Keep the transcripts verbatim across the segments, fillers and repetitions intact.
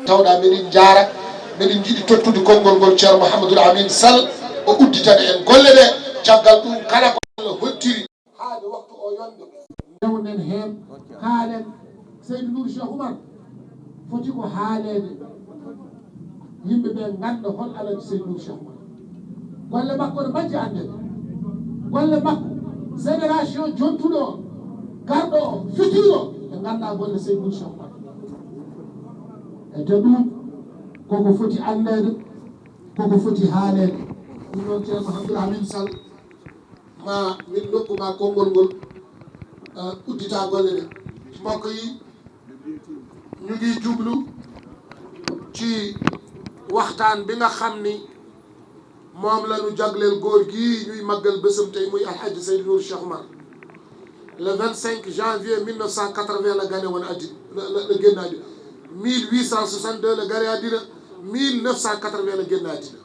Tawɗa meɗin njaara, meɗin njiɗi tottude konngol ngol Ceerno Mouhamadoul Amine Sall, o udditana en golle ɗe. Caggal ɗum, kala ko Allah hoddiri haade waktu o yonde, ndewnen heen, kaalen. Seydou Nour Cheikh Oumar foti ko haaleede, yimɓe ɓe ngannda hol Alhaji Seydou Nour Cheikh Oumar. Golle makko ne majji anndeede. Golle makko, génération jontuɗo o, garɗo o, futur o, ɓe ngannda golle Seydou Nour Cheikh Oumar. E te ɗum, koko foti anndeede, koko foti haaleede. Ɗum noon, Ceerno Mouhamadoul Amine Sall, ma min ndokku ma konngol ngol, ah, uddita golle ɗe. Mbokk yi, ñu ngi jublu ci waxtaan bi nga xam ni moom la ñu jagleel góor gii ñuy màggal bésam tey, muy Alhaji Seydou Nour Cheikh Oumar. Le vingt-cinq janvier mille neuf cent quatre-vingts la gane woon àddina, la, la, la génn àddina. Mille huit cent soixante-deux la gane àddina, mille neuf cent quatre-vingts la génn àddina.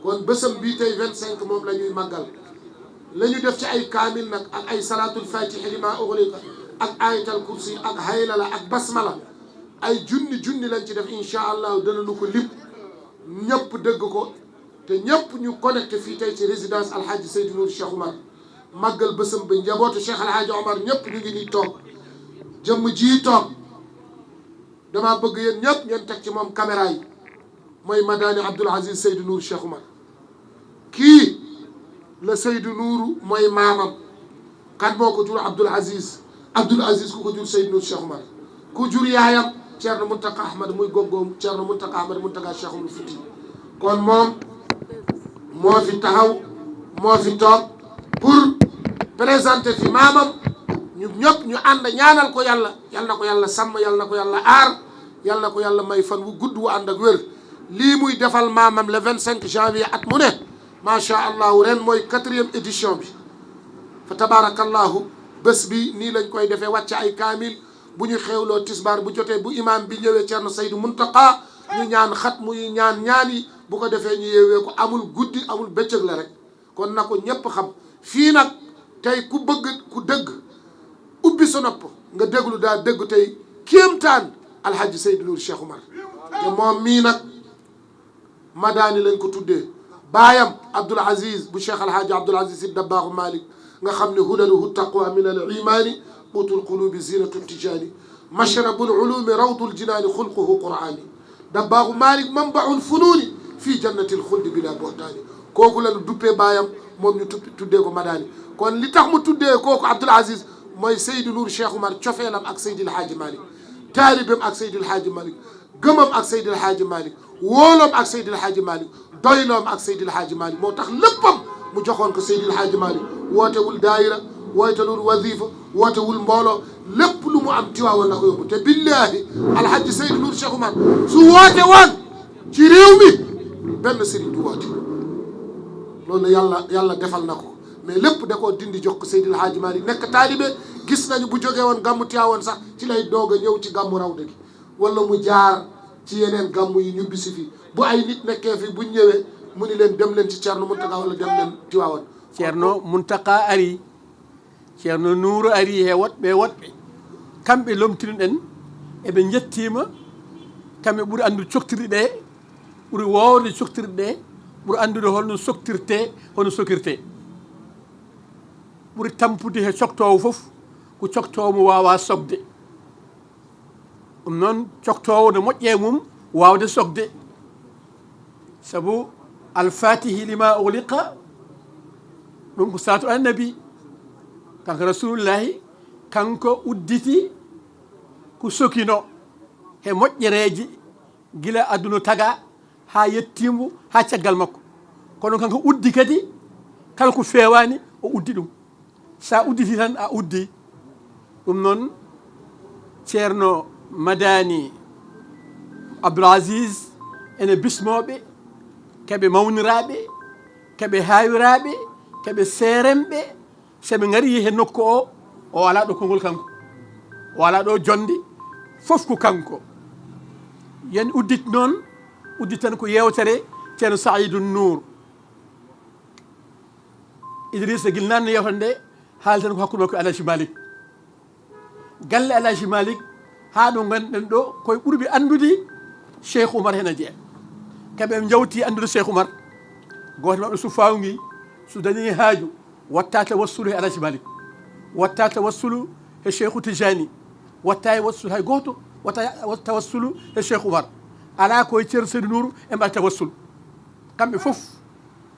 Kon bésam bii tey, vingt-cinq, moom la ñuy màggal. La ñu def ci ay kaamil nag, ak ay salaatul fatihi lima ughliqa, ak ayatal kursi, ak haylala, ak basmala, ay junni junni lañ ci def. Incha Allah, danañu ko lim, ñëpp dégg ko, te ñëpp ñu connecté fii tey ci résidence Alhaji Seydou Nour Cheikh Oumar, màggal bésam ba. Njabootu Cheikh Alhaji Omar ñëpp ñu ngi nii toog, jëmm ji toog. Dama bëgg yéen ñëpp ngeen teg ci moom caméra yi. Mooy Madani Abdoul Aziz Seydou Nour Cheikh Oumar. Kii la Seydou Nour mooy maamam. Kan moo ko jur? Abdoul Aziz. Abdoul Aziz ku ko jur? Seydou Nour Cheikh Oumar. Ku jur yaayam? Thierno Mountakha Ahmad, muy goggoom Thierno Mountakha Ahmad Mountakha Cheikh Oumar Fouti. Kon moom moo fi taxaw, moo fi toog pour présenter fi maamam. Ñu ñëpp ñu ànd ñaanal ko Yàlla, Yàlla na ko Yàlla sàmm, Yàlla na ko Yàlla aar, Yàlla na ko Yàlla may fan wu gudd wu ànd ak wér. Lii muy defal maamam le vingt-cinq janvier at mu ne, macha Allah, ren mooy quatrième édition bi. Fa tabarakallahu, bés bi nii lañ koy defee, wàcce ay kaamil. Bu ñu xewloo tisbaar, bu jotee, bu imam bi ñëwee, Thierno Seydou Mountakha, ñu ñaan xatmu yi, ñaan ñaan yi. Bu ko defee, ñu yeewee ko. Amul guddi, amul bëccëg, la rek. Kon na ko ñëpp xam. Fii nag, tey, ku bëgg, ku dëgg, ubbi sa nopp, nga déglu, daa dégg tey kéemtaan Alhaji Seydou Nour Cheikh Oumar. Te moom mii nag, Madani lañ ko tuddee. Baayam Abdoul Aziz bu Cheikh Alhaji Abdoul Aziz Sy Dabakh Malick, nga xam ne: "Hulaluhu taqwa min al imani, qutul qulubi zinatu tijani, mashrabul ulumi rawdul jinani, xulquhu qur'ani. Dabakh Malick manbaul fununi, fi jannatil khuldi bila buhtani." Kooku la ñu duppee baayam, moom ñu tuppi, tuddee ko Madani. Kon li tax mu tuddee kooku Abdoul Aziz mooy Seydou Nour Cheikh Oumar, cofeelam ak Seydil Hadji Malick, taalibeem ak Seydil Hadji Malick, gëmam ak Seydil Hadji Malick, wóoloom ak Seydil Hadji Malick, doyloom ak Seydil Hadji Malick, moo tax léppam mu joxoon ko Seydil Hadji Malick. Wootewul daayira, wootewul wazifa, wootewul mbooloo, lépp lu mu am Tiwaawan la ko yóbbu. Te billaahi, Alhaji Seydou Nour Cheikh Oumar, su woote woon ci réew mi, benn sëriñ du woote. Loolu Yàlla, Yàlla defal na ko. Mais lépp da koo dindi, jox ko Seydil Hadji Malick, nekk taalibe. Gis nañu bu jógee woon gàmmu Tiwaawan sax, ci lay doog a ñëw ci gàmmu Rawda gi, wala mu jaar ci yeneen gàmmu yi, ñibbisi fi. Bu ay nit nekkee fi, buñ ñëwee, mu ni leen: "Dem leen ci Thierno Mountakha wala dem leen Tiwaawan." Thierno Mountakha ari, Thierno Nour ari, he woɗɓe woɗɓe. Kamɓe lomtinoɗen, eɓe njettiima. Kamɓe ɓuri anndude coktirɗe ɗe, ɓuri woowde coktirɗe ɗe, ɓuri anndude holno soktirte, hono sokirte. Ɓuri tampude he coktoowo fof ko coktoowo mo waawaa sokde. Ɗum noon, coktoowo ne moƴƴi e mum waawde sokde. Sabu Alfatihi lima ughliqa, ɗum ko salatu ala nabi. Kanko Rasulullahi, kanko udditi ko sokino he moƴƴereeji gila aduna taga haa yettiimo, haa caggal makko. Kono kanko uddi kadi, kala ko feewaani, o uddi ɗum. Sa udditi tan, a uddi. Ɗum noon, Ceerno Madani Abdoul Aziz ene bismooɓe, keɓe mawniraaɓe, keɓe haawiraaɓe, keɓe seeremɓe. So ɓe ngarii he nokku o, o alaa ɗo konngol kanko, o alaa ɗo jonde, fof ko kanko. Yen uddit noon, uddit tan ko yeewtere Ceerno Saïdou Nour. Idrissa, gila naanne yewtere nde, haali tan ko hakkunde makko e Alhaji Malick. Galle Alhaji Malick, haa ɗo ngonɗen ɗo, koye ɓurɓe anndude Cheikh Oumar hena jeeya. Kamɓe ɓe njawti anndude Cheikh Oumar. Gooto maɓɓe so faawngi, so dañi haaju, watta tawassulu he Alhaji Malik. Watta tawassulu he Cheikhu Tijani. Watta e wassulu hay gooto, watta, watta tawassulu he Cheikh Oumar. Alaa ko e Ceerno Seydou Nour e mbaɗa tawassulu. Kamɓe fof,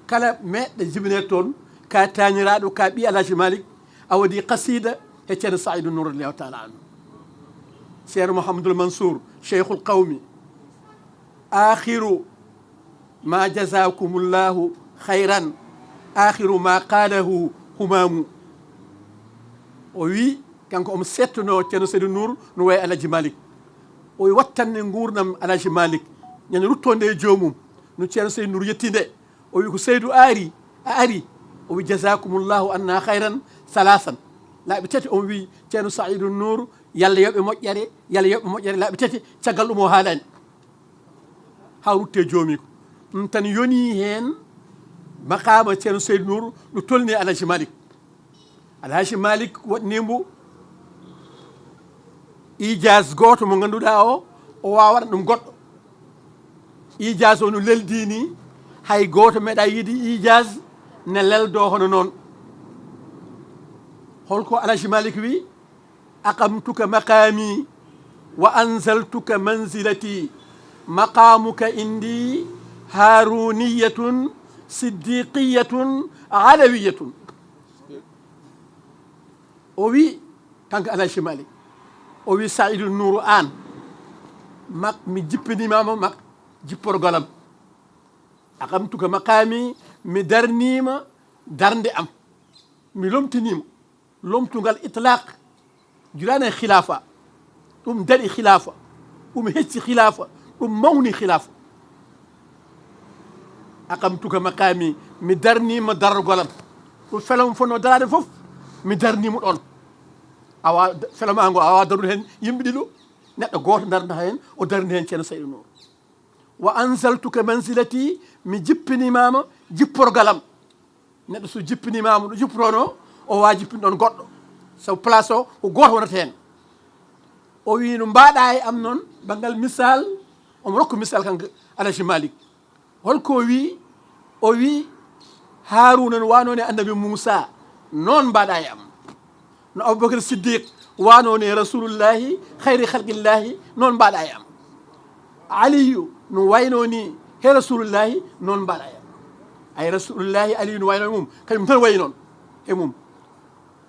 kala meeɗɗo jibinee toon, ka taaniraaɗo, ka ɓii Alhaji Malik, a waɗi qasida he Ceerno Saïdou Nour radiyallahu taala anhu. Ceerno Mouhamadoul Mansour, Cheikhul Qawmi, akhiru ma jazakumullahu khayran, akhiru ma qalahu humamu. O wi, kanko omo settuno Ceerno Seydou Nour no wayi Alhaji Malik. O wi wattanne nguurndam Alhaji Malik, ñande ruttonde e joomum, no Ceerno Seydou Nour yettinde. O wi ko Seydou ari, a ari. O wi jazakumullahu anna khayran salasan. Laaɓi tati on wi Ceerno Saïdou Nour, Yalla yoɓe moƴƴere, Yalla yoɓe moƴƴere, laaɓi tati, caggal ɗum o haalani. Haa rutte joomiiko. Ɗum tan yoni heen maqaama Ceerno Seydou Nour no tolni Alhaji Malik. Alhaji Malik waɗni mbo ijaas gooto mo ngannduɗaa o, o waawa waɗa ɗum goɗɗo. Ijaas o no leldi ni, hay gooto meeɗa yiide ijaas ne leldo hono noon. Holko Alhaji Malik wi? Aqamtuka maqami wa anzaltuka manzilati, maqamuka indi haruniyatun siddiqiyatun alawiyatun. O wi, kanko Alhaji Malik, o wi Saïdou Nour, aan mak mi jippinimama mak jipporgolam. Aqamtuka maqami, mi darnima darnde am, mi lomtinima lomtungal itlaq, julaani e khilafa. Ɗum daɗi khilafa, ɗum hecci khilafa, ɗum mawni khilafa. Aqamtuka maqami, mi darnima dargolam. Ɗum felom fonno daraade fof, mi darnimo ɗon. Awa, feloma ngo, awa darude heen yimɓe ɗiɗo, neɗɗo gooto darnata heen, o darni heen Ceerno Saïdou Nour. Wa anzaltuka manzilati, mi jippinimama jipporgalam. Neɗɗo so jippinimama ɗo jippotono, o wawa jippin ɗon goɗɗo. Sabu place o ko gooto wonata heen. O wi no mbaɗa e am noon, banngal misal, omo rokka misal kanko Alhaji Malik. Holko o wi? O wi, Haruna no wano ne annabi Moussa, noon mbaɗa e am. No Aboubacar Siddiq wano ne Rasulullahi, khayri khalqillahi, noon mbaɗa e am. Aliyu no wayno ni he Rasulullahi, noon mbaɗa e am. Ay Rasulullahi, Aliyu no wayno e mum, kañum tan wayi noon e mum.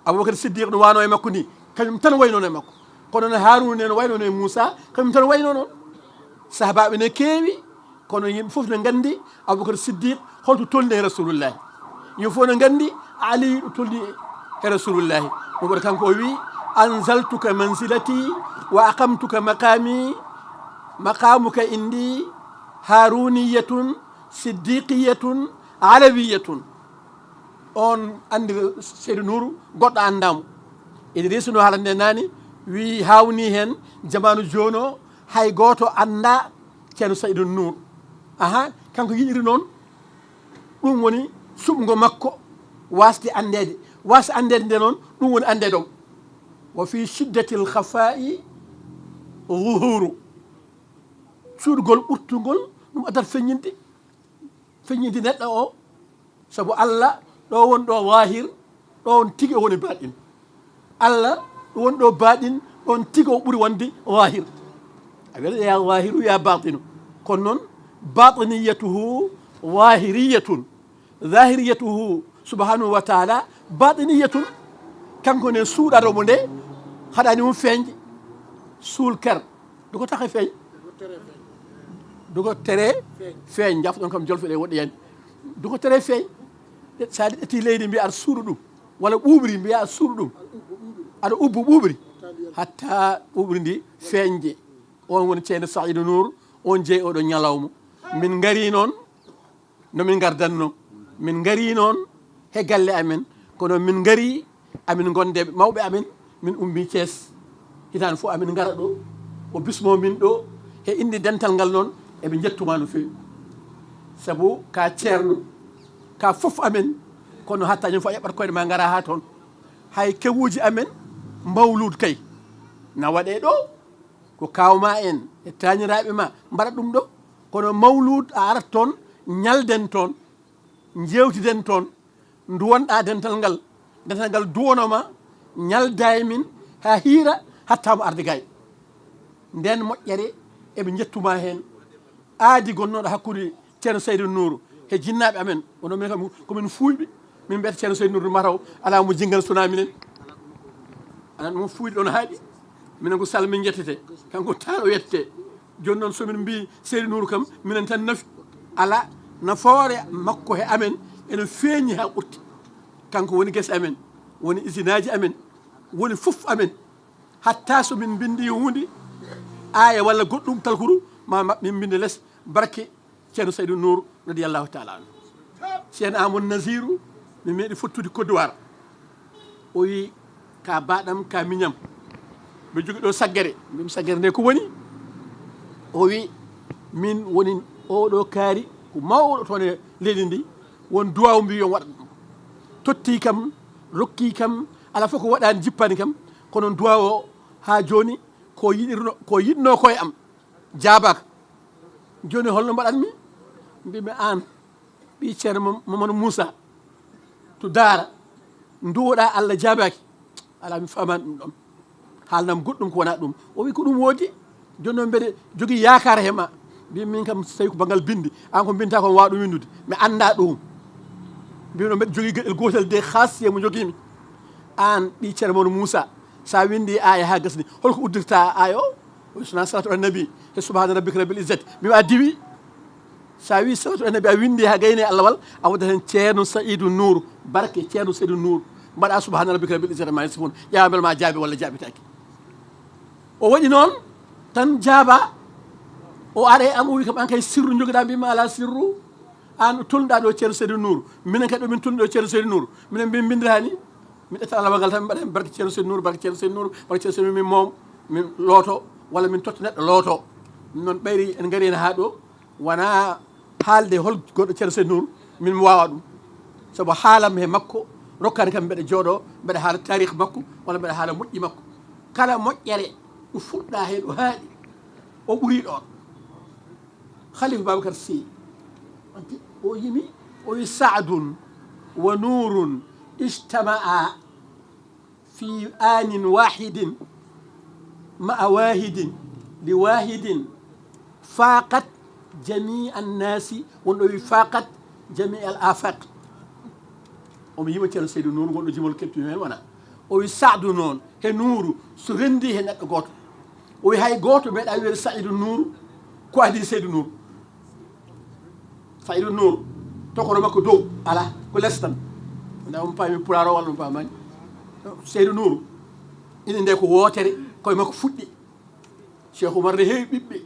Aboubacar Siddiq no wano e makko ni, kañum tan wayno e makko. Kono no Haruna ne no wayno e Moussa, kañum tan wayno noon. Sahabaɓe ne keewi, kono yimɓe fof ne nganndi Aboubacar Siddiq holto tolni e Rasulullahi. Yimɓe fof ne nganndi Ali ɗo tolni e Rasulullahi. Ɗum waɗi kanko o wi, anzaltuka manzilati wa aqamtuka maqami, maqamuka indi haruniyatun siddiqiyatun alawiyatun. On anndi Seydou Nour, goɗɗo anndaa mo. Idrissa no haalande nani, wi hawni heen, jamaanu jooni o, hay gooto anndaa Ceerno Saïdou Nour. Aha, kanko yiɗiri noon, ɗum woni suɓngo makko, wasde anndeede. Wasde anndeede nde noon, ɗum woni anndeede o. Wa fi shiddatil khafa'i zuhuru. Cuɗgol ɓurtungol, ɗum addat feññinde, feññinde neɗɗo o. Sabu Allah, ɗo won ɗo zahir, ɗo on tigi o woni baɗin. Allah, ɗo won ɗo baɗin, ɗon tigi o ɓuri wonde zahir. A wiyata ya zahiru, ya batinu. Kono noon, batiniyatuhu zahiriyatun. Zahiriyatuhu subhanahu wa taala batiniyatun. Kanko ne suuɗata mo nde, haɗani mum feeñde. Suul ker. Duko taxe feeñ. Duko tere feeñ. Jafɗon kam jolfe ɗe woɗɗi yani. Duko tere feeñ. Sa ƴetti leydi mbiya aɗa suuɗa ɗum. Walla ɓuuɓri mbiya aɗa suuɗa ɗum. Aɗa ubbo ɓuuɓri. Hatta ɓuuɓri ndi feeñde. On woni Ceerno Saïdou Nour, on jeyi oɗo ñalawma. Min ngari noon, no min ngardanno. Min ngari noon he galle amen. Kono min ngari, amin gonde mawɓe amen, min ummi Thiès. Hitaande fof amin ngara ɗo, o bismo min ɗo, he inde dental ngal noon, eɓe njettuma no feewi. Sabu ka ceerno, ka fof amen, kono hatta ñande fof a ƴeɓɓat koyɗe ma ngara ha toon. Hay kewuji amen, mawlud kay, na waɗe ɗo, ko kawma en, E taaniraaɓe ma mbaɗa ɗum ɗo, kono mawluud a arat toon, ñalden toon, njeewtiden toon, nduwonɗaa dental ngal, dental ngal duwonoma, ñalda e min haa hiira, hatta mo arde gaay. Nden moƴƴere eɓe njettuma heen. Aadi gonnooɗo hakkunde Ceerno Saydu Nuuru he jinnaaɓe amen, wono minen kam komin fuuyɓe, min mbiyata Ceerno Saydu Nuuru mataw alaa mo jinngana sonaa minen. Anan mo fuuyde ɗon haaɗi, minen ko Sall min njettete, kanko Taal o yettete. Jooni noon so min mbii Saydu Nuuru kam, minen tan nafi. Alaa, nafoore makko he amen ene feeñi haa ɓurti. Kanko woni gese amen, woni isinaaji amen, woni fof amen. Hatta so min mbinndi huunde, aaya walla goɗɗum talkuru, ma ma min mbinndi les barke Ceerno Saydu Nuur radiyallahu taala anhu. Ceerno Amadou Nasiru, mi meeɗi fottude Côte d'Ivoire. O wi, "Ka baɗam, ka miñam." Ɓe jogi ɗo saggere. Mbimi, "Saggere nde ko woni?" O wi, "Min woni oɗo kaari ko mawɗo toon e leydi ndi. Won duwaawu mbi yo waɗa ɗum. Totti kam, rokki kam, ala fof ko waɗaani jippani kam. Kono duwaawu o haa jooni ko yiɗirno, ko yiɗno ko e am. Jaabaaka. Jooni holno mbaɗanmi?" Mbimi, "Aan, ɓii Ceerno Mam-, Mamadou Moussa to Daara, nduwoɗaa Allah jaabaaki." Alaa, mi faamaani ɗum ɗoon. Haalnam goɗɗum ko wonaa ɗum. O wi, "Ko ɗum woodi." Jooni noon mbeɗe jogii yaakaar he ma. Mbi min kam, so tawi ko banngal binndi, aan ko mbinnta ko, mi waawa ɗum winndude. Mi anndaa ɗum. Mbi noon mbeɗe jogii geɗel gootel de, haasiya mo njogii mi. Aan, ɓii Ceerno Mamadou Moussa, so a winndi aaya haa gasni, holko uddirta aaya o? O wi, "Sonaa salatu ala nabi, he subhaana rabbika rabbil izzati." Mbi a diwi. So a wi salatu ala nabi, a winndi haa gayni e Allah wal, a waddat heen Ceerno Saydu Nuuru, barke Ceerno Saydu Nuuru. Mbaɗa subhaana rabbika rabbil izzati amma yasifun. Ƴeewa mbele ma jaabi walla jaabitaaki. O waɗi noon, tan jaaba. O ara e am, o wi kam, "Aan kay sirru njogiɗaa?" Mbimi, "Alaa sirru. Aan ɗo tolnuɗaa ɗo Ceerno Saydu Nuuru. Minen kadi ɗo min tolni ɗo Ceerno Saydu Nuuru. Minen mbi-, mbinndira ni. Mi ƴetta alawal ngal tan, mi mbaɗa heen barke Ceerno Saydu Nuuru, barke Ceerno Saydu Nuuru, barke Ceerno Saydu Nuuru, min moom, min looto, walla min totta neɗɗo looto." Ɗum noon ɓayri en ngari heen haa ɗo. Wonaa haalde hol goɗɗo Ceerno Saydu Nuuru, min mi waawaa ɗum. Sabu haalam he makko rokkaani kam mbeɗa jooɗoo, mbeɗa haala taarih makko, walla mbeɗa haala moƴƴi makko. Kala moƴƴere ɗo fuɗɗaa heen, ɗo haaɗi, o ɓurii ɗoon. Khalifa Babacar Sy, o yimi, o wi, "Saadun wa nuurun ijtama'a fi aanin waahidin ma'a waahidin li waahidin faaqat jamii annaasi." Won ɗo wi, "Faaqat jamii al afaaq." Omo yima Ceerno Saydu Nuuru, ngonɗo jimol keptumi heen wona. O wi, "Saadu noon he Nuuru so renndi he neɗɗo gooto." O wi, "Hay gooto meeɗa wiyde Saydu Nuuru ko adii Saydu Nuuru." Saydu Nuuru, tokoro makko dow, alaa, ko les tan. Wona on paami pulaar o walla on paamaani. Saydu Nuuru, inde nde ko wootere, koye makko fuɗɗi. Cheikh Oumar ne heewi ɓiɓɓe,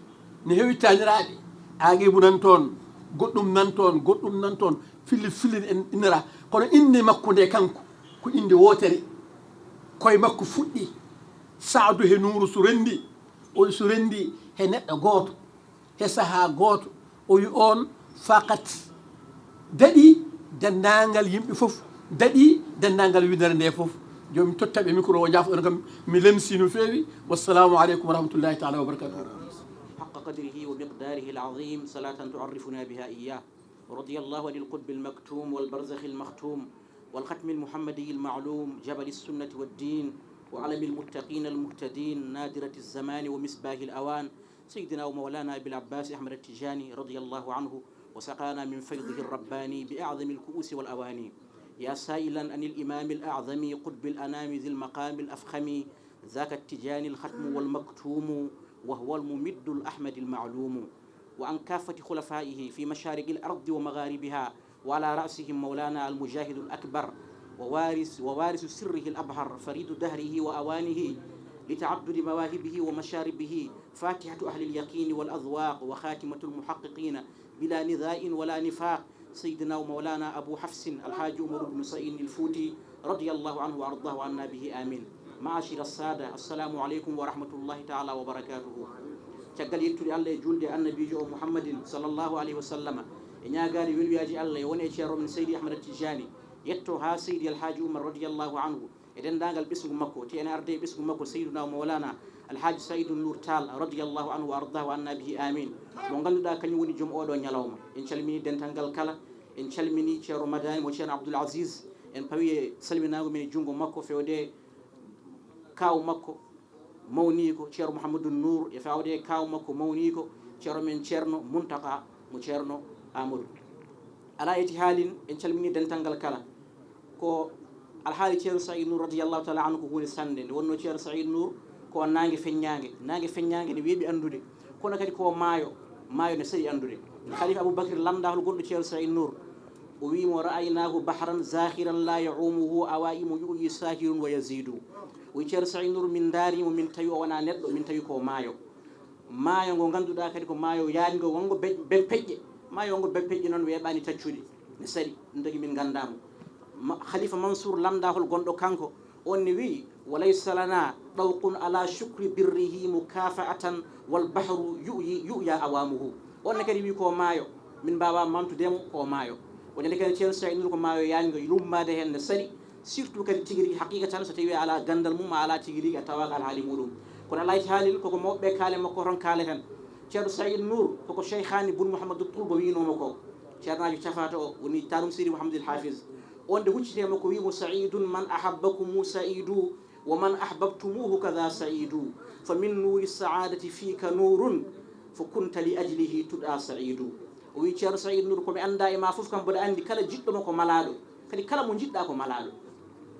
ne heewi taaniraaɓe. Aaqibu nan toon, goɗɗum nan toon, goɗɗum nan toon. Filli, filli en innora. Kono innde makko nde kanko, ko innde wootere. Koye makko fuɗɗi. Saadu he Nuuru so renndi, o so renndi he neɗɗo gooto, he sahaa gooto, o wi on faqat. Daɗi denndaangal yimɓe fof, daɗi denndaangal winndere nde fof. Jooni mi totta ɓe micro o, njaafo on kam, mi lemsi no feewi. Wassalamu aleykum wa rahmatullahi taala wa barakatuh. حق قدره ومقداره العظيم، صلاة تعرفنا بها إياه. رضي الله عن القطب المكتوم والبرزخ المختوم والختم المحمدي المعلوم، جبل السنة والدين، وعلم المتقين المهتدين، نادرة الزمان ومصباح الأوان، سيدنا ومولانا أبي العباس أحمد التجاني رضي الله عنه، وسقانا من فيضه الرباني بأعظم الكؤوس والأواني. يا سائلا عن الإمام الأعظم قطب الأنام ذي المقام الأفخم، ذاك التجاني الختم والمكتوم، وهو الممد الأحمد المعلوم، وعن كافة خلفائه في مشارق الأرض ومغاربها، وعلى رأسهم مولانا المجاهد الأكبر ووارث، ووارث سره الأبهر، فريد دهره وأوانه لتعدد مواهبه ومشاربه، فاتحة أهل اليقين والأذواق وخاتمة المحققين بلا نزاع ولا نفاق، سيدنا ومولانا أبو حفص الحاج عمر بن سعيد الفوتي رضي الله عنه وأرضاه عنا به، آمين. معاشر السادة، السلام عليكم ورحمة الله تعالى وبركاته. Caggal yettude Allah e julde annabiijo o Muhammadin sallallahu alayhi wa sallam, e ñaagaade welwiyaaji Allah e won e ceerno men Seydi Ahmad Tijani, yetto haa Seydi Alhaaji Umar radiyallahu anhu, e denndaangal ɓesngu makko, te ene arde e ɓesngu makko Seydunaa Mawlaana Alhaaji Sa'idu Nuur Taal, radiyallahu anhu wa ardaahu wa anna bihi, amin, mo ngannduɗaa kañum woni joom ooɗoo ñalawma. En calminii dental ngal kala, en calminii Ceerno Madani mo Ceerno Abdoul Aziz, en pawi e salminaango men e junngo makko fewde kaaw makko mawniiko Ceerno Mouhamadou Nour, e fawde e kaaw makko mawniiko Ceerno men Ceerno Muntaka mo Ceerno Amadou. Alaa eti haalin, en calminii dental ngal kala. Ko alhaali Ceerno Saïd Nour radiyallahu taala anhu ko huunde sannde. Nde wonnoo Ceerno Saïd Nour ko naange feññaange. Naange feññaange ne weeɓi anndude, kono kadi ko maayo, maayo ne saɗi anndude. Khalifa Abou Bakr lamndaa hol gonɗo Ceerno Saïd Nour. O wii mo, "Ra'aynaahu bahran zaakhiran laa ya'uumuhu awaa'imu yu'yi saahirun wa yaziidu." O wii, "Ceerno Saïd Nour, min ndaari mo, min tawi o wonaa neɗɗo, min tawi ko maayo." Maayo ngo ngannduɗaa kadi ko maayo yaañngo, wonngo be-, bempeƴƴe. Maayo ngo bempeƴƴe noon weeɓaani taccude, ne saɗi, ɗum tagi min nganndaa mo. Ma-, Khalifa Mansour lamndaa hol gonɗo kanko, on ne wii, "Wa laysa lana ɗawqun ala shukri birrihi mukafa'atan wal bahru yu'yi, yu'ya awamuhu." On ne kadi wii ko maayo, min mbaawaa mantude mo ko maayo. O ñande kadi Ceerno Saïd Nour ko maayo yaañngo, lummaade heen ne saɗi, surtout kadi tigi rigi haqiqa tan, so tawi a alaa ganndal mum, a alaa tigi rigi, a tawaaka alhaali muɗum. Kono Alaaji Haalil koko mawɓe kaale makko toon kaaleten. Ceerno Saïd Nour koko Cheikhaani bun Mouhamadou Tourba wiinoo mo ko. Ceernaajo cafaata o woni taanum Seydi Mouhamadou El Hafiz. On nde huccitee makko wii mo, "Saïdun man ahabbakumu saïdu, wa man ahbabtumuhu kada saïdu. Fa min nuuri saadati fiika nuurun, fa kunta li ajlihi tuɗa saïdu." O wii, "Ceerno Saïd Nour, ko mi anndaa e maa fof kam mboɗo anndi kala jiɗɗo mo ko malaaɗo. Kadi kala mo njiɗɗaa ko malaaɗo.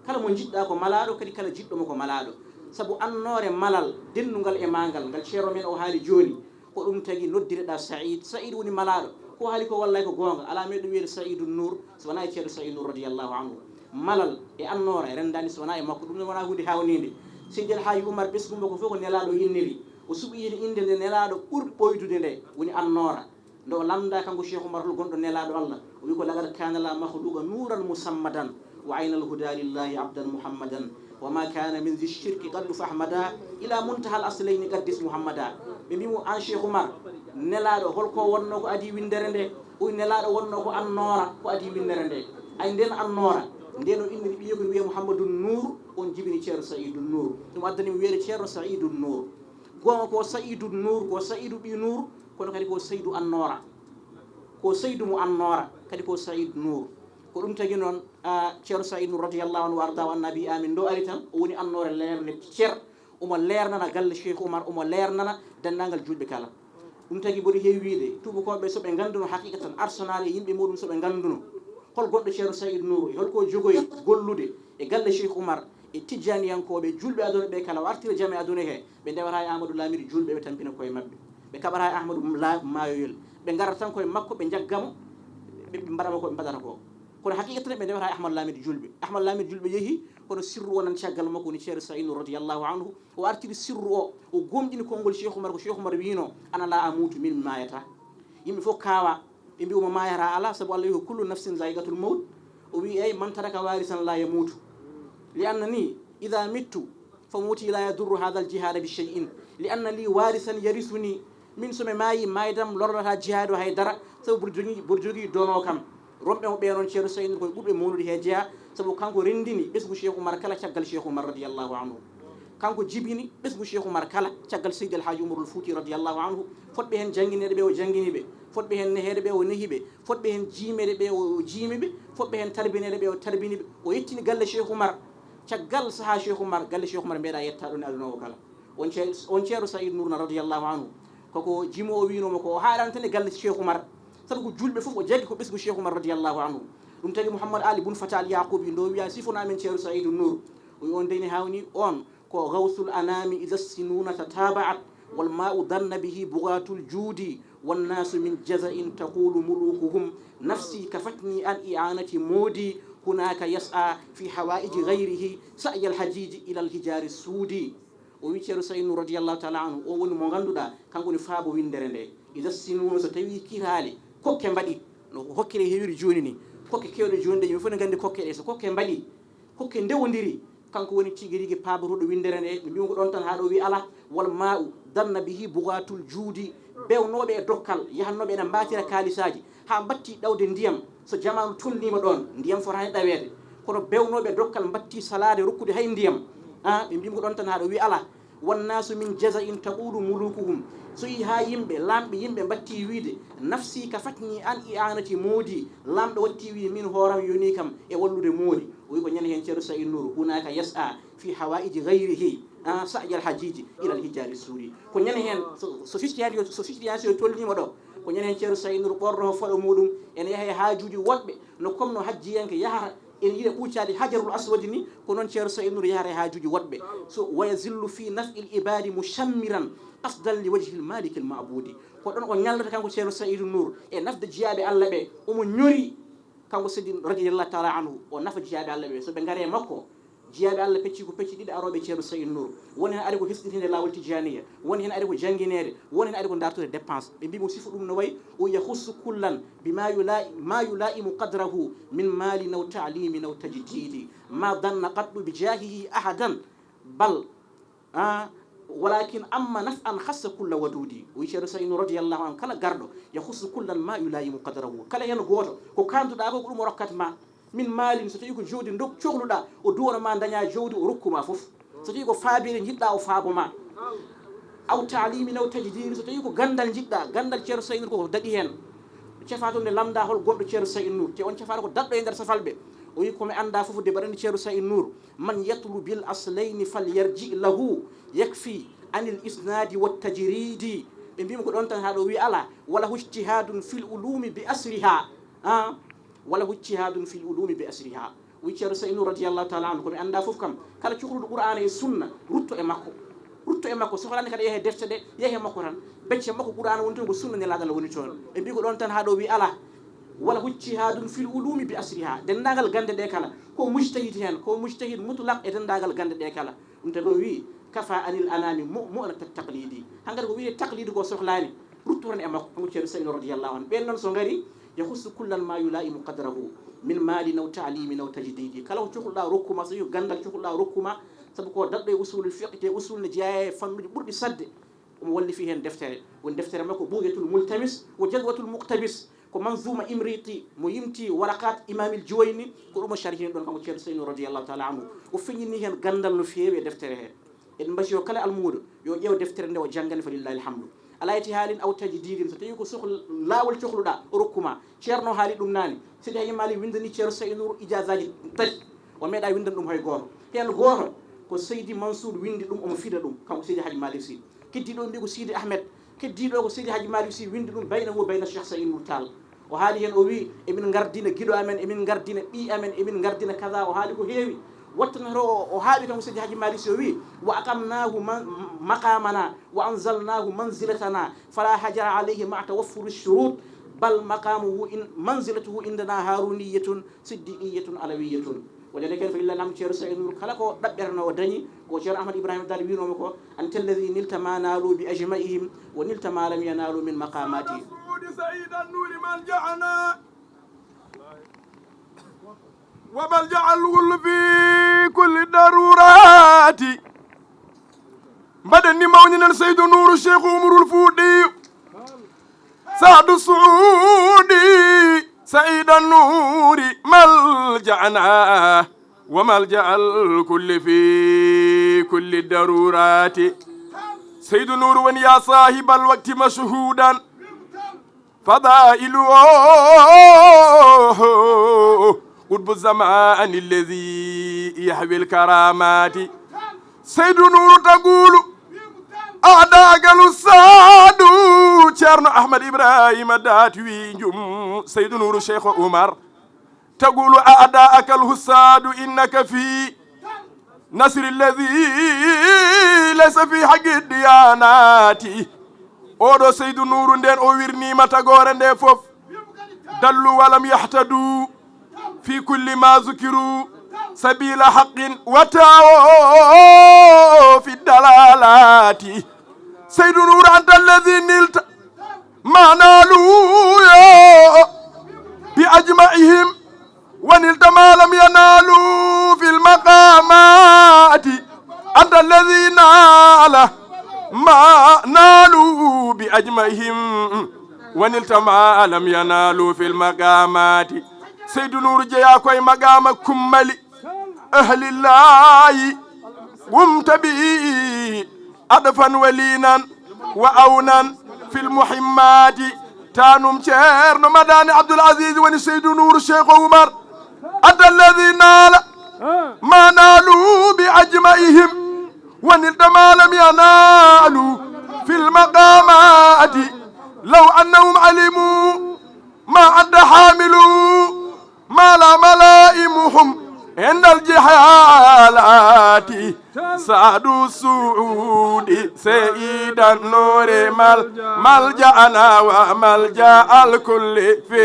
Kala mo njiɗɗaa ko malaaɗo, kadi kala jiɗɗo mo ko malaaɗo." Sabu annoore malal dennungal e maa ngal, ngal ceerno men o haali jooni, ko ɗum tagi noddireɗaa Saïd. Saïd woni malaaɗo. Ko haali ko wallay ko goonga. Alaa meɗɗo wiyeede Saïdu Nour so wonaa e Ceerno Saïd Nour radiyallahu anhu. Malal e annoora renndaani so wonaa e makko. Ɗum ne wonaa huunde haawniinde. Seydi El Haaji Umar ɓesngu makko fof ko nelaaɗo inniri. O suɓi heen innde nde nelaaɗo ɓurɗo ɓooydude nde, woni annoora. Nde o lamndaa kanko Cheikh Umar hol gonɗo nelaaɗo Allah, o wii ko, "Laqad kaana la makhluqa nuuran musammadan, wa aynal huda lillahi abdan muhammadan, wa ma kaana min zi shirki qaddu fahmada, ila muntahal aslayni qaddis muhammada." Ɓe mbii mo, "Aan Cheikh Umar, nelaaɗo hol ko wonnoo ko adii winndere nde?" O wii, "Nelaaɗo wonnoo ko annoora ko adii winndere nde." Ay nden annoora, nden o inniri ɓiye ko wiyee Mouhamadou Nour, on jibini Ceerno Saïdou Nour. Ɗum addani mo wiyeede Ceerno Saïdou Nour. Goonga ko Saïdou Nour, ko Saïdou ɓii Nour, kono kadi ko Seydou Annoora. Ko Seydou mo Annoora, kadi ko Saïdou Nour. Ko ɗum tagi noon, a, Ceerno Saïdou Nour radiyallahu anhu wa arda wa annabi amin, ndo ari tan, o woni annoore leernde cer, omo leernana galle Cheikh Oumar, omo leernana denndaangal juulɓe kala. Ɗum tagi mboɗo heewi wiide, tuubakooɓe so ɓe ngannduno haqiqa tan, arsenal e yimɓe muɗum so ɓe ngannduno hol gonɗo Ceerno Saïdou Nour, e holko jogoyi gollude e galle Cheikh Oumar, e tijjaaniyankooɓe, juulɓe aduna ɓe kala, o artira jam e aduna he, ɓe ndewata e Amadou Lamine juulɓe, ɓe tampina koye maɓɓe. Ɓe kaɓata e Amadou La-, Maayoyel. Ɓe ngarata tan koye makko, ɓe njagga mo, ɓe, ɓe mbaɗa mo ko ɓe mbaɗata ko. Kono haqiqa tan ɓe ndewata e Ahmad Lamine juulɓe. Ahmad Lamine juulɓe yehi, kono sirru o nan caggal makko woni Ceerno Saïdou Nour radiyallahu anhu. O artiri sirru o, o gomɗini konngol Cheikh Oumar, ko Cheikh Oumar wiino, "Ana la amutu, min mi maayata." Yimɓe fof kaawa, ɓe mbi omo maayata alaa, sabu Allah wi ko, "Kullu nafsin zaiqatul mawt." O wi, "Ey, man taraka warisan la yamutu. Li annani idha mittu, fa mawti la yadurru hadha al jihada bi shay'in. Li anna li warisan yarisuni." Min so mi maayi, maaydam lorlata jihaadu hay dara, sabu mboɗo jogii, mboɗo jogii dono kam. Romɓe mo ɓee noon, Ceerno Saïdou Nour, koye ɓurɓe mawnude he jeyaa, sabu kanko renndini ɓesngu Cheikh Oumar kala caggal Cheikh Oumar radiyallahu anhu. Kanko jibini ɓesngu Cheikh Oumar kala caggal Seydi El Hadji Oumarul Fouti radiyallahu anhu. Fotɓe heen janngineede ɓe, o janngini ɓe. Fotɓe heen neheede ɓe, o nehi ɓe. Fotɓe heen jiimeede ɓe, o jiimi ɓe. Fotɓe heen tarbineede ɓe, o tarbini ɓe. O yettini galle Cheikh Oumar. Caggal sahaa Cheikh Oumar, galle Cheikh Oumar meeɗa yetta ɗoon e aduna o kala. On Cee-, on Ceerno Saïdou Nour na radiyallahu anhu. Koko jimo o wiinoo mo ko o haaɗaani tan e galle Cheikh Oumar. Sabu ko juulɓe fof o jaggi ko ɓesngu Cheikh Oumar radiyallahu anhu. Ɗum tagi Mouhammad Ali Boun Fatah Al Yaqoubi ndo wiya sifona men Ceerno Saïdou Nour. O wi on dey ne haawnii, on ko gawsul anami idha sinuna tataba'at, wal ma'u danna bihi bughatul judi, wan nasu min jaza'in taqulu mulukuhum, nafsi kafatni an i'anati modi, hunaka yas'a fi hawaiji ghayrihi sa'yal hajiji ilal hijari sudi. O wi Ceerno Saïdou Nour radiyallahu taala anhu, o woni mo ngannduɗaa, kanko woni faabo winndere nde. Idha sinuna, so tawi kiraale, kokke mbaɗi, no hokkere heewiri jooni ni, kokke keewɗe jooni ɗe, yimɓe fof ne nganndi kokke ɗe, so kokke mbaɗi, kokke ndewondiri, kanko woni tigi rigi paabotooɗo winndere nde. Ɓe mbiyi ko ɗoon tan haa ɗo wi alaa, wal ma'u danna bihi bughatul judi, bewnooɓe e dokkal, yahannooɓe ene mbaatira kaalisaaji, haa mbatti ɗawde ndiyam. So jamaanu tolniima ɗoon, ndiyam fotaani ɗaweede. Kono bewnooɓe dokkal mbattii salaade rokkude hay ndiyam. A, ɓe mbii mo ko ɗoon tan haa ɗo, wi alaa. Wannaasu min jaza'in taqulu mulukuhum. So yii haa yimɓe, laamɓe yimɓe mbattii wiide, "Nafsi ka fatni an i'anati moodi." Laamɗo wattii wi, "Min hooram yonii kam e wallude moodi." O wi ko ñande heen Ceerno Sa'iid Nuur, "Hunaaka yas'a fi hawaa'iji gayrihi, a, sa'yal hajiiji ilal hijaari suuri." Ko ñande heen, so, so situation, so situation tolniima ɗo, ko ñande heen Ceerno Sa'iid Nuur ɓornoo faɗo muuɗum, ene yaha e haajuuji woɗɓe, no comme no hajjiyanke yahata, ene yiɗa ɓuucaade Hajarul Aswadi ni, ko noon Ceerno Sa'iid Nuur yahata e haajuuji woɗɓe. So, "Wa yazillu fi naf'il ibaadi mushammiran qasdan li wajhil maalikil ma'buudi." Ko ɗoon o ñallata kanko Ceerno Sa'iid Nuur e nafde jiyaaɓe Alla ɓe, omo ñori kanko Seydi radiyallahu taala anhu, o nafa jiyaaɓe Alla ɓe. So ɓe ngaree makko, jiyaaɓe Alla pecci ko pecci ɗiɗi arooɓe Ceerno Sa'iid Nuur. Won heen ari ko hisɗitinde laawol Tijaaniya, won heen ari ko janngineede, won heen ari ko dartude dépense. Ɓe mbii mo sifu ɗum no wayi, o yahussu kullan bima yula-, ma yulaimu qadrahu min mali naw ta'limi naw tajdidi. Ma danna qattu bi jahihi ahadan, bal, a, walakin amma naf'an khassa kulla wadudi. O wi Ceerno Sa'iid Nuur radiyallahu anhu, kala garɗo yahussu kullan ma yulaimu qadrahu. Kala heen gooto, ko kaanduɗaa ko, ko ɗum o rokkat ma. Min maalin, so tawii ko jawdi ndok cohluɗaa, o duwano ma, dañaa jawdi, o rokku ma fof. So tawii ko faabeede njiɗɗaa, o faabo ma. Aw taalimi, naw tajdiidi, so tawii ko ganndal njiɗɗaa, ganndal Ceerno Sa'iid Nuur ko daɗi heen. Cefaa toon nde lamndaa hol gonɗo Ceerno Sa'iid Nuur, te on cefaaɗo ko daɗɗo e nder safalɓe. O wi, ko mi anndaa fof de mbaɗani Ceerno Sa'iid Nuur, man yatlubil aslayni fal yarji lahu, yakfi anil isnaadi wat tajriidi. Ɓe mbii mo ko ɗoon tan haa ɗo, o wi alaa, wa lahu ijtihaadun fil uluumi bi asriha. A, wa lahu ijtihaadun fil uluumi bi asriha. Wi Ceerno Sa'iid Nuur radiyallahu taala anhu, ko mi anndaa fof kam, kala cukalel Qur'aana e Sunna, rutto e makko. Rutto e makko, sohlaani kadi yehe defte ɗe, yehe makko tan. Becce makko Qur'aana woni toon, ko Sunna Nelaaɗo Allah woni toon. Ɓe mbii ko ɗoon tan haa ɗo, wi alaa. Wa lahu ijtihaadun fil uluumi bi asriha. Denndaangal gannde ɗe kala, ko mujtahid heen, ko mujtahid mutlaq e denndaangal gannde ɗe kala. Ɗum tagi o wi, "Kafa anil anami mu-, mu'nata taqlidi." Hankadi ko wiyetee taqlidi ko sohlaani. Rutto tan e makko, kanko Ceerno Sa'iid Nuur radiyallahu anhu. Ɓeen noon so ngari, yahussu kullan ma yulaimu qadrahu min mali naw taalimi naw tajdidi. Kala ko cohluɗaa rokku ma, so tawii ko ganndal cohluɗaa rokku ma, sabu ko daɗɗo e usulul fiqh, te usul ne jeyaa e fannuuji ɓurɗi saɗde. Omo wallifi heen deftere. Woni deftere makko Bughyatul Multamis wa Jadwatul Muqtabis. Ko Manzuma Imriti mo yimti Waraqat Imamil Juwayni, ko ɗum o sharhini ɗoon kanko Ceerno Sa'iid Nuur radiyallahu taala anhu. O feññini heen ganndal no feewi e deftere he. Eɗen mbasiyoo kala almuudo yo ƴeew deftere nde o jannga nde, fa lillahi alhamdu. Alaa eti haalin aw tajdidin, so tawii ko sohla laawol cohluɗaa, o rokku ma. Ceerno haali ɗum naane. Seydi Hajji Maalik winndani Ceerno Sa'iid Nuur ijaazaaji tati. O meeɗaa winndande ɗum hay gooto. Heen gooto ko Seydi Mansuur winndi ɗum, omo fida ɗum, kanko Seydi Hajji Maalik Si. Keddiiɗo o mbii ko Sidi Ahmed. Keddiiɗo o ko Seydi Hajji Maalik Si winndi ɗum baynahu wa bayna Cheikh Sa'iid Nuur Taal. O haali heen, o wii, "Emin ngardina giɗo amen, emin ngardina ɓiy amen, emin ngardina kaza." O haali ko heewi. Wattano o, o haaɓi kanko Seydi Hajji Maalik Si, o wii, "Wa aqamnahu ma-, maqamana, wa anzalnahu manzilatana, fala hajara alayhi ma tawaffuri shurut, bal maqamuhu in, manzilatuhu indana haruniyatun siddiqiyatun alawiyatun." Waɗande kadi, fa lillahi alhamdu, Ceerno Sa'iid Nuur, kala ko ɗaɓɓetenoo o dañi, ko Ceerno Ahmad Ibrahima Daal wiinoo mo ko, "Anta alladhi nilta ma naalu bi ajma'ihim, wa nilta ma lam yanaalu min maqamati." Suudi Sa'iid Nuuri malja'ana, wa malja'a al-ghulli fi kulli darurati. Mbaɗen ni mawninal Seydu Nuuru Cheikh Umarul Fuuti. Saadu Suudi, Sa'iida Nuuri, malja'ana wa malja'a al-kulli fi kulli darurati. Seydu Nuuru woni ya saahibal waqti mashhuudan. Fadailu qutbu zamani alladhi yahwi al-karamati. Seydu Nuuru tagulu. Aɗa galu saadu Ceerno Ahmad Ibrahima Daati wi njum Seydu Nuuru Cheikh Umar. Tagulu aɗa akal husaadu innaka fi nasri alladhi laysa fi haqqi diyanati. Oɗo Seydu Nuuru nden o wirnima tagoore nde fof. Dallu walam yahtadu. Fi kulli ma zukiru sabila haqqin wa tawo fi dalalati. Seydu Nuuru anta alladhi nilta ma nalu bi ajma'ihim wa nilta ma lam yanalu fil maqamati. Anta alladhi nala ma nalu bi ajma'ihim wa nilta ma lam yanalu fil maqamati. Seydu Nuuru jeyaa koye maqaama kummali ahlillahi. Wumta bi adfan wa liinan wa awnan fil muhimmati. Tanum Ceerno Madani Abdul Aziz woni Seydu Nuuru Cheikh Oumar. Ata alladi naala ma naalu bi ajmaihim. Wa nilta ma lam yanaalu fil maqamati. Law annahum alimu ma anta hamilu ma la malaimuhum indal jihalati. Sadu suudi seidan nure mal malja ana wa malja al kulli fi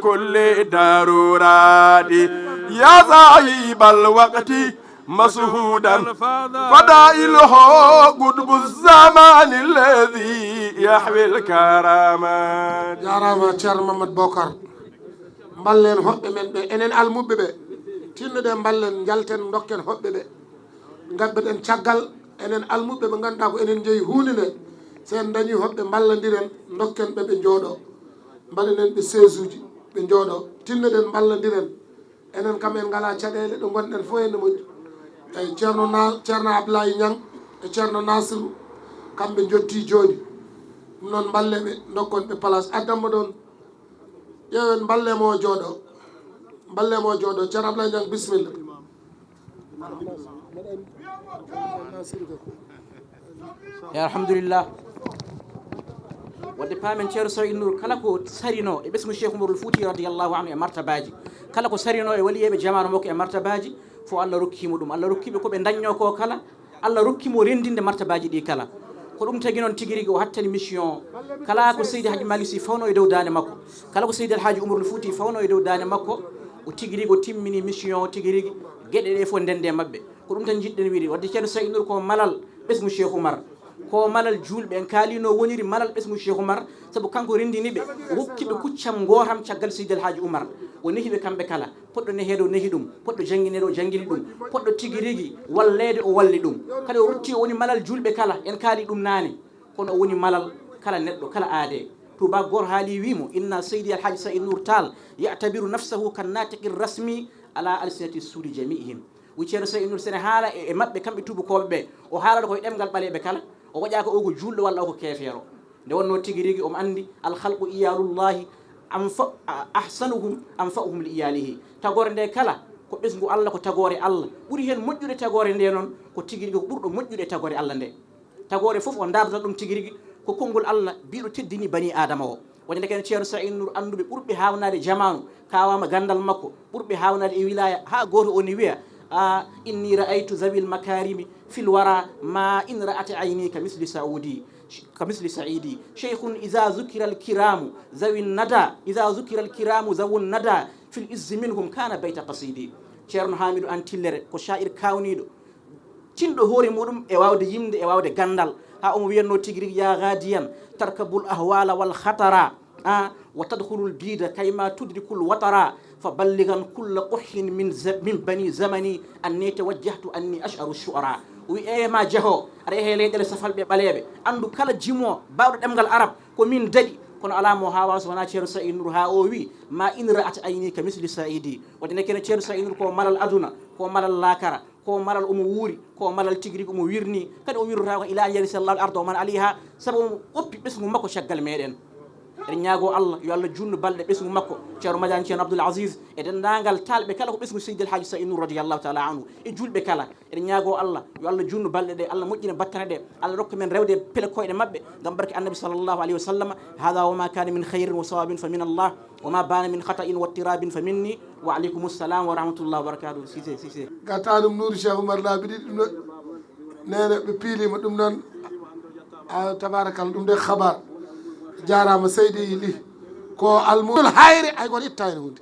kulli darurati. Ya sahibal waqti mashuhudan fadailuhu qutbu zamani alladhi yahwi al karamat. Jarama Ceerno Mamadou Bokar. Mballen hoɓɓe men ɓe, enen almuɓɓe ɓe. Tinnoɗen mballen, njalten, dokken hoɓɓe ɓe. Ngabbeten caggal, enen almuɓɓe ɓe ngannduɗaa ko enen njeyi huunde nde. So en dañii hoɓɓe, mballondiren, ndokken ɓe, ɓe njooɗoo. Mbaɗenen ɓe seesuuji, ɓe njooɗoo. Tinnoɗen, mballondiren. Enen kam en ngalaa caɗeele, ɗo ngonɗen fof ene moƴƴi. Eyi, Ceerno Na-, Ceerno Ablaye Ñang e Ceerno Nasiru, kamɓe njottii jooni. Ɗum noon, mballee ɓe, ndokken ɓe place. Addan mo ɗoon. Ƴeewen, mballee mo o jooɗoo. Mballee mo o jooɗoo. Ceerno Ablaye Ñang, bisimilla. Ya, alhamdulillah. Wadde paamen Ceerno Saïd Nour, kala ko sarino e ɓesngu Cheikh Oumarul Fouti radiyallahu anhu e martabaaji, kala ko sarino e waliyeeɓe jamaanu makko e martabaaji, fof Allah rokki mo ɗum. Allah rokki ɓe ko ɓe ndaññoo ko kala, Allah rokki mo renndinde martabaaji ɗi kala. Ko ɗum tagi noon tigi rigi o hattani mission o. Kala ko Seydi Hadji Malick Sy fawno e dow daande makko, kala ko Seydi El Hadji Oumarul Fouti fawno e dow daande makko, o tigi rigi o timmini mission o tigi rigi, geɗe ɗe fof ndende maɓɓe. Ko ɗum tan njiɗɗen wiide. Wadde Ceerno Saïd Nour ko malal ɓesngu Cheikh Oumar, ko malal juulɓe. En kaali no woniri malal ɓesngu Cheikh Oumar, sabu kanko renndini ɓe, o hokki ɓe kuccam ngooram caggal Seydi El Hadji Oumar. O nehi ɓe kamɓe kala, poɗɗo neheede o nehi ɗum, poɗɗo janngineede o janngini ɗum, poɗɗo tigi rigi walleede o walli ɗum. Kadi o rutti o woni malal juulɓe kala, en kaali ɗum naane, kono o woni malal kala neɗɗo, kala aadee. Tuubaak gooto haali wii mo, inna Seydi El Hadji Saïd Nour Tall ya'tabiru nafsahu kan natiqi rasmi ala alsinati suudi jami'ihim. Wi Ceerno Saïd Nour, sene haala e e maɓɓe kamɓe tuubakooɓe ɓe, o haalata koye ɗemngal ɓaleeɓe kala, o waɗaaka o ko juulɗo walla o ko keefeero. Nde wonnoo tigi rigi omo anndi, al khalqu iyalullahi anfa-, a-, ahsanuhum anfa'uhum li iyalihi. Tagoore nde kala ko ɓesngu Allah, ko tagoore Allah. Ɓuri heen moƴƴude tagoore nde noon ko tigi rigi ko ɓurɗo moƴƴude e tagoore Allah nde. Tagoore fof o ndaardata ɗum tigi rigi ko konngol Allah biiɗo teddini bani Aadama o. Woni ndeke en Ceerno Saïd Nour annduɓe ɓurɓe haawnaade jamaanu kaawaama ganndal makko, ɓurɓe haawnaade e wilaaya, haa gooto o ne wiya, a, inni ra'aytu zawil makarimi fil wara ma in ra'at ayni ka misli saudi, ka misli saidi. Cheikhun iza zukira al kiramu zawin nada, iza zukira al kiramu zawun nada fil izzi minhum kana bayta qasidi. Ceerno Hamidou Anne Tillere ko sha'ir kaawniiɗo, tinɗo hoore muɗum e waawde yimde, e waawde ganndal, haa omo wiyatnoo tigi rigi, ya gadiyan tarkabul ahwala wal khatara, a, wa tadkhulul bida kayma tudrikul watara, fa balligan kulla quhin min za-, min bani zamani anni tawajjahtu anni ash'aru shu'ara. O wi, eewa ma jaho, aɗa yaha e leyɗeele safalɓe ɓaleeɓe, anndu kala jimo baawɗo ɗemngal arab ko min daɗi, kono alaa mo haawa so wonaa Ceerno Saïd Nour, haa o wi, ma in ra'at ayni ka misli saidi. Wonde nekkene Ceerno Saïd Nour ko malal aduna, ko malal laakara, ko malal omo wuuri, ko malal tigi rigi omo wirni, kadi o wirrotaako ila an yarisa Allahu al-arda wa man alayha, sabu omo oppi ɓesngu makko caggal meɗen. Eɗen ñaago Allah yo Allah juutnu balɗe ɓesngu makko, Ceerno Madiane, Ceerno Abdoul Aziz, e denndaangal taalɓe kala ko ɓesngu Seydi El Hadji Saïd Nour radiyallahu taala anhu, e juulɓe kala. Eɗen ñaago Allah yo Allah juutnu balɗe ɗe, Allah moƴƴina battane ɗe, Allah rokka men rewde pele koyɗe maɓɓe, ngam barke Annabi sallallahu alayhi wa sallam. Hada wa ma kana min khayrin wa sawabin fa min Allah, wa ma bana min khata'in wa tirabin fa minni. Wa aleykum salam wa rahmatullah wa barakatuh. Sise, Sise. Gatta ɗum Nour Cheikh Oumar laabi ɗiɗi ɗum ɗo. Nene ɓe piilima ɗum noon. A, tabarakallah, ɗum de khabar. Jarama seydi li. Ko almudul hayre, hay goto itta hen hunde.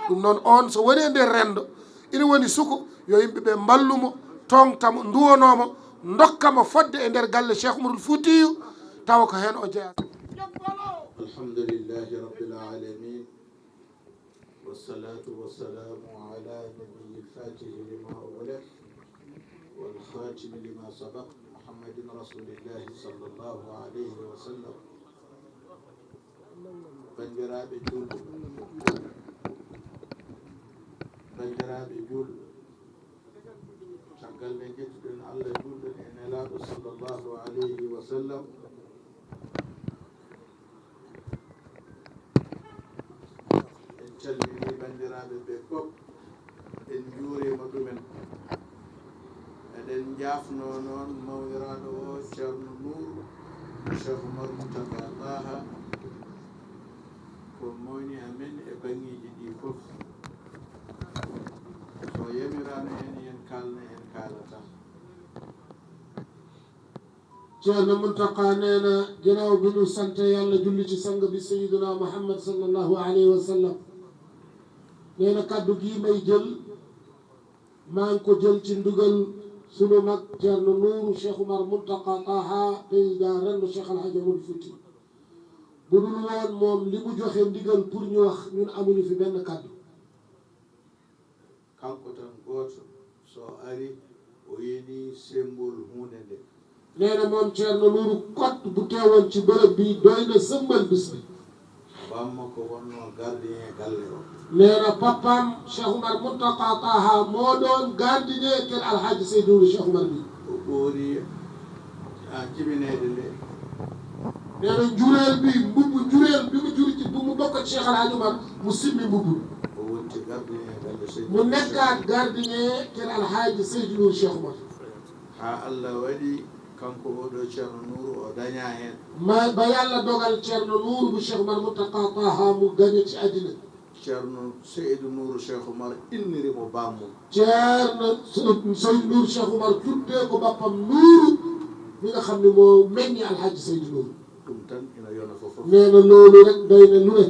Ɗum noon on so woni e nder rendo, ina woni suko, yo yimɓe ɓe mballu mo, toŋta mo, nduwono mo, ndokka mo fodde e nder galle Cheikh Oumarul Foutiyou, tawa ko heen o jeyaa. الحمد لله رب العالمين، والصلاة والسلام على النبي الفاتح لما أغلق والخاتم لما سبق محمد رسول الله صلى الله عليه وسلم. Banndiraaɓe juulɓe, Banndiraaɓe juulɓe, caggal nde njettuɗen Allah, juulɗen e Nelaaɗo sallallahu alayhi wa sallam, en calminii banndiraaɓe ɓe fof, en njuuriima ɗumen. Eɗen njaafnoo noon mawniraaɗo o, Ceerno Nuur, Cheikh Oumar Mountaga Taha, ko mawni amen e baŋŋeeji ɗi fof. So yamiraama en, yen kaalna, en kaalata. Ceerno Mountaga nee na, ginnaaw bi ñu sante Yàlla, julli ci sang bi Sayyiduna Muhammad sallallahu alayhi wa sallam, nee na kàddu gii may jël, maa ngi ko jël ci ndigal sunu mag Ceerno Nuuru Cheikh Oumar Mountaga Taha, président renndo Cheikh Al Hadj Omarul Fouti. Bu dul woon moom li mu joxe ndigal pour ñu wax, ñun amuñu fi benn kàddu. Kanko tan gooto, so ari, o yinii semmbol huunde nde. Nee na moom Ceerno Nuuru kot bu teewoon ci bërëb bi doy na sëmbal bis bi. Bamma ko wonnoo gardien galle o. Nee na papaam Cheikh Oumar Mountaga Taha moo doon gardien kër Al Hadj Seydou Cheikh Oumar bi. O ɓoorii a jibineede nde. Nee na njureel bi, mbubbu njureel bi mu jur ci, bu mu bokk ak Cheikh Al Hadj Oumar, mu simmi mbubbu bi. O wonti gardien galle Seydou. Mu nekkaat gardien kër Al Hadj Seydou Cheikh Oumar. Haa Allah waɗi kanko oo ɗoo Ceerno Nuuru o dañaa heen. Ma, ba Yàlla dogal Ceerno Nuuru bu Cheikh Oumar Mountaga Taha mu gañe ci àddina. Ceerno Seydou Nuuru Cheikh Oumar inniri mo baammum. Ceerno Se-, Seydou Nuuru Cheikh Oumar tuddee ko bappam Nuuru, mi nga xam ne moo meññi Al Hadj Seydou Nuuru. Ɗum tan ina yona fof fof. Nee na loolu rek doy na lu ne.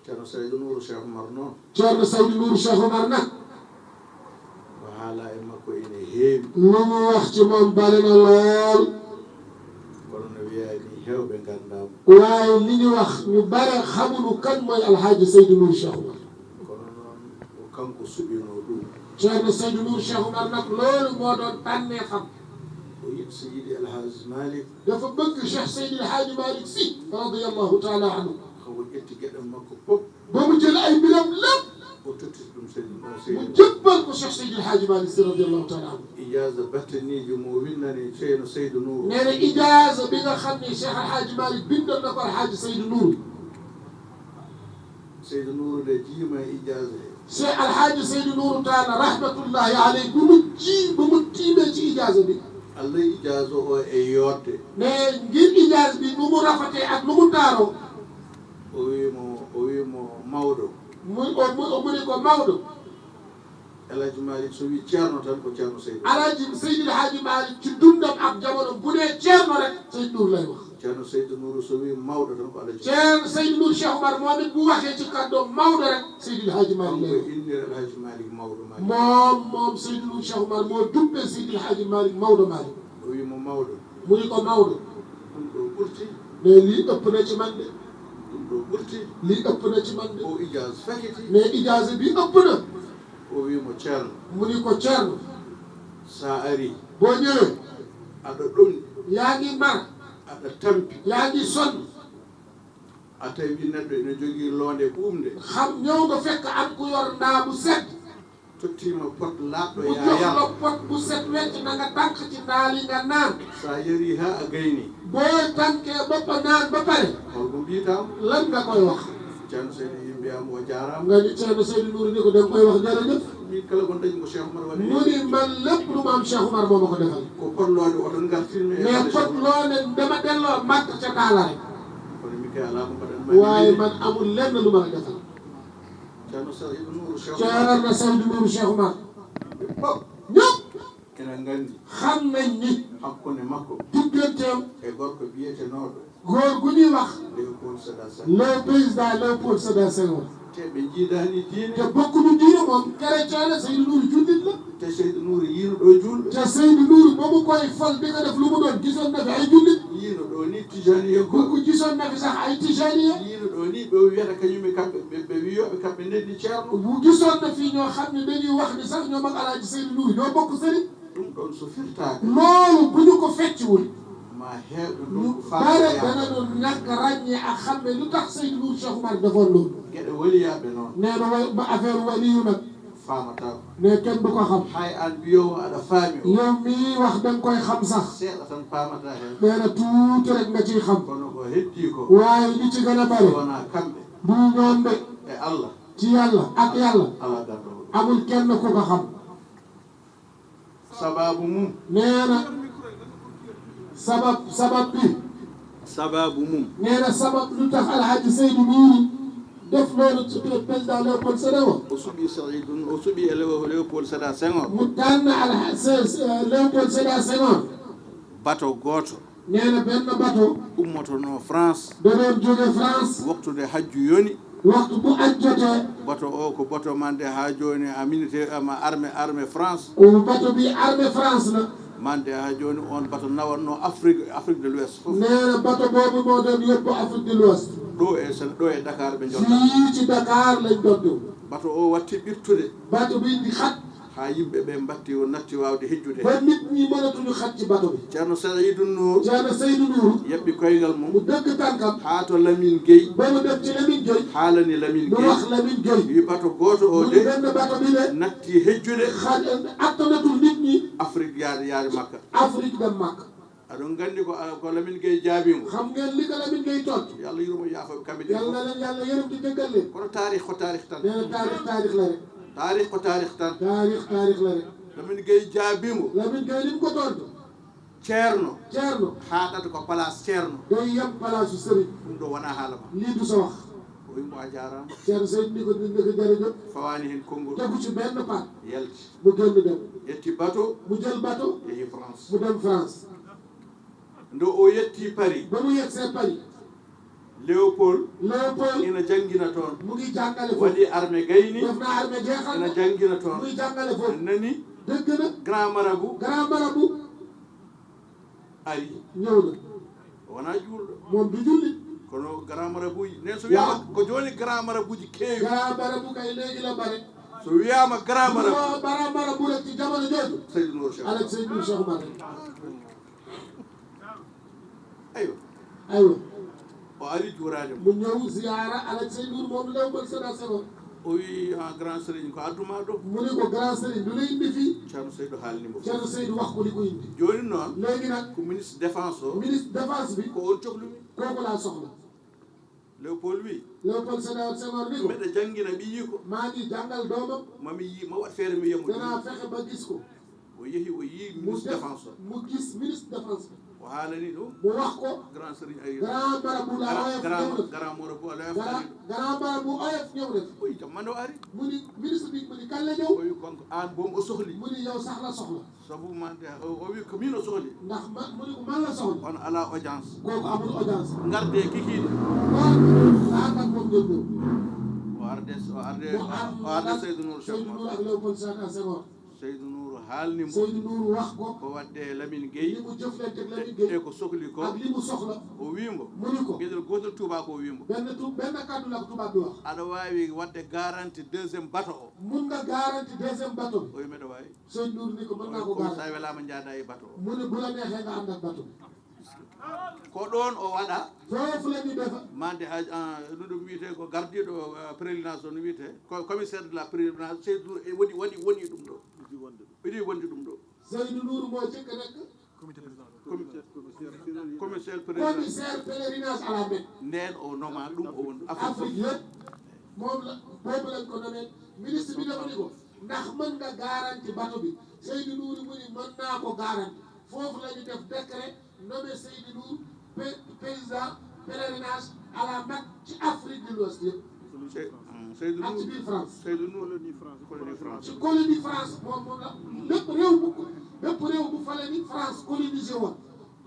Ceerno Seydou Nuuru Cheikh Oumar noon. Ceerno Seydou Nuuru Cheikh Oumar nag. Ko haalaa e makko ene heewi. Lu mu wax ci moom bari na lool. Kono no wiyaa ni, heewɓe nganndaa mo. Waaye li ñu wax, ñu bare xamuñu kan mooy Al Hadj Seydou Nuuru Cheikh Oumar. Kono noon, ko kanko suɓinoo ɗum. Ceerno Seydou Nuuru Cheikh Oumar nag, loolu moo doon tànneefam. O yiɗi Seydi El Hadj Malick. Dafa bëgg Cheikh Seydi El Hadj Malick Sy, radiyallahu taala anhu. Ko o ƴetti geɗe makko fof. Ba mu jël ay mbiram lépp. O totti ɗum Seydi, Seydi. Mu jébbal ko Cheikh Seydi El Hadj Malick Sy, radiyallahu taala anhu. Ijaaza battaniiji mo winnani Ceerno Seydou Nour. Nee na ijaaza bi nga xam ne Cheikh El Hadj Malick bindoon na ko El Hadj Seydou Nour. Seydou Nour de jiima ijaaza he. Cheikh El Hadj Seydou Nour Tall rahmatullahi alayhi, bu mu ji, bu mu tiimee ci ijaaza bi. Allah ijaaza o e yooɗde. Mais ngir ijaaza bi nu mu rafetee ak nu mu taaroo. O wi mo, o wi mo mawɗo. Mu, o, mu, o mu ni ko mawɗo. El Hadj Malick so wi Ceerno tan ko Ceerno Seydou. Alhaji Seydi El Hadji Malick ci dundam ak jamono bu nee Ceerno rek Seydou Nour lay wax. Ceerno Seydou Nour so wi mawɗo tan ko Alhaji. Ceerno Seydou Nour Cheikh Oumar moom it bu waxee ci kàddoom mawɗo rek Seydi El Hadji Malick lay wax. Kanko innir El Hadj Malick mawɗo Malick. Moom, moom Seydou Nour Cheikh Oumar moo duppee Seydi El Hadji Malick mawɗo Malick. O wi mo mawɗo. Mu ni ko mawɗo. Ɗum ɗo ɓurti. Mais lii ëpp na ci man de. Ɗum ɗo ɓurti. Lii ëpp na ci man de. O ijaaza fakiti. Mais ijaaza bi ëpp na. O wi mo Ceerno. Mu ni ko Ceerno. Sa ari. Boo ñëwee. Aɗa ɗomɗi. Yaa ngi mar. Aɗa tampi. Yaa ngi sonn. A tawi neɗɗo ene jogii loonde ɓuuɓnde. Xam ñëw nga fekk am ku yor ndaa bu set. Tottiima pot laaɓɗo. Mu yaa jox yar. La pot bu set wecc na nga tànk ci ndaali nga naan. Sa yari haa a gayni. Boo tànkee ba pa naan ba pare. Hol ko mbiytaa mo? Lan nga koy wax? Ceerno Seydou mbiyaa mo o jaaraama. Nga ni Ceerno Seydou Nour ni ko da nga koy wax jërëjëf. Min kala ko dañi ko Cheikh Oumar waɗi. Mu ni man lépp lu ma am Cheikh Oumar moo ma ko defal. Ko pot loonde o tan ngartirmi e. Mais pot loonde dama delloo Makka ca Daala rek. Kono min kay alaa ko mbaɗan ma. Waaye man amul lenn lu ma la defal. Ceerno Seydou Nour Cheikh Oumar. Ceerno Seydou Nour Cheikh Oumar. Ɓe fof. Ñëpp. Ena nganndi. Xam nañ ni. Hakkunde makko. Digganteem. E gorko biyetenooɗo. Góor gu ñuy wax. Léopold Sédar Senghor. Le président Léopold Sédar Senghor. Te ɓe njiidaani diine. Te bokkuñu diine, moom chrétien la, Seydou Nour jullit la. Te Seydou Nour yiino ɗo juulɓe. Te Seydou Nour ba mu koy fal di ko def lu mu doon, gisoon na fi ay jullit. Yiino ɗo ni Tijani yo. Kooku gisoon na fi sax ay Tijani ya. Yiino ɗo ni ɓe wiyata kañum e kamɓe, ɓe, ɓe wiyooɓe kamɓe ndenni Ceerno. Bu gisoon na fi ñoo xam ne dañuy wax ni sax ñoom ak Alaaji Seydou Nour ñoo bokk sëriñ. Ɗum ɗoon so firtaaka. Loolu bu ñu ko fecciwul. Ma heewɓe ɗum ko faama bare yaama. Dana ɗum ñàkk ràññee ak xàmme lu tax Seydou Nour Cheikh Oumar defoon loolu. Geɗe waliyaaɓe noon. Nee na wa-, ba affaire waliyu nag. Faamataako. Ne kenn du ko xam. Hay aan mbiyoowo aɗa faami o. Yow mii wax da nga koy xam sax. Seeɗa tan paamata heen. Nee na tuuti rek nga ciy xam. Kono ko heddii ko. Waaye li ci gën a bare. Wonaa kamɓe. Du ñoom de. E Allah. Ci Yàlla ak Yàlla. Alaa ganndoowo. Amul kenn ku ko xam. Sababu mum. Nee na sabab, sabab bi. Sababu mum. Nee na sabab lu tax Alhaji Seydou Nourou def loolu ci président Léopold Sédar Senghor. O suɓi Seydou, o suɓi e Léo-, Léopold Sédar Senghor. Mu tànn Alha-, Se-, Se-, Léopold Sédar Senghor. Bato gooto. Nee na benn bato. Ummotonoo France. Da doon jóge France. Waktude hajju yoni. Waxtu bu aj jotee. Bato o ko bato mande haa jooni a militaire, ama armée, armée France. O bato bi armée France la. Mande haa jooni on bato nawatnoo Afrique, Afrique de l'Ouest fof. Nee na bato boobu moo doon yóbbu Afrique de l'Ouest. Ɗo e Sen-, ɗo e Dakar ɓe njonta. Fii ci Dakar lañ doon. Bato o watti ɓirtude. Bato bi di xat. Haa yimɓe ɓe mbatti o natti waawde hejjude. Ba nit ñi mënatuñu xaj ci bato bi. Ceerno Seydou Nour. Ceerno Seydou Nour. Yaɓɓi koyngal mum. Mu dëgg tànkam. Haa to Lamine Gueye. Ba mu dem ci Lamine Gueye. Haalani Lamine Gueye. Mu wax Lamine Gueye. Wi bato gooto o de. Mu ne benn bato bi de. Natti hejjude. Xaj, attanatul nit ñi. Afrique yaade, yaade Makka. Afrique dem Makka. Aɗon nganndi ko, ko Lamine Gueye jaabii mo. Xam ngeen li ko Lamine Gueye tontu? Yo Allah yurmo yaafo kamɓe ɗiɗo. Yàlla na leen Yàlla yërëm di jéggal leen. Kono taarix ko taarix tan. Nee na taarix, taarix la rek. Taarix ko taarix tan. Taarix, taarix la rek. Lamine Gueye jaabii mo. Lamine Gueye li mu ko tontu? Ceerno. Ceerno. Haaɗata ko place Ceerno. Day yem place su sëriñ. Ɗum ɗo wonaa haala ma. Lii du sa wax. O wi mo a jaaraama. Ceerno Seydou ni ko, ni ko jërëjëf. Fawaani heen konngol. Tegu ci benn paat. Yalti. Mu génn dem. Ƴetti bato. Mu jël bato. Yehi France. Mu dem France. Nde o yetti Paris. Ba mu yegsee Paris. Léopold. Léopold. Ina janngina toon. Mu ngi jàngale foofu. Waɗi armée gayni. Def na armée jeexal. Ina janngina toon. Mu ngi jàngale foofu. A nani. Dégg na. Grand marabout. Grand marabout. Ari. Ñëw na. O wonaa juulɗo. Moom du julli. Kono grand marabout yi. Ne so wiyaama, waaw, ko jooni grand marabout ji keewi. Grand marabout kay léegi la bare. So wiyaama grand marabout. Waaw, grand marabout rek ci jamono jooju. Seydou Nour Cheikh. Alhaji Seydou Nour Cheikh Oumar rek. Aywa. Aywa. O ari juuraade mo. Mu ñëw ziyaara Alhaji Seydou Nour moom Léopold Sédar Senghor. O wi, "Ah, grand sëriñ, ko addu ma ɗo?" Mu ni ko, "Grand sëriñ, lu la indi fii?" Ceerno Seydou haalni mo. Ceerno Seydou wax ko li ko indi. Jooni noon, léegi nag, ko ministre défense o. Ministre défense bi. Ko on cohlumi. Kooku laa soxla. Léopold wi. Léopold Sédar Senghor ni ko, "Mbeɗa janngina ɓiyiiko. Maa ngi jàngal doomam. Ma mi yi-, ma waɗ feere mi yiya mo." Danaa fexe ba gis ko. O yehi, o yii ministre défense o. Mu gis ministre défense bi. O haalani ɗum. Mu wax ko. Grand sëriñ ari. Grand marabout la grand, oyof grand, ñëw na. Grand marabout la oyof. Grand, grand marabout oyof ñëw na. O wi, "Jam man o ari." Mu ni, ministre bi, mu ni, "Kan la ñëw?" O wi, "Kon ko aan boom o sohli." Mu ni, "Yow sax la soxla." Sabu man de, o, o wi, "Ko miin o sohli." Ndax ma, mu ni ko man la soxla. On alaa audience. Kooku amul audience. Ngardee kikiiɗe. Waaw, naa nag moom ngeen ñëw. O arde, o arde, mu ar o arde nag Seydou Nour Cheikh Seydou Nour ak Léopold Sédar Senghor. Seydou Nour haalni mo. Seydou Nour wax ko. Ko waɗde Lamine Gueye. Ni mu jëflante ak Lamine Gueye. E ko sohli ko. Ak li mu soxla. O wi mo. Mu ni ko. Geɗel gootel tubaako o wi mo. Benn tu-, benn kàddu la ko tubaab bi wax. Aɗa waawi waɗde garanti deuxième bato o? Mun nga garanti deuxième bato bi? O wi, "Mbeɗa waawi." Seydou Nour ni ko, "Mën naa ko garanti." Sa welaama, njaadaa e bato o. Mu ne, "Bu la neexee nga ànd ak bato bi." Ko ɗoon o waɗa. Foofu la ñu defa. Mande ha, ah, no ɗum wiyetee ko gardiiɗo, ah, pèlerinage o no wiyetee? Ko commissaire de la pèlerinage, Seydou Nour e woni, woni, woni ɗum ɗo. Iɗi wonde ɗum ɗo. Seydou Nour moo jëkk nekk. Comité président. Comité, commissaire pèlerinage. Commissaire pèlerinage à la Mecque. Ndeen o noma ɗum o won Afrique. Afrique yëpp. Moom la, boobu lañ ko nommé. Ministre bi dafa ni ko, "Ndax mën nga garanti bato bi?" Seydou Nour mu ni, "Mën naa ko garanti." Foofu la ñu def décret, nommé Seydou Nour pé-, président pèlerinage à la Mecque ci Afrique de l'Ouest yëpp. Se-, mm, Seydou Nour. Ak ci biir France. Seydou Nour. Colonie France. Colonie France. Ci colonie France, moom, moom la, lépp réew bu ko, bépp réew bu fa la ni France colonisé woon,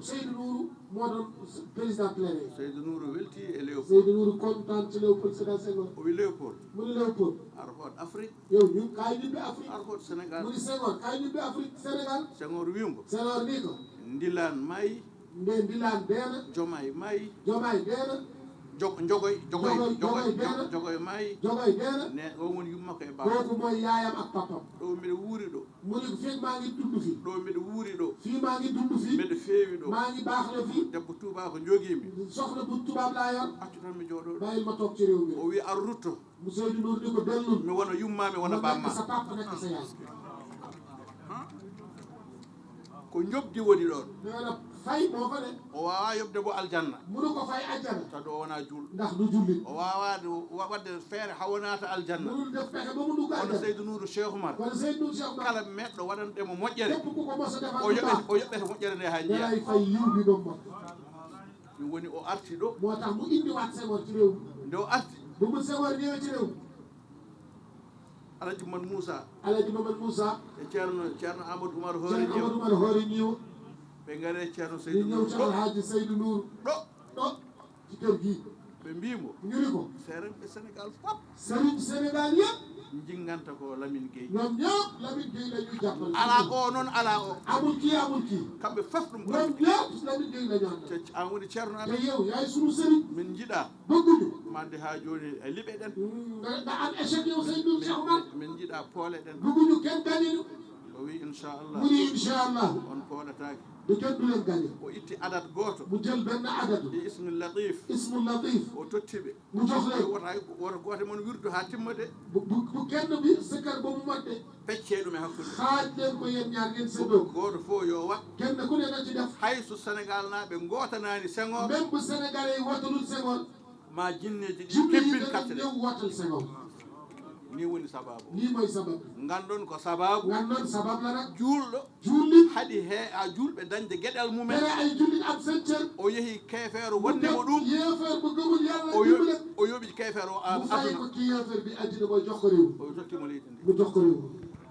Seydou Nour moo doon président pèlerin. Seydou Nour welti e Léopold. Seydou Nour kontaan ci Léopold Sédar Senghor. O wi Léopold. Mu ni Léopold. Ar hoot Afrique. Yow, ñun kaay ñibbi Afrique. Ar hoot Sénégal. Mu ni Senghor, kaay ñibbi Afrique, Sénégal. Senghor wi mo. Senghor ni ko. Ndilaan maayi. Nde Ndilaan deena. Jomaay maayi. Jomaay deena. Jogo, jogoy, jogoy, jogoy, jogoy, jogoy, jogoy maayi. Jogoy deena. Ne, o woni yumma ko e baaba. Kooku mooy yaayam ak papam. Ɗo mbiɗa wuuri ɗo. Mu ne ko fekk maa ngi dund fii. Ɗo mbiɗa wuuri ɗo. Fii maa ngi dund fii. Mbiɗa feewi ɗo. Maa ngi baax la fii. Debbo tubaako jogii mi. Soxna bu tubaab laa yor. Accu tan mi jooɗoo ɗo. Bàyyil ma toog ci réew mi. O wi ar rutto. Mu Seydou Nour ni ko dellul. Mi wona yumma, mi wona bamma. Nekk sa papa, nekk sa yaay. Ko njoɓdi woni ɗoon. Nee na fay moo fa ne. O waawaa yoɓde mo aljanna. Munu ko fay aljanna. Sabu o wonaa juulɗo. Ndax du jullit. O waawaa de wa-, waɗde feere haa o naata aljanna. Munul def pexe ba mu dugg aljanna. Kono Seydou Nour Cheikh Oumar. Kono Seydou Nour Cheikh Oumar. Kala meeɗɗo waɗande mo moƴƴere. Képp ku ko mos a defal lu baax. O yoɓete, o yoɓete moƴƴere nde haa njiya. Dalay fay yiw bi ba mu mot. Ɗum woni o arti ɗo. Moo tax mu indiwaat Senghor ci réew mi. Nde o arti. Bu mu Senghor ñëwee ci réew mi. Alhaji Mamad Moussa. Alhaji Mamad Moussa. E Ceerno, Ceerno Amadou Oumar Hoore Ceerno Amadou Oumar Hoore Niiwo. Ɓe ngari e Ceerno Seydou Nour. Ñu ñëw ci Alhaji Seydou Nour. Ɗo. Ɗo. Ci kër gi. Ɓe mbii mo. Ñu ni ko. Seerenɓe Sénégal fof. Sëriñ Sénégal yëpp. Njinganta ko Lamine Gueye. Ñoom ñëpp Lamine Gueye la ñuy jàppale. Alaa o noon, alaa o. Amul kii, amul kii. Kamɓe fof ɗum. Ñoom ñëpp Lamine Gueye la ñu àndal. Te an woni Ceerno amen. Te yow yaay sunu sëriñ. Min njiɗaa. Bëgguñu. Mande haa jooni e liɓe ɗen. Mm, nga, nga am échec yow Seydou Cheikh Oumar. Min njiɗaa poole ɗen. Bëgguñu kenn gañe ñu. O wi inchallah. Mu ni inchallah. On poolataake. Du kenn du leen gañe. O itti adat gooto. Mu jël benn adat. E ismu latif. Ismu latif. O totti ɓe. Mu jox leen. Wota, wota gooto mon wirdu haa timma de. Bu, bu, bu kenn bi sikkar ba mu mat de. Peccee ɗum e hakkunde. Xaaj leen ko yéen ñaar ngeen séddoo. Gooto fof yo waɗ. Kenn ku ne na ci def. Hay so Sénégal naaɓe ngootanaani Senghor. Même bu Sénégalais yi wotalul Senghor. Ma jinneeji ɗi keppin katte ɗe. Jinne yi danañ ñëw wotal Senghor. Ni woni sababu. Lii mooy sabab. Ngandon ko sababu. Ngandon sabab la nag. Juulɗo. Jullit. Haɗi he a juulɓe dañde geɗal mumen. Tere ay jullit am seen cër. O yehi keefeero wonni mo ɗum. Yéefeer bu gëmul Yàlla. O yo-, dimbale. O yoɓi keefeero a-, mu fay ko ki yéefeer bi àddina mooy jox ko réew. O totti mo leydi ndi. Mu jox ko réew.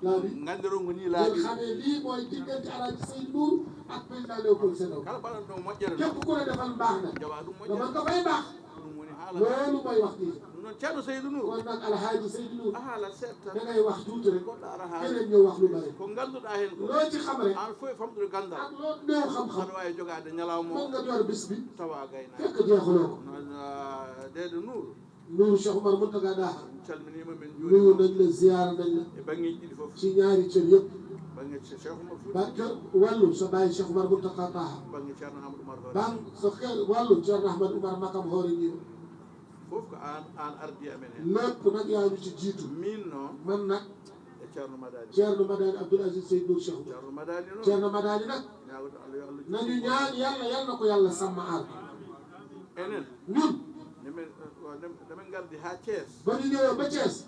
Laabi. Nganndiron ko nii laabi. Ngeen xamee lii mooy diggante Alaaji Seydou Nour ak président Léopold Sédar. Kala mbaɗanɗo moƴƴere. Képp ku la defal mbaax na. Jaɓaa ɗum moƴƴere. Nga mën ko fay baax. Ɗum woni haala. Loolu mooy wax ji. Ɗum noon Ceerno Seydou Nour. Kon nag Alhaaji Seydou Nour. A haala seeɗa tan. Da ngay wax tuuti rek. Goɗɗo ara haala. Keneen ñëw wax lu bari. Ko ngannduɗaa heen ko. Loo ci xam rek. Aan fof e famɗude ganndal. Ak loo néew xam-xam. Aɗa waawi jogaade ñalawma o. Mën nga door bis bi. Tawa a gaynaaki. Fekk jeexuloo ko. Noon, ah, Deedo Nour. Nuuru Cheikh Oumar Mountaga Daha. Min calminiima, min njuuriima. Nuyu nañ la, ziyaara nañ la. E baŋŋeeji ɗiɗi fof. Ci ñaari cër yëpp. Baŋŋe Cheikh Oumar Fouti. Ba-, kër wàllu sa baay Cheikh Oumar Mountaga Taha. Baŋŋe Ceerno Amadou Oumar Hoore. Baŋ-, sa kër wàllu Ceerno Ahmad Oumar Makam Hoore Niiwa. Fof ko aan, aan ardii amen heen. Lépp nag yaa ñu ci jiitu. Miin noon. Man nag. E Ceerno Madani. Ceerno Madani Abdoul Aziz Seydou Nour Cheikh Oumar. Ceerno Madani noon. Ceerno Madani nag. Ñaagotoo Allah yo Allah juutnu mo. Nañu ñaan Yàlla, Yàlla na ko Yàlla sàmm aar ko. Enen. Ñun. Nde men, eh, wa-, nde, nde men ngardi haa Thiès. Ba ñu ñëwee ba Thiès.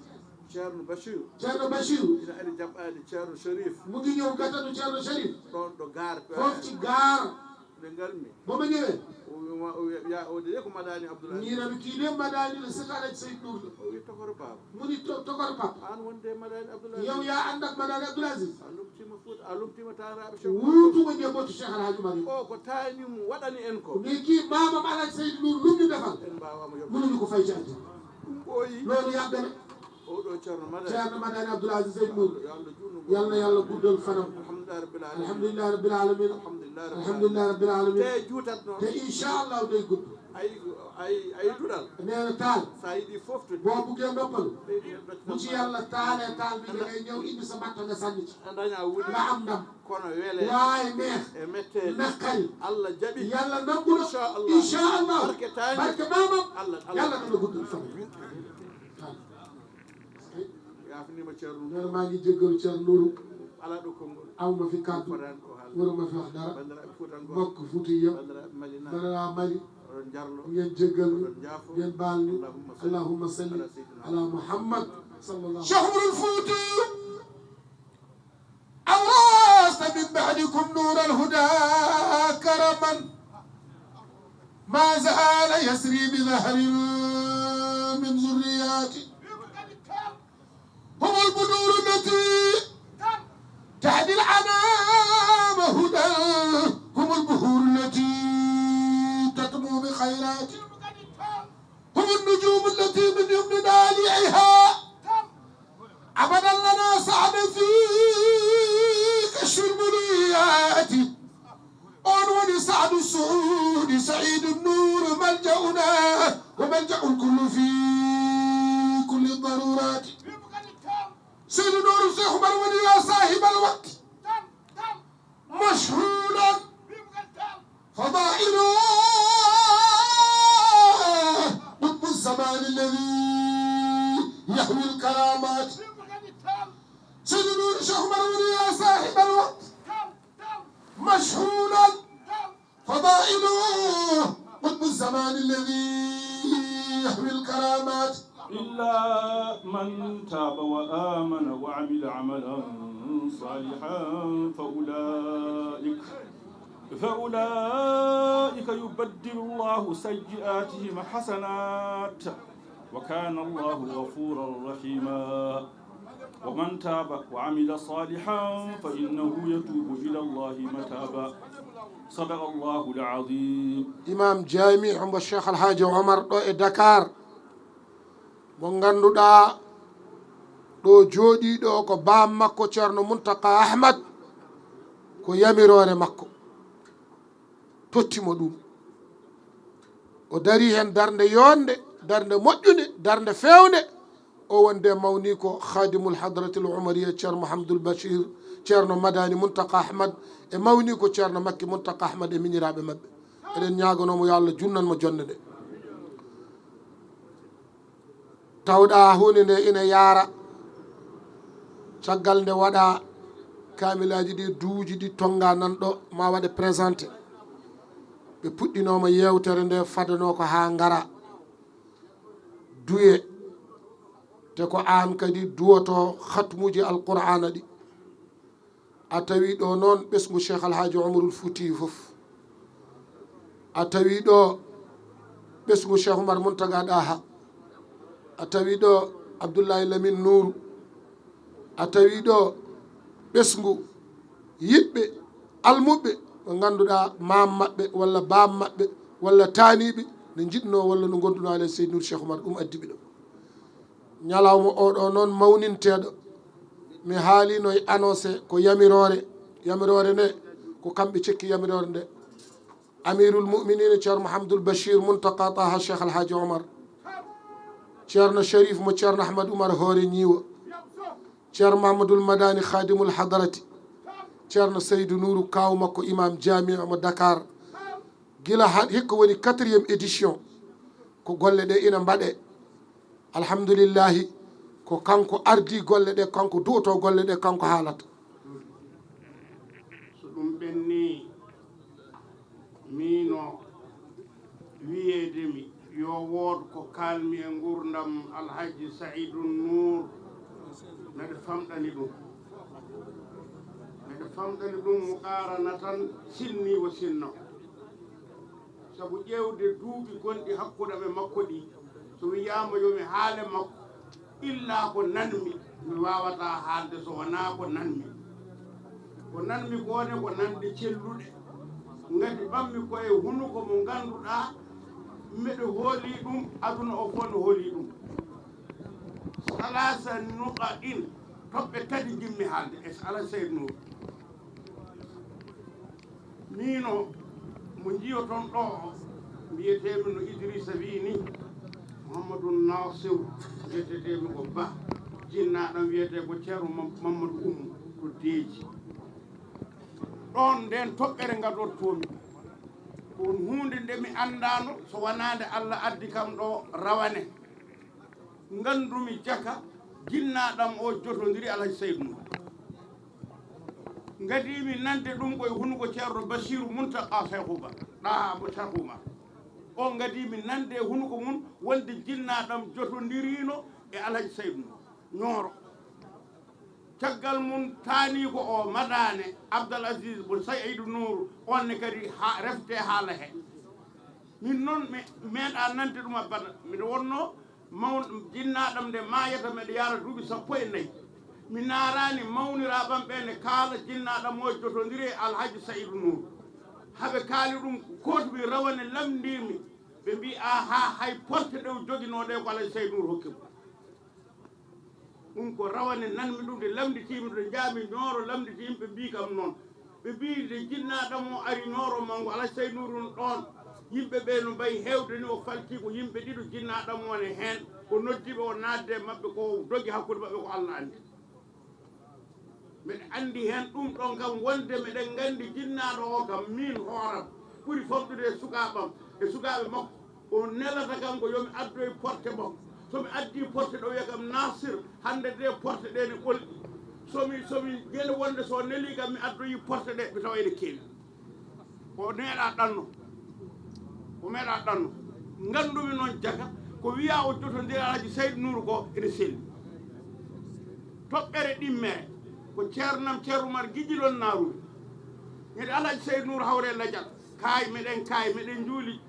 Ceerno Bachir. Ceerno Bachir. Ina ari jaɓɓaade Ceerno Cherif. Mu ngi ñëw gàttanu Ceerno Cherif. Ɗoon ɗo gaar. Foofu ci gaar. Nde ngarmi. Ba ma ñëwee. O wi ma, o wi, ya, o de ko Madani Abdoul Aziz. Ñu ne kii de Madani la, sëtu Alaaji Seydou Nour la. O wi tokoro baaba. Mu ni to-, tokoro papa. Aan wonde Madani Abdoul Aziz. Yow yaa ànd ak Madani Abdoul Aziz. A lomtiima Fuuta, a lomtiima taaniraaɓe Cheikh Oumar. Wuutu nga njabootu Cheikh Alhaji Oumar yi. O ko taani mo waɗani en ko. Mais kii maamam Alaaji Seydou Nour lu ñu defal. En mbaawaama yoɓde. Mënuñu ko fay ci àddina. Ɗum ɓooyi. Loolu yàgg na. Oɗo Ceerno Madani. Ceerno Madani Abdoul Aziz Seydou Nour. Yo Allah juutnu mo. Yal na Yàlla guddal fanam. Alhamdulillahi Rabbil Alamin. Alhamdulillahi Rabbil Alamin. Alhamdulillahi Rabbil Alamin. Te juutat noon. Te inchallah day gudd. Ay, ay, ay duɗal. Nee na taal. Sa yiɗi foftude. Boo buggee noppalu. Ɓeydi heen becc. Bu ci Yàlla taalee taal bi, da ngay ñëw indi sa bàtto nga sànni ci. A daña wuɗi. Nga am ndam. Kono wele. Waaye neex. E metteede. Naqari. Allah jaɓi. Yàlla nangu na. Inchallah. Inchallah. Barke taani. Barke maamam. Allah, Allah. Yàlla na la guddal fan. Waaw. Yaafniima Ceerno. Nee na maa ngi jéggalu Ceerno Nourou. Alaa ɗo konngol. Aw ma fi kàddu. Fotaani ko haalde. Waruma fi wax dara. Banndiraaɓe Fuutankooɓe. Mbokk Fuuta yëpp. Banndiraaɓe Malinaaɓe. Banndiraaɓe Mali. Oɗon njarlo. Ngeen jéggal ñu. Oɗon njaafo. Ngeen baal ñu. Allahumma salli. Allahumma salli ala Sayyidina Muhammad. Sallallahu. Cheikh Oumar Fouti. أورثت من بعدكم نور الهدى كرما ما زال يسري بزهر من ذرياتي. هم البدور التي تهدي الأنام هدى، هم البحور التي تطمو بخيرات، هم النجوم التي من يمن دالعها أبدا لنا سعد في كشف المنيات. On woni Saadu Suudi سعيد النور ملجأنا وملجأ الكل في كل الضرورات. سيد نور الشيخ عمر ولي يا صاحب الوقت. مشهودا فضائله قطب الزمان الذي يهوي الكرامات. سيد نور الشيخ عمر ولي يا صاحب الوقت. مشهودا فضائله قطب الزمان الذي يهوي الكرامات. إلا من تاب وآمن وعمل عملا صالحا فأولئك، فأولئك يبدل الله سيئاتهم حسنات، وكان الله غفورا رحيما. ومن تاب وعمل صالحا فإنه يتوب إلى الله متابا. صدق الله العظيم. Imam Jami, hombo Cheikh Alhaji Omar ɗo e Dakar, mo ngannduɗaa ɗo jooɗiiɗo ko baam makko Ceerno Muntaka Ahmad, ko yamiroore makko totti mo ɗum. O darii heen darnde yooɗnde, darnde moƴƴunde, darnde feewnde. O wonde mawniiko Khadimul Hadratil Umariya Ceerno Mouhamadoul Bachir, Ceerno Madani Muntaka Ahmad, e mawniiko Ceerno Makki Muntaka Ahmad e miñiraaɓe maɓɓe. Eɗen ñaaganoo mo yo Allah junnan mo jonnde nde. Tawɗaa huunde nde ina yaara, caggal nde waɗaa kaamilaaji ɗi duuji ɗi tonngaa nan ɗo, ma waɗe présenté. Ɓe puɗɗinooma yeewtere nde, fadanoo ko haa ngara. Duye, te ko aan kadi duwoto khatmuuji Alqur'aana ɗi. A tawi ɗo noon ɓesngu Cheikh Alhaji Omarul Fuuti fof. A tawi ɗo ɓesngu Cheikh Oumar Mountaga Daha. A tawi ɗo Abdoulaye Lamine Nourou. A tawi ɗo ɓesngu yiɗɓe, almuɓɓe, ɓe ngannduɗaa maam maɓɓe walla baam maɓɓe walla taaniiɓe ne njiɗnoo walla no ngondunoo Alhaji Seydi Nour Cheikh Oumar, ɗum addi ɓe ɗo. Ñalawma oɗo noon mawninteeɗo, mi haalino e annoncé ko yamiroore, yamiroore nde ko kamɓe cekki yamiroore nde. Amirul Mu'miniina Ceerno Mouhamadoul Bachir Mountaga Taha Cheikh Alhaji Omar, Ceerno Sharif mo Ceerno Ahmad Oumar Hoore Ñiiwa, Ceerno Mouhamadoul Madani Khadimul Hadarati, Ceerno Seydou Nourou kaaw makko Imam Jamia mo Dakar. Gila han hikka woni quatrième édition, ko golle ɗe ina mbaɗe. Alhamdulillahi, ko kanko ardi golle ɗe, kanko duwoto golle ɗe, kanko haalata. So ɗum ɓenni, miino wiyeede mi yo wood ko kaalmi e nguurndam Alhaji Saïdou Nour, mbeɗa famɗani ɗum. Mbeɗa famɗani ɗum, mo qaarana tan, sinni o sinno. Sabu ƴeewde duuɓi gonɗi hakkunde am e makko ɗi, so wiyaama yo mi haale makko, illa ko nanmi, mi waawataa haalde so wonaa ko nanmi. Ko nanmi ko ne ko nanɗe celluɗe. Ngati ɓammi ko e hunuko mo ngannduɗaa, mbeɗa hoolii ɗum, aduna o fof no hoolii ɗum. Salaasa nuqa in, toɓɓe tati njiɗmi haalde, e Alhaji Saïdou Nour. Miino mo njiyoton ɗo o, mbiyeteemi no Idrissa wii ni, Mouhamadou Nassir, mbiyeteemi ko Ba, jinnaaɗo am wiyetee ko Ceerno Mam-, Mamadou Oumou to Deeji. Ɗoon ndeen toɓɓere ngadortoomi, ko huunde nde mi anndaano, so wonaa nde Allah addi kam ɗo rawane. Nganndumi jaka jinnaaɗo am o jotondiri Alhaji Saïdou Nour. Ngadiimi nande ɗum ko e hunuko Ceerno Basiiru Muntaqa Seexu Ba, ɗa mo Seexu Umar. O ngadiimi nande e hunuko mum wonde jinnaaɗo am jotondiriino e Alhaji Saïdou Nour, Ñooro. Caggal mum, taaniiko o, Madaane Abdal Aziz Bun Saïdou Nour, on ne kadi ha-, refte haala he. Min noon mi meeɗa nande ɗum abada. Miɗo wonno mawn-, jinnaaɗo am nde maayata, miɗo yara duuɓi sappo e nayi. Mi naaraani mawniraaɓe am ɓe ne kaala jinnaaɗo am o jotondiri e Alhaji Saïdou Nour. Haɓe kaali ɗum, kootumi rawane, lamndiimi. Ɓe mbii, "Aha, hay porte ɗe o joginoo ɗe ko Alhaji Saïdou Nour hokki mo." Ɗum ko rawane nanmi ɗum, nde lamnditiimi, ɗo njaami Ñooro, lamnditiimi, ɓe mbii kam noon. Ɓe mbii, nde jinnaaɗo am o ari Ñooro, manngo Alhaji Saïdou Nour ɗon. Yimɓe ɓe no mbayi heewde ni, o falti ko yimɓe ɗiɗo, jinnaaɗo mo woni heen. O noddi ɓe, o naatde e maɓɓe, ko dogi hakkunde maɓɓe ko Allah anndi. Miɗa anndi heen ɗum ɗon kam, wonde miɗen nganndi jinnaaɗo o kam, miin hooram, ɓuri famɗude e sukaaɓam, e sukaaɓe makko. O nelata kam ko yo mi addoy porte makko. So mi addii porte ɗo, wiya kam, "Nasir, hannde de porte ɗe ne ɓolɗi." So mi, so mi, ñande wonde so o nelii kam, mi addoyi porte ɗe, mi tawa ene keewi. Ko neeɗa ɗanno. Ko meeɗa ɗanno. Nganndumi noon jaka, ko wiya o jotondira Alhaji Seydou Nour ko ene selli. Toɓɓere ɗimmere, ko ceernam Ceerno Umar Gijilon Naarumi. Miɗo Alhaji Seydou Nour hawre lajal. Kaay, meɗen kaay, meɗen njuuli.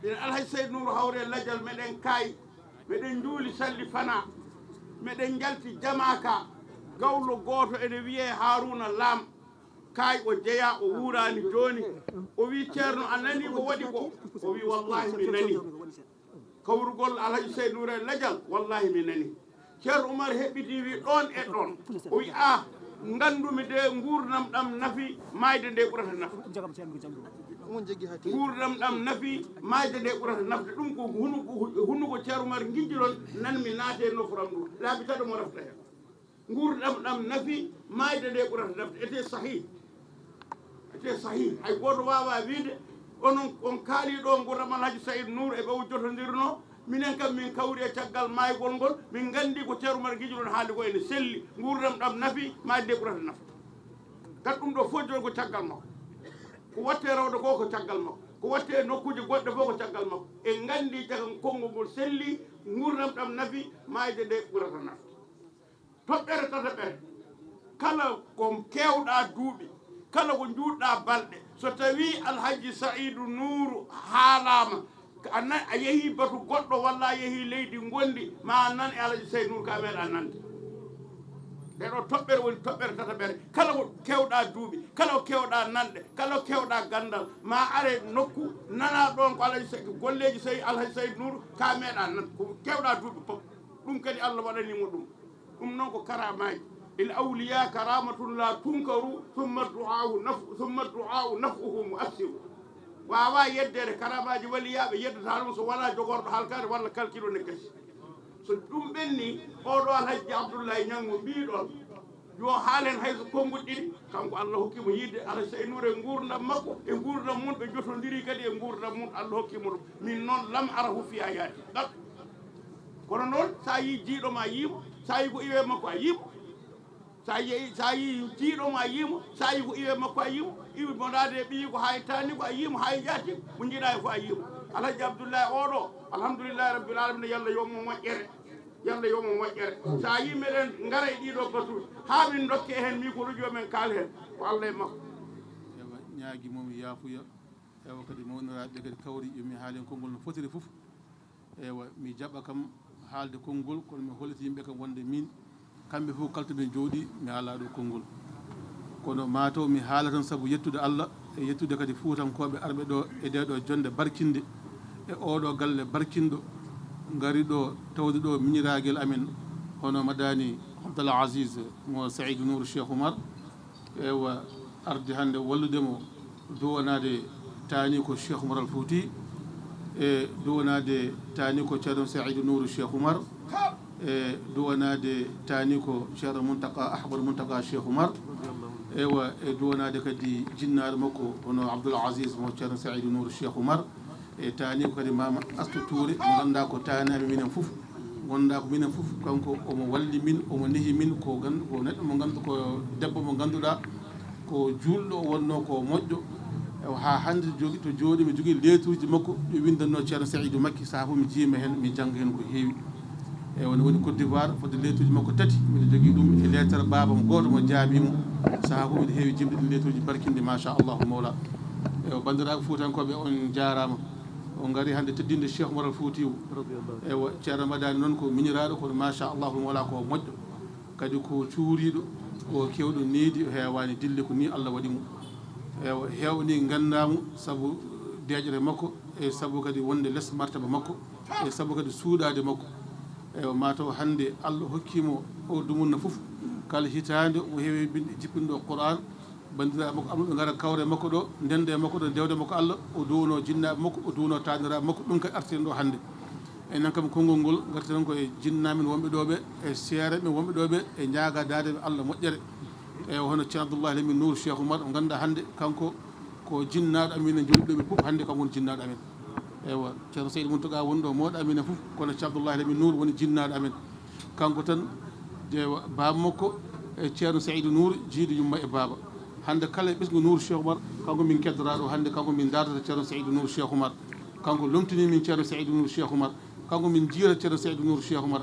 Miɗo Alhaji Seydou Nour hawre lajal, meɗen kaay, meɗen njuuli salli fana. Meɗen njalti jamaaka. Gawlo gooto ene wiyee Haaruna Laam. Kaay o jeyaa, o wuuraani jooni. O wii, "Ceerno, a nanii ko waɗi ko?" O wii, "Wallaahi, mi nanii." Kawrugol Alhaji Seydou Nour e lajal, "Wallaahi, mi nanii." Ceerno Umar heɓɓitii, wii, "Ɗoon e ɗoon." O wii, "Ah, nganndumi de, nguurndam ɗam nafi, maayde nde ɓurata nafde. Nguurndam ɗam nafi, maayde nde ɓurata nafde." Ɗum ko hunu-, hunuko Ceerno Umar Gijilon, nan mi naate e nofram ɗum. Laabi tato mo rafta heen. Nguurndam ɗam nafi, maayde nde ɓurata nafde. Ete sahih. Ete sahih. Hay gooto waawaa wiyde, onon, on kaalii ɗo nguurndam Alhaji Saïd Nour e ɓe o jotondirnoo. Minen kam, min kawri e caggal maaygol ngol, min nganndi ko Ceerno Umar Gijilon haali ko ene selli. Nguurndam ɗam nafi, maayde nde ɓurata nafde. Kadi ɗum ɗo fof jooni ko caggal makko. Ko watte rewde ko, ko caggal makko. Ko watte e nokkuuji goɗɗe fof ko caggal makko. En nganndi caggal konngol ngol selli, nguurndam ɗam nafi, maayde nde ɓurata nafde. Toɓɓere tataɓere, kala ko keewɗaa duuɓi, kala ko njuutɗaa balɗe, so tawii Alhaji Saïdu Nuuru haalaama, a na-, a yehii batu goɗɗo walla a yehii leydi ngonndi, ma a nan e Alhaji Saïdu Nuuru ka meeɗaa nande. Nde ɗo toɓɓere woni toɓɓere tataɓere, kala ko keewɗaa duuɓi, kala ko keewɗaa nanɗe, kala ko keewɗaa ganndal, ma are nokku, nanaa ɗoon ko Alhaji Saïdu, golleeji Saïdu, Alhaji Saïdu Nuuru ka meeɗaa nan, ko keewɗaa duuɓi fof. Ɗum kadi Allah waɗanii mo ɗum. Ɗum noon ko karaamaaji. Il awliya karamatun la tunkaru, summa du'a'u naf-, summa du'a'u naf'uhu mu'assiru. Waawaa yeddeede karaamaaji waliyaaɓe, yeddata ɗum so wonaa jogorɗo halkaade walla kalkiiɗo ne gasi. So ɗum ɓenni, oɗo Alhaji Abdullahi Ñaŋ mo mbiiɗon, yo haalen hay so konnguɗi ɗiɗi, kanko Allah hokki mo yiide Alhaji Saïdu Nuuru e nguurndam makko, e nguurndam mum, ɓe jotondiri kadi e nguurndam mum, Allah hokki mo ɗum. Min noon lam arahu fi hayati. Kono noon, so a yii jiiɗo ma, a yii mo. So a yii ko iwee makko, a yii mo. So a yii, so a yii jiiɗo ma, a yii mo. So a yii ko iwee makko, a yii mo. Iwi mo naade e ɓiyi ko haa e taani ko, a yii mo haa e jaati. Mo njiɗaa e fof, a yii mo. Alhaji Abdullahi oɗo, alhamdulillahi rabbil alamina, Yalla yo mo moƴƴere. Yalla yo mo moƴƴere. So a yii meɗen ngara e ɗiɗo batuuji, haa min ndokke heen micro, yo men kaal heen. Ko Allah e makko. Ewa, ñaagi mo mi yaafuya. Ewa, kadi mawniraaɓe kadi kawri, yo mi haalen konngol no fotiri fof. Ewa, mi jaɓa kam haalde konngol, kono mi holliti yimɓe kam wonde min, kamɓe fof kala to ɓe njooɗi, mi haalaa ɗo konngol. Kono maa taw mi haala tan sabu yettude Allah e yettude kadi Fuutankooɓe arɓe ɗo e ndee ɗo jonnde barkinde, e oo ɗo galle barkinɗo, ngari ɗo tawde ɗo miñiraagel amen, hono Madani Abdallah Aziz mo Saïdu Nuuru Cheikh Oumar. Ewa, arde hannde wallude mo duwanaade taani ko Cheikh Oumar Al Fouti, e duwanaade taani ko Ceerno Saïdu Nuuru Cheikh Oumar, e duwanaade taani ko Ceerno Muntaka, Ahmad Muntaka Cheikh Oumar, ewa, e duwanaade kadi jinnaaɗo makko hono Abdoul Aziz mo Ceerno Saïdu Nuuru Cheikh Oumar. E taani ko kadi Mama Astu Touré, mo ngannduɗaa ko taani amen minen fof. Ngannduɗaa ko minen fof, kanko omo walli min, omo nehi min, ko gan-, ko neɗɗo mo nganndu-, ko debbo mo ngannduɗaa ko juulɗo, o wonnoo ko moƴƴo. E haa hannde jogi, to jooɗi, mi jogii leetuuji makko ɗi winndannoo Ceerno Saïdu Makki, sahaa fof mi jiima heen, mi jannga heen ko heewi. E woni, woni Côte d'Ivoire, fodde leetuuji makko tati, miɗo jogii ɗum e leetar baaba mo gooto mo jaabii mo. Sahaa fof miɗo heewi jimde ɗin leetuuji barkinɗi, machallahu mawla. E banndiraaɓe fuutankooɓe, on njaaraama. O ngari hannde teddinde Cheikh Oumar Al Foutiou. Ewa, Ceerno Madani noon ko miñiraaɗo, kono machallahu ɗum wala ko moƴƴo. Kadi ko cuuriiɗo, ko keewɗo needi, o heewaani dille, ko nii Allah waɗi mo. Ewa, heewni nganndaa mo sabu deeƴre makko, e sabu kadi wonde les martaba makko, e sabu kadi suuɗaade makko. Ewa, mataw hannde Allah hokki mo o dumunna fof. Kala hitaande omo heewi binde jippinɗo Qur'an, Banndiraaɓe makko almuɓɓe ngara kawra e makko ɗo, ndennda e makko ɗo, ndewda e makko Allah. O duwno jinnaaɓe makko, o duwno taaniraaɓe makko, ɗum kadi artiren ɗo hannde. Enen kam konngol ngol, ngartiren ko e jinnaaɓe men wonɓe ɗo ɓe, e seereeɓe men wonɓe ɗo ɓe, e ñaaganaade ɓe Allah moƴƴere. Ewa, hono Ceerno Abdullahi Lamin Nuuru Cheikh Oumar, o ngannduɗaa hannde kanko ko jinnaaɗo amen, en jooɗii ɗo ɓe fof, hannde kanko woni jinnaaɗo amen. Ewa, Ceerno Seydi Muntaga woni ɗo mawɗo amen en fof, kono Ceerno Abdullahi Lamin Nuuru woni jinnaaɗo amen. Kanko tan, ewa, baaba makko e Ceerno Seydi Nuuru, jiido yumma e baaba. Hannde kala e ɓesngu Nuuru Cheikh Oumar, kanko min keddoraa ɗo hannde, kanko min ndaardata Ceerno Seydi Nuuru Cheikh Oumar. Kanko lomtini min Ceerno Seydi Nuuru Cheikh Oumar. Kanko min jiira Ceerno Seydi Nuuru Cheikh Oumar.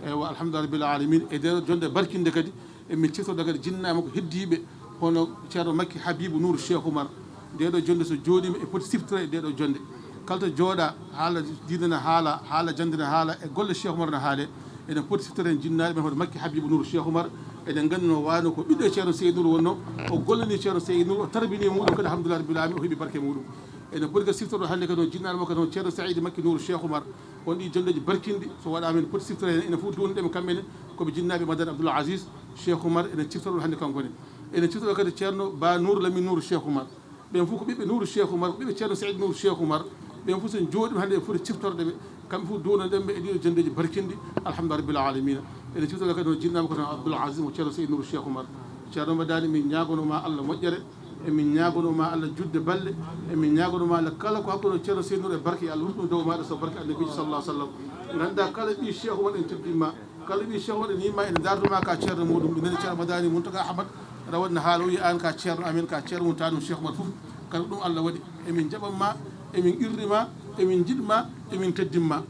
Ewa, alhamdulillahi rabbil alamin. E nder jonde barkinde kadi, emin ciftoda kadi jinnaaɓe makko heddiiɓe, hono Ceerno Makki Habibu Nuuru Cheikh Oumar. Nde ɗo jonde so jooɗiima e poti siftora e nde ɗo jonde. Kala to jooɗa, haala diine ne haala, haala jannde ne haala, e golle Cheikh Oumar ne haale. Eɗen poti siftora heen jinnaaɓe men, hono Makki Habibu Nuuru Cheikh Oumar. Eɗen nganndi no waano ko ɓiɗɗo e Ceerno Seydi Nuuru wonno. O gollani Ceerno Seydi Nuuru, o tarbini e muɗum kadi, alhamdulillahi rabbil alamin, o heɓi barke muɗum. Eɗen poti kadi siftorɗo hannde kadi on jinnaaɗo makko kadi on Ceerno Seydi Makki Nuuru Cheikh Oumar. On ɗi jonndeeji barkinɗi, so waɗaama en poti siftora heen, ene fof duwonde ɗe kamɓe ne, ko ɓe jinnaaɓe Madani Abdoul Aziz Cheikh Oumar, enen ciftora ɗum hannde kanko ne. Enen ciftora kadi Ceerno Ba Nuuru Lamin Nuuru Cheikh Oumar. Ɓen fof ko ɓiɓɓe Nuuru Cheikh Oumar, ko ɓiɓɓe Ceerno Seydi Nuuru Cheikh Oumar. Ɓen fof so en jooɗiima hannde, en foti ciftorɗe ɓe, kamɓe fof duwonde ɗen ɓe e ɗiɗo jonndeeji barkinɗi, alhamdulillahi rabbil alamina. Enen ciftora kadi on jinnaaɓe ko tan Abdoul Aziz mo Ceerno Seydi Nuuru Cheikh Oumar. Ceerno Madani, min ñaagono ma Allah moƴƴere, emin ñaagono ma Allah juutde balle, emin ñaagono ma Allah kala ko hakkunde Ceerno Seydi Nuuru e barke, yo Allah ruttun dow maaɗa sabu barke Annabiijo sallallahu alaihi wasallam. Nganndaa kala ɓii Cheikh Oumar en teddima, kala ɓii Cheikh Oumar en yima ene ndaardu ma ka ceerno muɗum, ɗum nene Ceerno Madani Muntaga Ahmad, rawane haala o wi aan ka ceerno amen, ka ceerno mum tanum Cheikh Oumar fof, kala ɗum Allah waɗi. Emin jaɓan ma, emin qirri ma, emin njiɗ ma, emin teddin ma.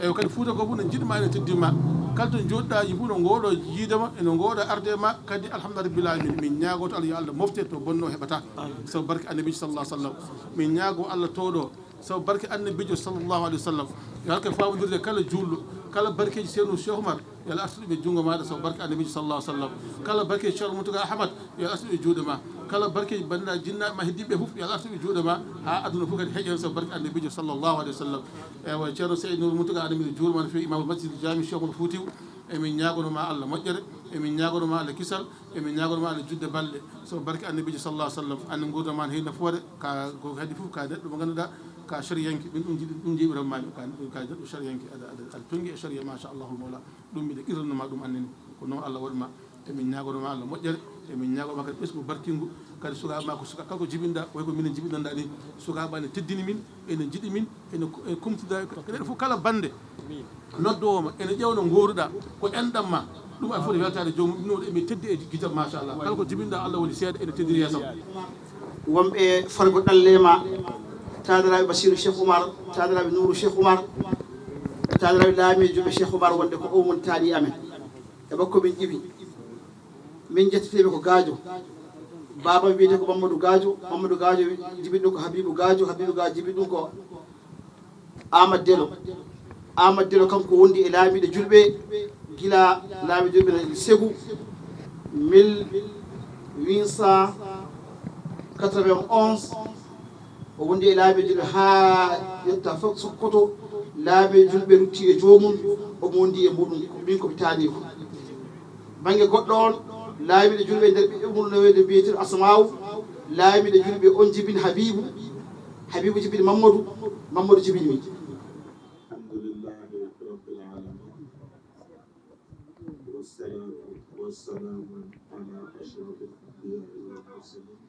Eyo kadi Fuuta ko fof ne njiɗ ma, ene teddin ma. Kala to jooɗɗa yimɓe fof no ngooɗo yiide ma, ene ngooɗo arde ma, kadi alhamdulillahi rabbil alamin. Min ñaagoto Allah yo Allah mofte to bonno heɓata. Sabu barke Annabiijo sallallahu alaihi wasallam. Min ñaago Allah towɗo sabu barke Annabiijo sallallahu alaihi wasallam. Yo Allah ko faamondirde kala juulɗo, kala barkeeji Ceerno Cheikh Oumar, yo Allah artu ɗum e junngo maaɗa sabu barke Annabiijo sallallahu alaihi wasallam. Kala barkeeji Ceerno Muntaga Ahmad, yo Allah artu ɗum e juuɗe ma. Kala barkeeji banndiraaɓe jinnaaɓe ma heddiiɓe fof, yo Allah artu ɗum e juuɗe ma, haa aduna fof kadi heƴa heen sabu barke Annabiijo sallallahu alaihi wasallam. Ewa, Ceerno Seydi Nuuru Muntaga, aɗa min juurma no feewi, Imaamul Masjid Jaami Cheikh Oumar Foutiyou. Emin ñaagono ma Allah moƴƴere, emin ñaagono ma Allah kisal, emin ñaagono ma Allah juutde balle sabu barke Annabiijo sallallahu alaihi wasallam. Anne nguurndam ma ne heewi nafoore, ka ko kadi fof ka neɗɗo mo ngannduɗaa ka shariyanke, min ɗum jiɗi, ɗum jeeɓiran ma, ka neɗɗo, ka neɗɗo shariyanke, aɗa, aɗa, aɗa tongi e shariya, machallahu mawla. Ɗum miɗo qirrano ma ɗum, anne ne ko noon Allah waɗi ma. Emin ñaagono ma Allah moƴƴere, emin ñaagono ma kadi ɓesngu barkingu. Kadi sukaaɓe ma ko suka-, kala ko jibinɗa, way ko minen jibinanɗa ni. Sukaaɓe ma ne teddini min, ene njiɗi min, ene ku-, ene kumtida, ko neɗɗo fof kala bannde noddoowo ma, ene ƴeewa no ngooruɗa, ko enɗam ma. Ɗum aɗa foti weltaade joomum, ɗum noon emin teddi e gitam, machallah. Kala ko jibinɗa, Allah woni seeɗa, ene teddiri yeesam. Wonɓe fargo ɗalle ma, taaniraaɓe Basiiru Cheikh Oumar, taaniraaɓe Nuuru Cheikh Oumar, taaniraaɓe laamiijo ɓe Cheikh Oumar, wonde ko o woni taani amen. E makko min ƴiwi. Min njettitiiɓe ko Gaajo. Baaba wiyetee ko Mamadou Gaajo, Mamadou Gaajo jibini ɗum ko Habibou Gaajo, Habibou Gaajo jibini ɗum ko Aamadu Delo. Aamadu Delo kanko wondi e laamiiɗo julɓe, gila laamiiɗo julɓe ne Segu mille huit cent quatre-vingt-onze. O wondi e laamiiɗo julɓe haa yetta fof Sokoto, laamiiɗo julɓe rutti e joomum, omo wondi e muɗum, ko min ko mi taaniiko. Bannge goɗɗo on, laamiiɗo julɓe nder ɓiɓɓe mum no wiyeede mbiyeteeɗo Asmaaw, laamiiɗo julɓe on jibini Habiibu, Habiibu jibini Mammadu, Mammadu jibini min. الحمد لله رب العالمين. والصلاة والسلام على أشرف الأنبياء والمرسلين.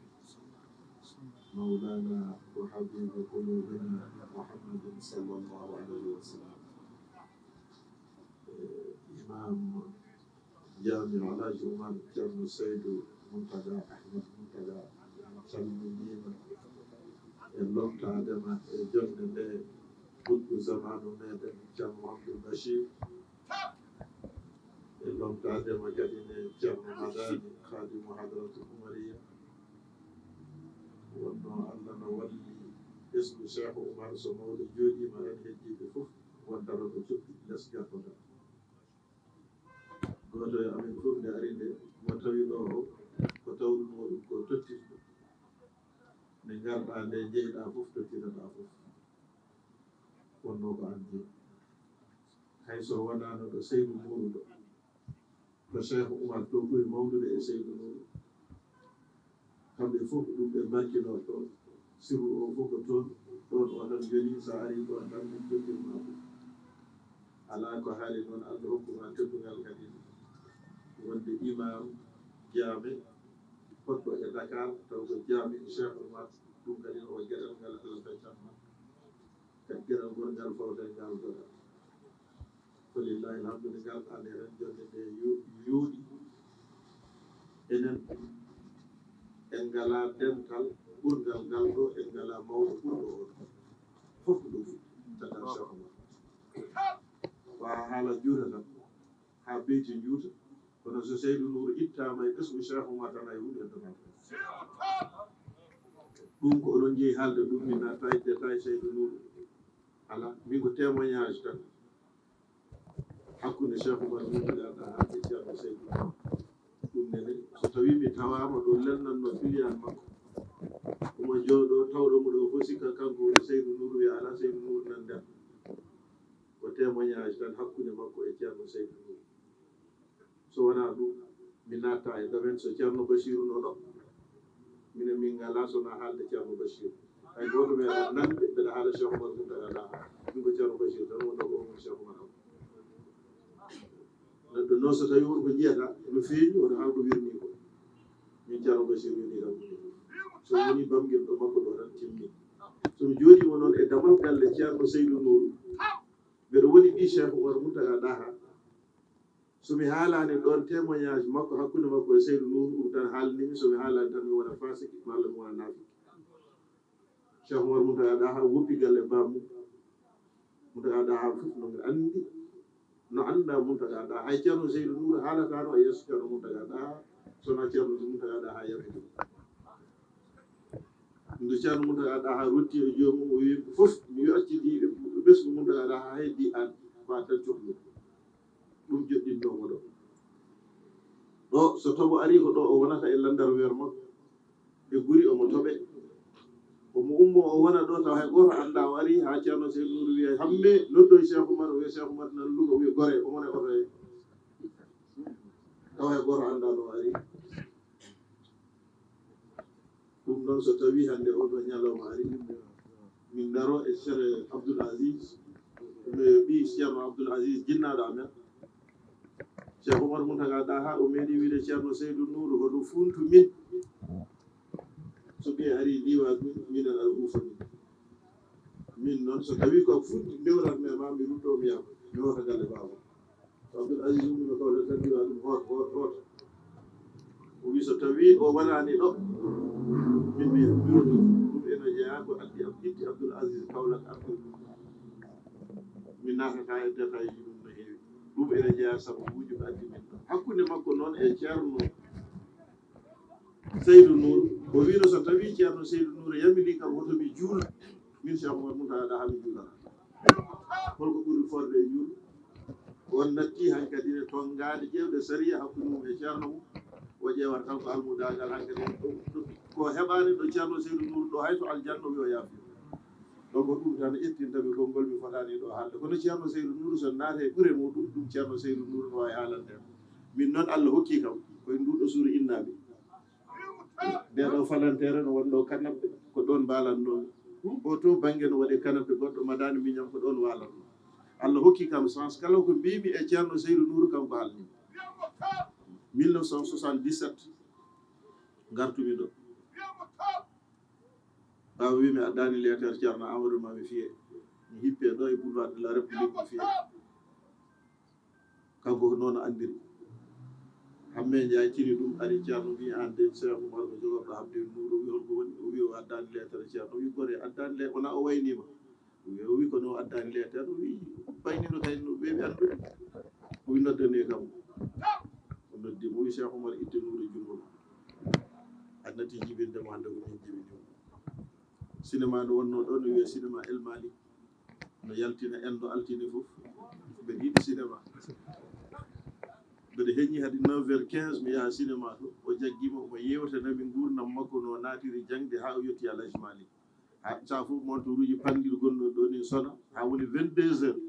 مولانا وحبيب قلوبنا محمد صلى الله عليه وسلم. Imam Jaami Alhaji Umar Ceerno Seydu Muntaga Ahmad Muntaga, en calminiima e lomtaade ma e jonnde nde ɓuttu zamaanu meɗen Ceerno Mouhamadoul Bachir. E lomtaade ma kadi ne Ceerno Madani, Khadimu Hadratul Umariya. Wonno Allah no walli ɓesngu Cheikh Oumar, so mawɗo jooɗiima tan heddiiɓe fof wonta ɗo ko coppi les gartoɗa. Gooto e amen fof nde ari nde, mo tawi ɗo o, ko tawɗunoo ɗum ko tottirɗo. Nde ngarɗaa nde, njeyɗaa fof, tottiraɗaa fof. Wonno ko an jeyi. Hay so wonaano ɗo Seydu Nuuru ɗo, ko Cheikh Oumar to ɓuri mawnude e Seydu Nuuru. Kamɓe fof ɗum ɓe mbakkino ɗo. Sirru o fof ko toon, ɗoon o tan yoni, so ari ɗoon tan ɗum jokkirma ɗum. Alaa ko haali noon, Allah hokkuma teddungal kadi wonde imam jaame potɗo e Dakar, taw ko jaame Cheikh Oumar, ɗum kadi o geɗal ngal Allah feccatma. Kadi geɗal gongal fawde ngal doga. Falillahi alhamdu, nde ngal ɗaande ren jonde nde yo-, yooɗi. Enen en ngala dental ɓurngal ngal ɗo, en ngala mawɗo ɓurɗo on. Fof ko ɗum tata Cheikh Oumar. Wa haala juuta tan, haa beyti juuta. Kono so Seydou Nour ittaama e ɓesngu Cheikh Oumar tan, hay huunde heddanaa ɗum. Ɗum ko onon njeyi haalde ɗum, min naata e détail Seydou Nour. Alaa, min ko témoignage tan. Hakkunde Cheikh Oumar Mountaga Daha e Ceerno Seydou Nour. Ɗum nene, so tawii mi tawaama ɗo lelnatno piliyaan makko, omo jooɗo tawɗo mo ɗo fof sikka kanko woni Seydou Nour, wiya alaa Seydou Nour nan nder. Ko témoignage tan hakkunde makko e Ceerno Seydou Nour. So wonaa ɗum, mi natta e domaine so Ceerno Bachirou no ɗo. Minen min ngalaa so wonaa haalde Ceerno Bachirou. Hay gooto meeɗaa nande mbeɗa haala Cheikh Oumar Mountaga Daha. Min ko Ceerno Bachirou tan wonno ko on Cheikh Oumar am. Neɗɗo noon so tawii won ko njiyata, no feeñi, wona haa ko wirnii ko. Min Ceerno Bachirou woni kam ko. So woni bamngel ɗo makko ɗo tan timmi. So mi jooɗiima noon e damal galle Ceerno Seydou Nour, mbeɗa woni ɓii Cheikh Oumar Mountaga Daha. So mi haalaani ɗoon témoignage makko hakkunde makko e Seydou Nour, ɗum tan haalnimi. So mi haalaani tan, mi wona fasik, malla mi wona naafik. Cheikh Oumar Mountaga Daha woppi galle baamu. Mountaga Daha fof no anndi, no annda Mountaga Daha. Hay Ceerno Seydou Nour haalataano e yeeso Ceerno Mountaga Daha, so wonaa Ceerno Mountaga Daha yamiri. Nde Ceerno Mountaga Daha rutti e joomum, o wiyi fof, mi accidi ɓesngu Mountaga Daha, heddii aan, ko aan tan cohlu. Ɗum joɗɗinɗo mo ɗo. Ɗo, so toɓo arii, ko ɗo o wonata e lanndar weer makko. E guri omo toɓe. Omo ummo o wona ɗo, tawa hay gooto anndaa o arii, haa Ceerno Seydou Nour wiya, "Hamme, noddoy Cheikh Oumar," o wiya, "Cheikh Oumar nan Louga," o wiya, "Goree," o wona e oto he. Tawa hay gooto anndaa no o arii. Ɗum noon, so tawii hannde oo ɗoo ñalawma arii, min ndaroo e Ceerno Abdoul Aziz, ɓii Ceerno Abdoul Aziz, jinnaaɗo amen. Cheikh Oumar Mountaga Daha, o meeɗi wiide, "Ceerno Seydou Nour, hoto fuuntu min. So ɓiye arii liiwa ɗum, minen aɗa huufa min." Min noon, so tawii ko fuɗɗi ndewrat mi e ma, mi rutto, mi yaha, mi hoota galle baaba. Abdoul Aziz ummi ko kawle tan, wi'a ɗum, "Hoot, hoot, hoot." O wi, "So tawii o wanaani ɗo, min mi, mi rutto." Ɗum ene jeyaa ko addi Ab-, itti Abdoul Aziz Kaolack arde ɗum. Mi naatata e détail ji mum no heewi. Ɗum ene jeyaa sababuuji ko addi min ɗo. Hakkunde makko noon e Ceerno Seydou Nour, o wiino, "So tawii Ceerno Seydou Nour yamiri kam, hoto mi juul, min Cheikh Oumar Mountaga Daha mi juulata." Holko ɓuri forde e juul? On natti hankadi ne tonngaade ƴeewde sariya hakkunde mum e ceerno mum. O ƴeewata kanko almudaagal hankadi, ko heɓaani ɗo Ceerno Seydou Nour ɗo, hay to aljanna o wi o yaafi. Donc ɗum tan ittinta mi konngol, mi fotaani ɗo haalde. Kono Ceerno Seydou Nour, so naata e ɓure muɗum, ɗum Ceerno Seydou Nour no waawi haalande. Min noon, Allah hokki kam, koye nduɗo suudu innaaɓe. Nde ɗo falanteere no wonno kanappe, ko ɗoon mbaalatnoo. O to bannge no waɗi kanappe, goɗɗo madaani miñam, ko ɗoon waalatnoo. Allah hokki kam chance, kala ko mbiimi e Ceerno Seydou Nour, kanko haalni. Mille neuf cent soixante-dix-sept, ngartumi ɗo. Ɓaawo wi mi addaani leeter Ceerno Amadou, ma mi fiye. Mi hippe ɗo e Boulevard de la République, mi fiye. Kanko ko noon o anndiri. Hamme Njaay tini ɗum, ari Ceerno wi, "Aan de, Cheikh Oumar ko jogorɗo Hamdi Nour?" O wi, "Holko woni?" O wi, "O addaani leeter Ceerno." O wi, "Goree, addaani le-, wonaa o wayniima?" O wi, "O wi ko no addaani leeter." O wi, "Wayniino kay no weeɓi anndude." O wi, "Noddane kam." O noddi mo, o wi, "Cheikh Oumar, itte Nour e junngo ma." A natti jibinde mo, hannde ko min jibini mo. Cinéma no wonnoo ɗo, no wiyee cinéma El Malick. No yaltina enɗo altine fof. Mbeɗa yiɗi cinéma. Mbeɗa heñi hade neuf heures quinze, mi yaha cinéma to. O jaggi mo, omo yeewtanami nguurndam makko, no naatiri jaŋde haa o yotti Alhaji Malick. Ha, sa fof montoruuji panndir gonno ɗo ni sona, haa woni vingt-deux heures.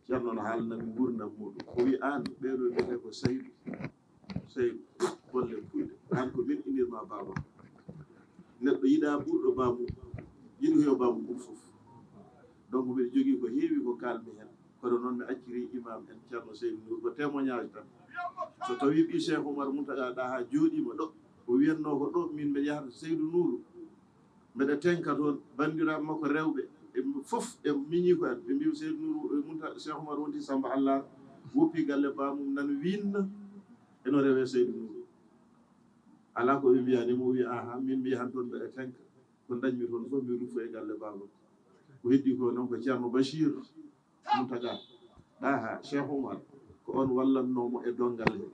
Ceerno no haalnami nguurndam muɗum. O wi, "Aan, ɓeeɗo mbiyetee ko Saydu." Saydu. Golle kuuɗe. An ko min inirma baaba. Neɗɗo yiɗa ɓurɗo baamu, yiɗi ko yo baamu ɓur fof. Donc mbiɗa jogii ko heewi ko kaalmi heen. Kono noon mi acciri imam en Ceerno Seydou Nour ko témoignage tan. So tawii ɓii Cheikh Oumar Mountaga Daha jooɗiima ɗo, o wiyatnoo ko ɗo min mbiɗa yahata Seydou Nour. Mbeɗa tenka toon, banndiraaɓe makko rewɓe, ɓe fof ɓe miñii ko en. Ɓe mbiimi Seydou Nour, e Mounta-, Cheikh Oumar wonti Samba Allar, woppi galle baamum nan wiinna, eno rewee Seydou Nour. Alaa ko ɓe mbiyaani mo, o wi, "Aha, min mi yahan toon mbeɗa tenka. Ko ndañmi toon fof mi rufo e galle baaba." Ko heddi ko noon ko Ceerno Bachir Mountaga Daha Cheikh Oumar, ko on wallannoo mo e donngal he.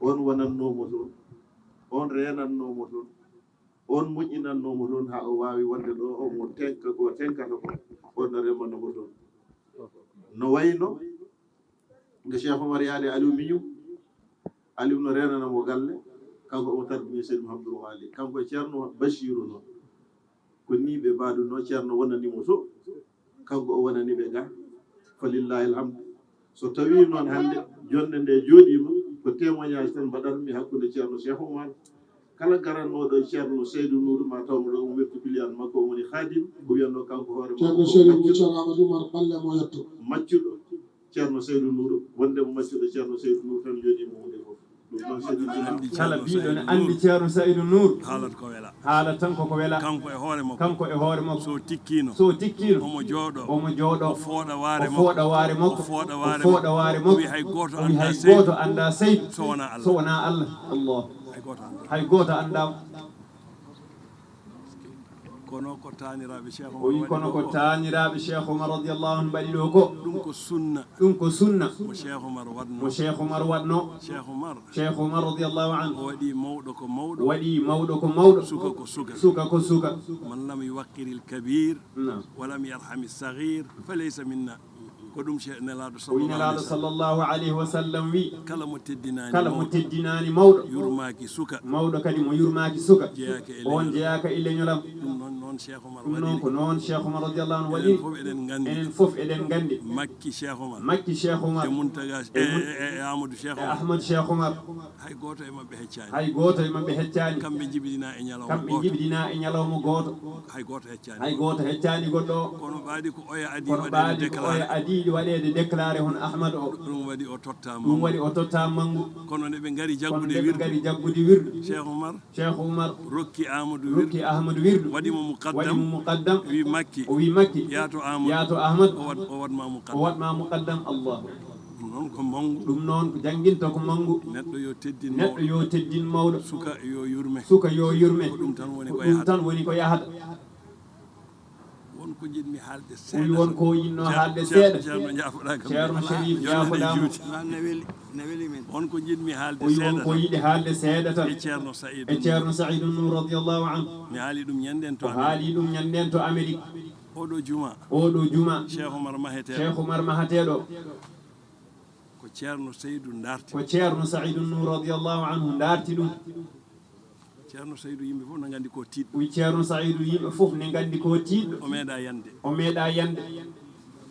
On wonannoo mo toon, on reenannoo mo toon, on moƴƴinannoo mo toon haa o waawi wonde ɗo, o mo tenka ko tenkata ko, on no remano mo toon. No wayno nde Cheikh Oumar yaade Aliou Miñum, Aliou no reenana mo galle, kanko omo tarbini Seydi Mouhamadou Ghali, kanko e Ceerno Bachirou noon. Ko nii ɓe mbaɗunoo, Ceerno wonani mo to, kanko o wonani ɓe ga. Fa lillahi alhamdu. So tawii noon hannde jonnde nde jooɗiima, ko témoignage tan mbaɗatmi hakkunde Ceerno Cheikh Oumar. Kala garannooɗo e Ceerno Seydou Nour, ma taw mo ɗo omo werti piliyaan makko, omo woni Khadim, ko wiyatnoo kanko hoore Ceerno makko ko Seydou Boubacar Amadou Oumar, balle mo yetto. Maccuɗo Ceerno Seydou Nour, wonde mo maccuɗo Ceerno Seydou Nour tan jooɗiima huunde fof. Ɗum noon Seydou Nour. Kala biiɗo ne anndi Ceerno Seydou Nour. Haalat ko wela. Haalat tan koko wela. Kanko e hoore makko. Kanko e hoore makko. So tikkiino. So tikkiino. Omo jooɗo. Omo jooɗo. O fooɗa waare makko. O fooɗa waare makko. O fooɗa waare makko. O wi hay gooto anndaa Seydou. So wonaa Allah. So wonaa Allah. Allah. Hay gooto anndaa. Hay gooto anndaa. Kono ko taaniraaɓe Cheikh Oumar waɗi ɗo ko. O wi kono ko taaniraaɓe Cheikh Oumar radiyallahu anhu mbaɗi ɗo ko. Ɗum ko sunna. Ɗum ko sunna. Mo Cheikh Oumar waɗno. Mo Cheikh Oumar waɗno. Cheikh Oumar. Cheikh Oumar radiyallahu anhu. O waɗi mawɗo ko mawɗo. Waɗi mawɗo ko mawɗo. Suka ko suka. Suka ko suka. Man lam yuwaqqiril kabir. Naam. Wa lam yarhami saghir. Fa laysa minna. Ko ɗum Nelaaɗo sallallahu alayhi wa sallam wi. Kala mo teddinaani mawɗo. Kala mo teddinaani mawɗo. Yurmaaki suka. Mawɗo kadi mo yurmaaki suka. Jeyaaka e leñol am. On jeyaaka e leñol am. Ɗum noon, noon Cheikh Oumar waɗiri. Ɗum noon ko noon Cheikh Oumar radiyallahu anhu waɗiri. Enen fof eɗen nganndi. Enen fof eɗen nganndi. Makki Cheikh Oumar. Makki Cheikh Oumar. E Mountaga, e, e, e Amadou Cheikh Oumar. E Ahmad Cheikh Oumar. Hay gooto e maɓɓe heccaani. Hay gooto e maɓɓe heccaani. Kamɓe njibidinaa e ñalawma gooto. Kamɓe njibidinaa e ñalawma gooto. Hay gooto heccaani. Hay gooto heccaani goɗɗo o. Kono ɓaadi ko oya adii waɗeede déclaré. Kono ɓaadi ko oya adii waɗeede déclaré hono Ahmad o. Ɗum waɗi o totta manngu. Ɗum waɗi o totta manngu. Kono nde ɓe ngari jaggude wirdu. Kono nde ɓe ngari jaggude wirdu. Cheikh Oumar. Cheikh Oumar. Rokki Amadou wirdu. Rokki Amadou wirdu. Waɗi mo muqaddam. Waɗi mo muqaddam. Wi Makki. O wi Makki. Yaa to Amadou. Yaa to Ahmad. O waɗ-, o waɗ ma muqaddam. O waɗ ma muqaddam. Allah. Ɗum noon ko manngu. Ɗum noon ko jannginta ko manngu. Neɗɗo yo teddin mawɗo. Neɗɗo yo teddin mawɗo. Suka yo yurme. Suka yo yurme. Ko ɗum tan woni ko yahata. Ko ɗum tan woni ko yahata. Won ko njiɗmi haalde seeɗa. Wi won ko yiɗno haalde seeɗa. Ceerno, jaafoɗaa kam. Ceerno Chérif, jaafoɗaa mo. Juuti. Won ko njiɗmi haalde seeɗa. Wi won ko yiɗi haalde seeɗa tan. E Ceerno Saïd. E Ceerno Saïd Nour radiyallahu anhu. Mi haali ɗum ñanden to Amérique. O haali ɗum ñanden to Amérique. Oɗo juma. Oɗo juma. Cheikh Oumar maheteeɗo. Cheikh Oumar maheteeɗo. Ko Ceerno Seydou ndaarti. Ko Ceerno Saïd Nour radiyallahu anhu ndaarti ɗum. Ceerno Seydou yimɓe fof na nganndi ko tiiɗɗo. Wi Ceerno Saïd yimɓe fof ne nganndi ko tiiɗɗo. O meeɗa yande. O meeɗa yande.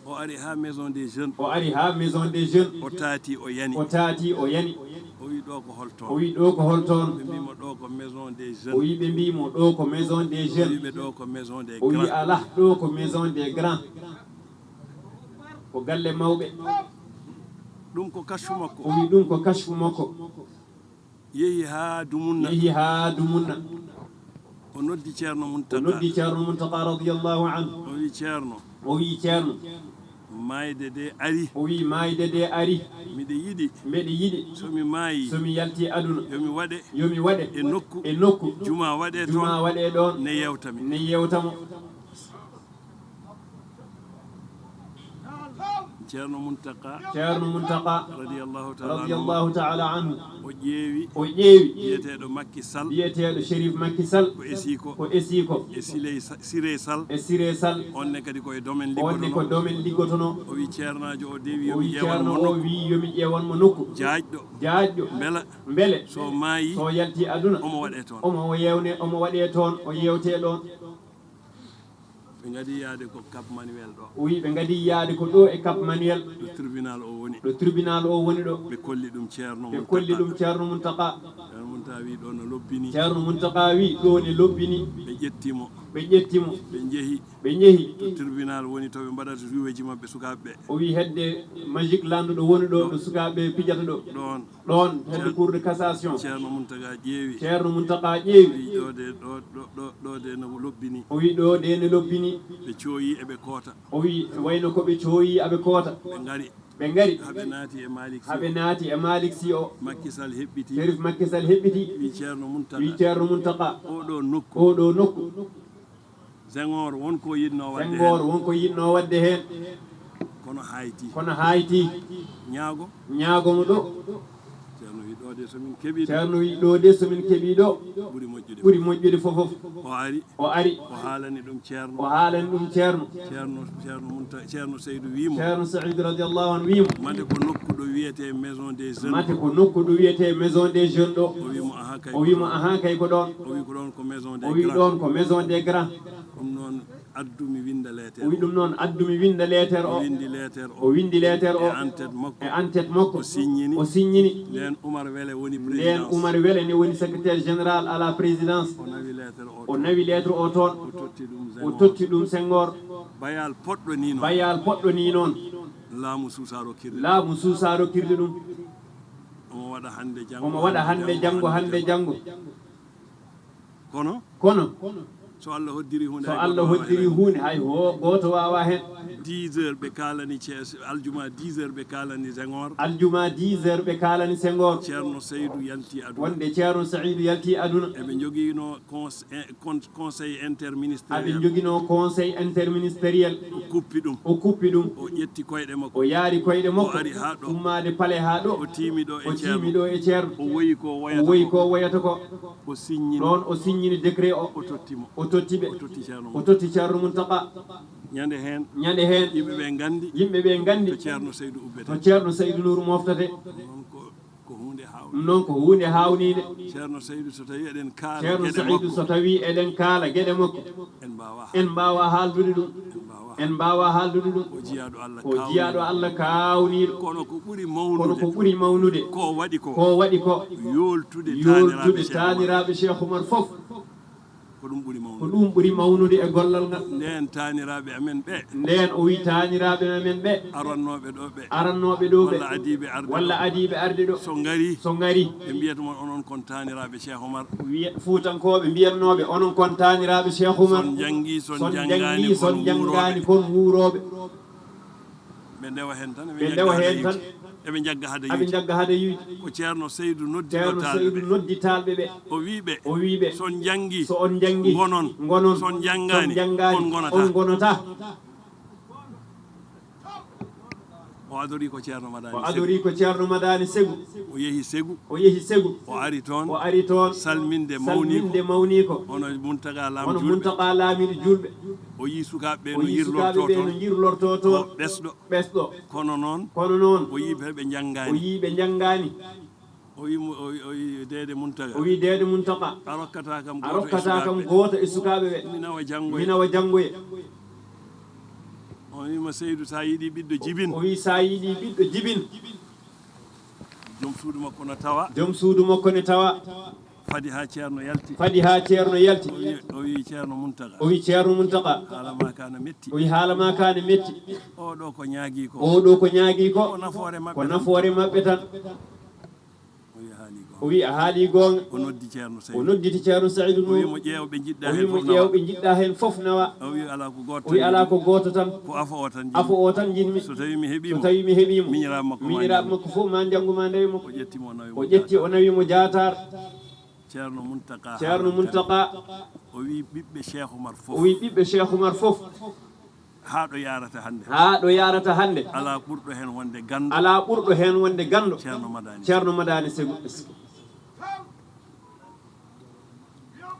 O ari ha Maison des Jeunes. O ari ha Maison des Jeunes. O taati, o yani. O taati, o yani. O wi ɗo ko hol toon? O wi ɗo ko hol toon? Ɓe mbi mo ɗo ko Maison des Jeunes. O wi ɓe mbi mo ɗo ko Maison des Jeunes. O wi ɓe ɗo ko Maison des Grands. O wi ala, ɗo ko Maison des Grands. Ko galle mawɓe. Ɗum ko kashfu makko. O wi ɗum ko kashfu makko. Yehi haa Dumunna. Yehi haa Dumunna. O noddi Ceerno Muntaka. O noddi Ceerno Muntaka radiyallahu anhu. O wi Ceerno. O wi Ceerno. Maayde de ari. O wi maayde de ari. Miɗa yiɗi. Mbeɗa yiɗi. So mi maayi. So mi yalti aduna. Yo mi waɗe. Yo mi waɗe. E nokku. E nokku. Juma waɗe toon. Juma waɗe ɗoon. Ne yewta mi. Ne yewta mo. Ceerno Muntaka. Ceerno Muntaka. Radiyallahu ta'ala anhu. Radiyallahu ta'ala anhu. O ƴeewi. O ƴeewi. Biyeteeɗo Makki Sall. Biyeteeɗo Chérif Makki Sall. Ko esiiko. Ko esiiko. E Siley Sa-, Siré Sall. E Siré Sall. On ne kadi ko e domaine liggotono. On ne ko domaine liggotono. O wi ceernaajo o de wi yo mi ƴeewan mo nokku. O wi ceerno o wi yo mi ƴeewan mo nokku. Jaajɗo. Jaajɗo. Mbela. Mbele. So maayi. So yalti aduna. Omo waɗe toon. Omo yewne, omo waɗe toon, o yewte ɗoon. Ɓe ngadi yaade ko Cap Manuel ɗo. O wi ɓe ngadi yaade ko ɗo e Cap Manuel. Ɗo tribunal o woni. Ɗo tribunal o woni ɗo. Ɓe kolli ɗum Ceerno Ɓe kolli ɗum Ceerno Muntaka. Ceerno Muntaka wi ɗo no lobbini. Ceerno Muntaka wi ɗo ne lobbini. Ɓe ƴetti mo. Ɓe ƴetti mo. Ɓe njehi. Ɓe njehi. To tribunal woni to ɓe mbaɗata joueji maɓɓe sukaaɓe ɓe. O wi hedde Magic Land ɗo woni ɗo, ɗo sukaaɓe pijata ɗo. Ɗoon. Ɗoon, hedde Cour de cassation. Ceerno Muntaka ƴeewi. Ceerno Muntaka ƴeewi. Wi ɗo de, ɗo, ɗo, ɗo, ɗo de no lobbini. O wi ɗo de ne lobbini. Ɓe cooyi eɓe koota. O wi wayno ko ɓe cooyi aɓe koota. Ɓe ngari. Ɓe ngari. Haɓe naati e Malik Sy. Haɓe naati e Malik Sy o. Macky Sall heɓɓiti. Serif Macky Sall heɓɓiti. Wi Ceerno Muntaka. Wi Ceerno Muntaka. Oɗo nokku. Oɗo nokku. Senghor won ko yiɗno waɗde Senghor heen. Won ko yiɗno waɗde heen. Kono hayti. Kono hayti. Ñaago. Ñaago mo ɗo. Ceerno wi ɗo de so min keɓi ɗo. Ceerno wi ɗo de so min keɓi ɗo. Ɓuri moƴƴude. Ɓuri moƴƴude fof fof. O ari. O ari. O haalani ɗum Ceerno. O haalani ɗum Ceerno. Ceerno, Ceerno Munta-, Ceerno Seydou wi mo. Ceerno Seydou radiallahu anhu wi mo. Mate ko nokku ɗo wiyete Maison des Jeunes. Mate ko nokku ɗo wiyete Maison des Jeunes ɗo. O wi mo aha kay. O wi mo aha kay ko ɗoon. O wi ko ɗoon ko Maison des Grands. O wi ɗoon ko Maison des Grands. Ɗum noon addu mi winda leeter. O wi ɗum noon addu mi winda leeter o. O windi leeter o. O windi leeter o. E en-tête makko. E en-tête makko. O signini. O signini. Ndeen Umar Wele woni présidence. Ndeen Umar Wele ne woni secrétaire général à la présidence. O nawi leeter o. O nawi leeter o toon. O totti ɗum Senghor. O totti ɗum Senghor. Bayal poɗɗo ni noon. Bayal poɗɗo ni noon. Laamu suusa rokkirde. Laamu suusa rokkirde ɗum. Omo waɗa hannde janngo. Omo waɗa hannde janngo, hannde janngo. Kono. Kono. So Allah hoddiri huunde. So Allah hoddiri huunde hay ho gooto waawa heen. Dix heures ɓe kaalani ce-, aljuma dix heures ɓe kaalani Senghor. Aljuma dix heures ɓe kaalani Senghor. Ceerno Seydou yalti aduna. Wonde Ceerno Seydou yalti aduna. Eɓe njogiino cons-, eh, con-, conseil interministériel. Aɓe njoginoo conseil interministériel. O kuppi ɗum. O kuppi ɗum. O ƴetti koyɗe makko. O yaari koyɗe makko. O ari haa ɗo. Ummaade pale haa ɗo. O tiimi ɗo e Ceerno. O tiimi ɗo e Ceerno. O woyi ko woyata ko. O woyi ko woyata ko. O signini. Ɗoon o signini décret o. O totti mo. O totti ɓe. O totti Ceerno. O totti Ceerno Muntaka. Ñande heen. Ñande heen. Yimɓe ɓe nganndi. Yimɓe ɓe nganndi. To Ceerno Seydou ubbete. To Ceerno Seydou Nour moftate. Ɗum noon ko, ko huunde haawnde. Ɗum noon ko huunde haawniinde. Ceerno Seydou so tawi eɗen kaala Ceerno geɗe Seydou makko. So tawi eɗen kaala geɗe makko. En mbaawa haalde. En mbaawa haaldude ɗum. En mbaawa. En mbaawa haaldude ɗum. O jiyaaɗo Allah. O jiyaaɗo Allah kaawniiɗo. Kono ko ɓuri mawnude. Kono ko ɓuri mawnude. Ko waɗi ko. Ko waɗi ko. Yooltude. Yooltude taaniraaɓe Cheikh Oumar. Taaniraaɓe Cheikh Oumar fof. Ko ɗum ɓuri mawnude. Ko ɗum ɓuri mawnude e gollal ngal. Ndeen taaniraaɓe amen ɓe. Ndeen o wi taaniraaɓe amen ɓe. Arannooɓe ɗo ɓe. Arannooɓe ɗo ɓe. Walla adiiɓe arde ɗo. Walla adiiɓe arde ɗo. So ngari. So ngari. Ɓe mbiyata mon onon kon taaniraaɓe Cheikh Oumar. Wiya-, Fuutankooɓe mbiyatnooɓe onon kon taaniraaɓe Cheikh Oumar. Son njanngi, son njanngaani, son njanngaani, kon wuurooɓe. Ɓe ndewa heen tan, ɓe njagga heen hada tan. Eɓe njagga hada yiite. Eɓe njagga hada yiite. Ko Ceerno Seydou noddi ɗo Ceerno taalɓe Seydou ɓe. Noddi taalɓe ɓe. O wi ɓe. O wi ɓe. So on njanngi. So on njanngi. Ngonon. Ngonon. So on njanngaani. So on njanngaani. On ngonata. On ngonata. O adori ko Ceerno Madani Segu. O adori ko Ceerno Madani Segu. O yehi Segu. O yehi Segu. O ari toon. O ari toon. Salminde mawniiko. Salminde mawniiko. Hono Muntaga Laam Hono Julɓe. Muntaga Laamiiɗo Julɓe. O yii sukaaɓe ɓe no yirlortoo toon. O yii sukaaɓe ɓe no yirlortoo toon. Ko ɓesɗo. Ɓesɗo. Kono noon. Kono noon. O yii ɓe ɓe njanngaani. O yii ɓe njanngaani. O wi mo, o wi, o wi Deede Muntaga. O wi Deede Muntaga. A rokkata kam A gooto e rokkata kam sukaaɓe ɓe. Gooto e sukaaɓe ɓe. Mi nawa janngoya. Mi nawa janngoya. O wi mo, Seydu, so a yiɗi ɓiɗɗo jibin. O wi, so a yiɗi ɓiɗɗo jibin. Joom suudu makko no tawa. Joom suudu makko no tawa. Fadi haa Ceerno yalti. Fadi haa Ceerno yalti. O wi, o wi Ceerno Muntaga. O wi Ceerno Muntaga. Haala maa kaa no metti. O wi, haala maa kaa no metti. Oo ɗoo ko ñaagii ko. Oo ɗoo ko ñaagii ko. Ko nafoore maɓɓe Ko tan. Nafoore maɓɓe tan. O wi, a haalii goonga. O wi, a haalii goonga. O noddi Ceerno Saydu. O nodditi Ceerno Saydu Nuur. O wi mo, ƴeew ɓe njiɗɗaa heen fof nawa. O wi mo, ƴeew ɓe njiɗɗaa heen fof nawa. O wi, alaa ko gooto tan. O wi, alaa ko gooto tan. Ko afo o tan njiɗmi. Afo o tan njiɗmi. So tawii mi heɓii mo. So tawii mi heɓii mo. Miñiraaɓe makko maa Miñiraaɓe njanngu. Makko fof maa njanngu maa ndewi mo. O ƴetti mo, o nawi mo O ƴetti, Jaataar. O nawi mo Jaataar. Ceerno Muntaga Ceerno Haamata. Muntaga. O wi ɓiɓɓe Cheikh Oumar fof. O wi ɓiɓɓe Cheikh Oumar fof. Haa ɗo yaarata hannde. Haa ɗo yaarata hannde. Alaa ɓurɗo heen wonde ganndo. Alaa ɓurɗo heen wonde ganndo. Ceerno Madani. Ceerno Madani Segu.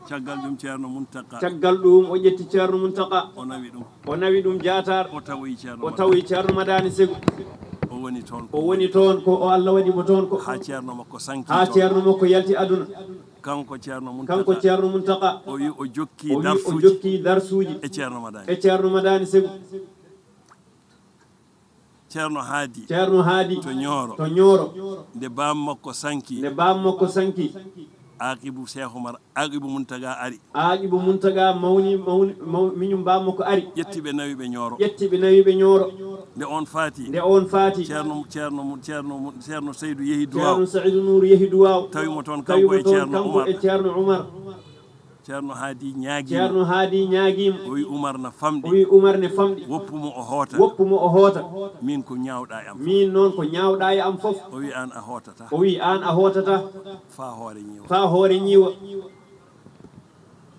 Caggal ɗum Ceerno Muntaga. Caggal ɗum o ƴetti Ceerno Muntaga. O nawi ɗum. O nawi ɗum Jaataar. O tawoyi Ceerno O tawoyi Madani. Ceerno Madani Segu. O woni toon ko O woni toon ko o Allah waɗi mo toon ko. Haa ceerno makko sanki Haa toon. Ceerno makko yalti aduna. Kanko Ceerno Muntaka. Kanko Ceerno Muntaka. O wi o jokki darsuuji. O wi o jokki darsuuji. E Ceerno Madani. E Ceerno Madani Segu. Ceerno Haadi. Ceerno Haadi. To Ñooro. To Ñooro. Nde baam makko sanki. Nde baam makko sanki. Aaqibu Cheikh Oumar, Aaqibu Muntaga ari. Aaqibu Muntaga mawni, mawni, maw-, miñum baam makko ari. Ƴetti ɓe nawi ɓe Ñooro. Ƴetti ɓe nawi ɓe Ñooro. Nde on faati. Nde on faati. Ceerno, Ceerno, Ceerno, Ceerno Seydou yehi Duwaaw. Ceerno Seydou Nour yehi Duwaaw. Tawi mo toon kanko e Ceerno Umar. Tawi mo toon kanko e Ceerno Umar. Ceerno Haadi ñaagiima. Ceerno Haadi ñaagiima. O wi Umar na famɗi. O wi Umar ne famɗi. Woppu mo o hoota. Woppu mo o hoota. Min ko ñaawɗa e am. Min noon ko ñaawɗa e am fof. O wi aan a hootata. O wi aan a hootata. Faa hoore ñiiwa. Faa hoore ñiiwa.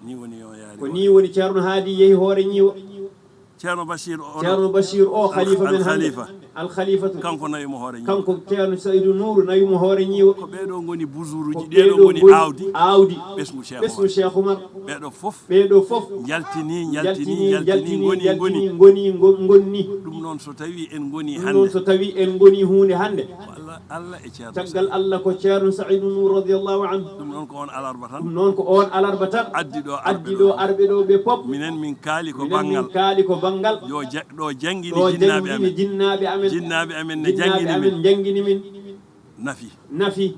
Ni woni yo yaari. Ko ni woni Ceerno Haadi yehi hoore ñiiwa. Ceerno Bachir o, Ceerno Bachir o, al-, khalifa men hannde. Al-Khalifa. Al-Khalifatu. Kanko nawi mo hoore ñiiwa. Kanko Ceerno Seydou Nour nawi mo hoore ñiiwa. Ko ɓeeɗo ngoni buzuruuji, ko ɗeeɗo ɓeeɗo ngoni ngoni aawdi. Aawdi. Ɓesngu Cheikh Ɓesngu Oumar. Cheikh Oumar. Ɓeeɗo fof. Ɓeeɗo fof. Njaltini, njaltini, njaltini, njaltini, njaltini, ngoni, njaltini, ngoni. Ngoni, ngoni. Ɗum noon so tawi en ngoni hannde. Ɗum noon so tawi en ngoni huunde hannde. Ko Allah, Allah e Ceerno Caggal Saïd. Allah ko Ceerno Saïdou Nour radiyallahu anhu. Ɗum noon ko on alarba tan. Ɗum noon ko on alarba tan. Addi ɗo arɓe Addi ɗo ɗo. Arɓe ɗo ɓe pop. Minen min kaali ko Minen banngal. Min kaali ko banngal. Yo ja-, ɗo janngini Ɗo jinnaaɓe janngini amen. Jinnaaɓe amen. Jinnaaɓe amen ne Jinnaaɓe janngini amen min. Janngini min. Nafi. Nafi.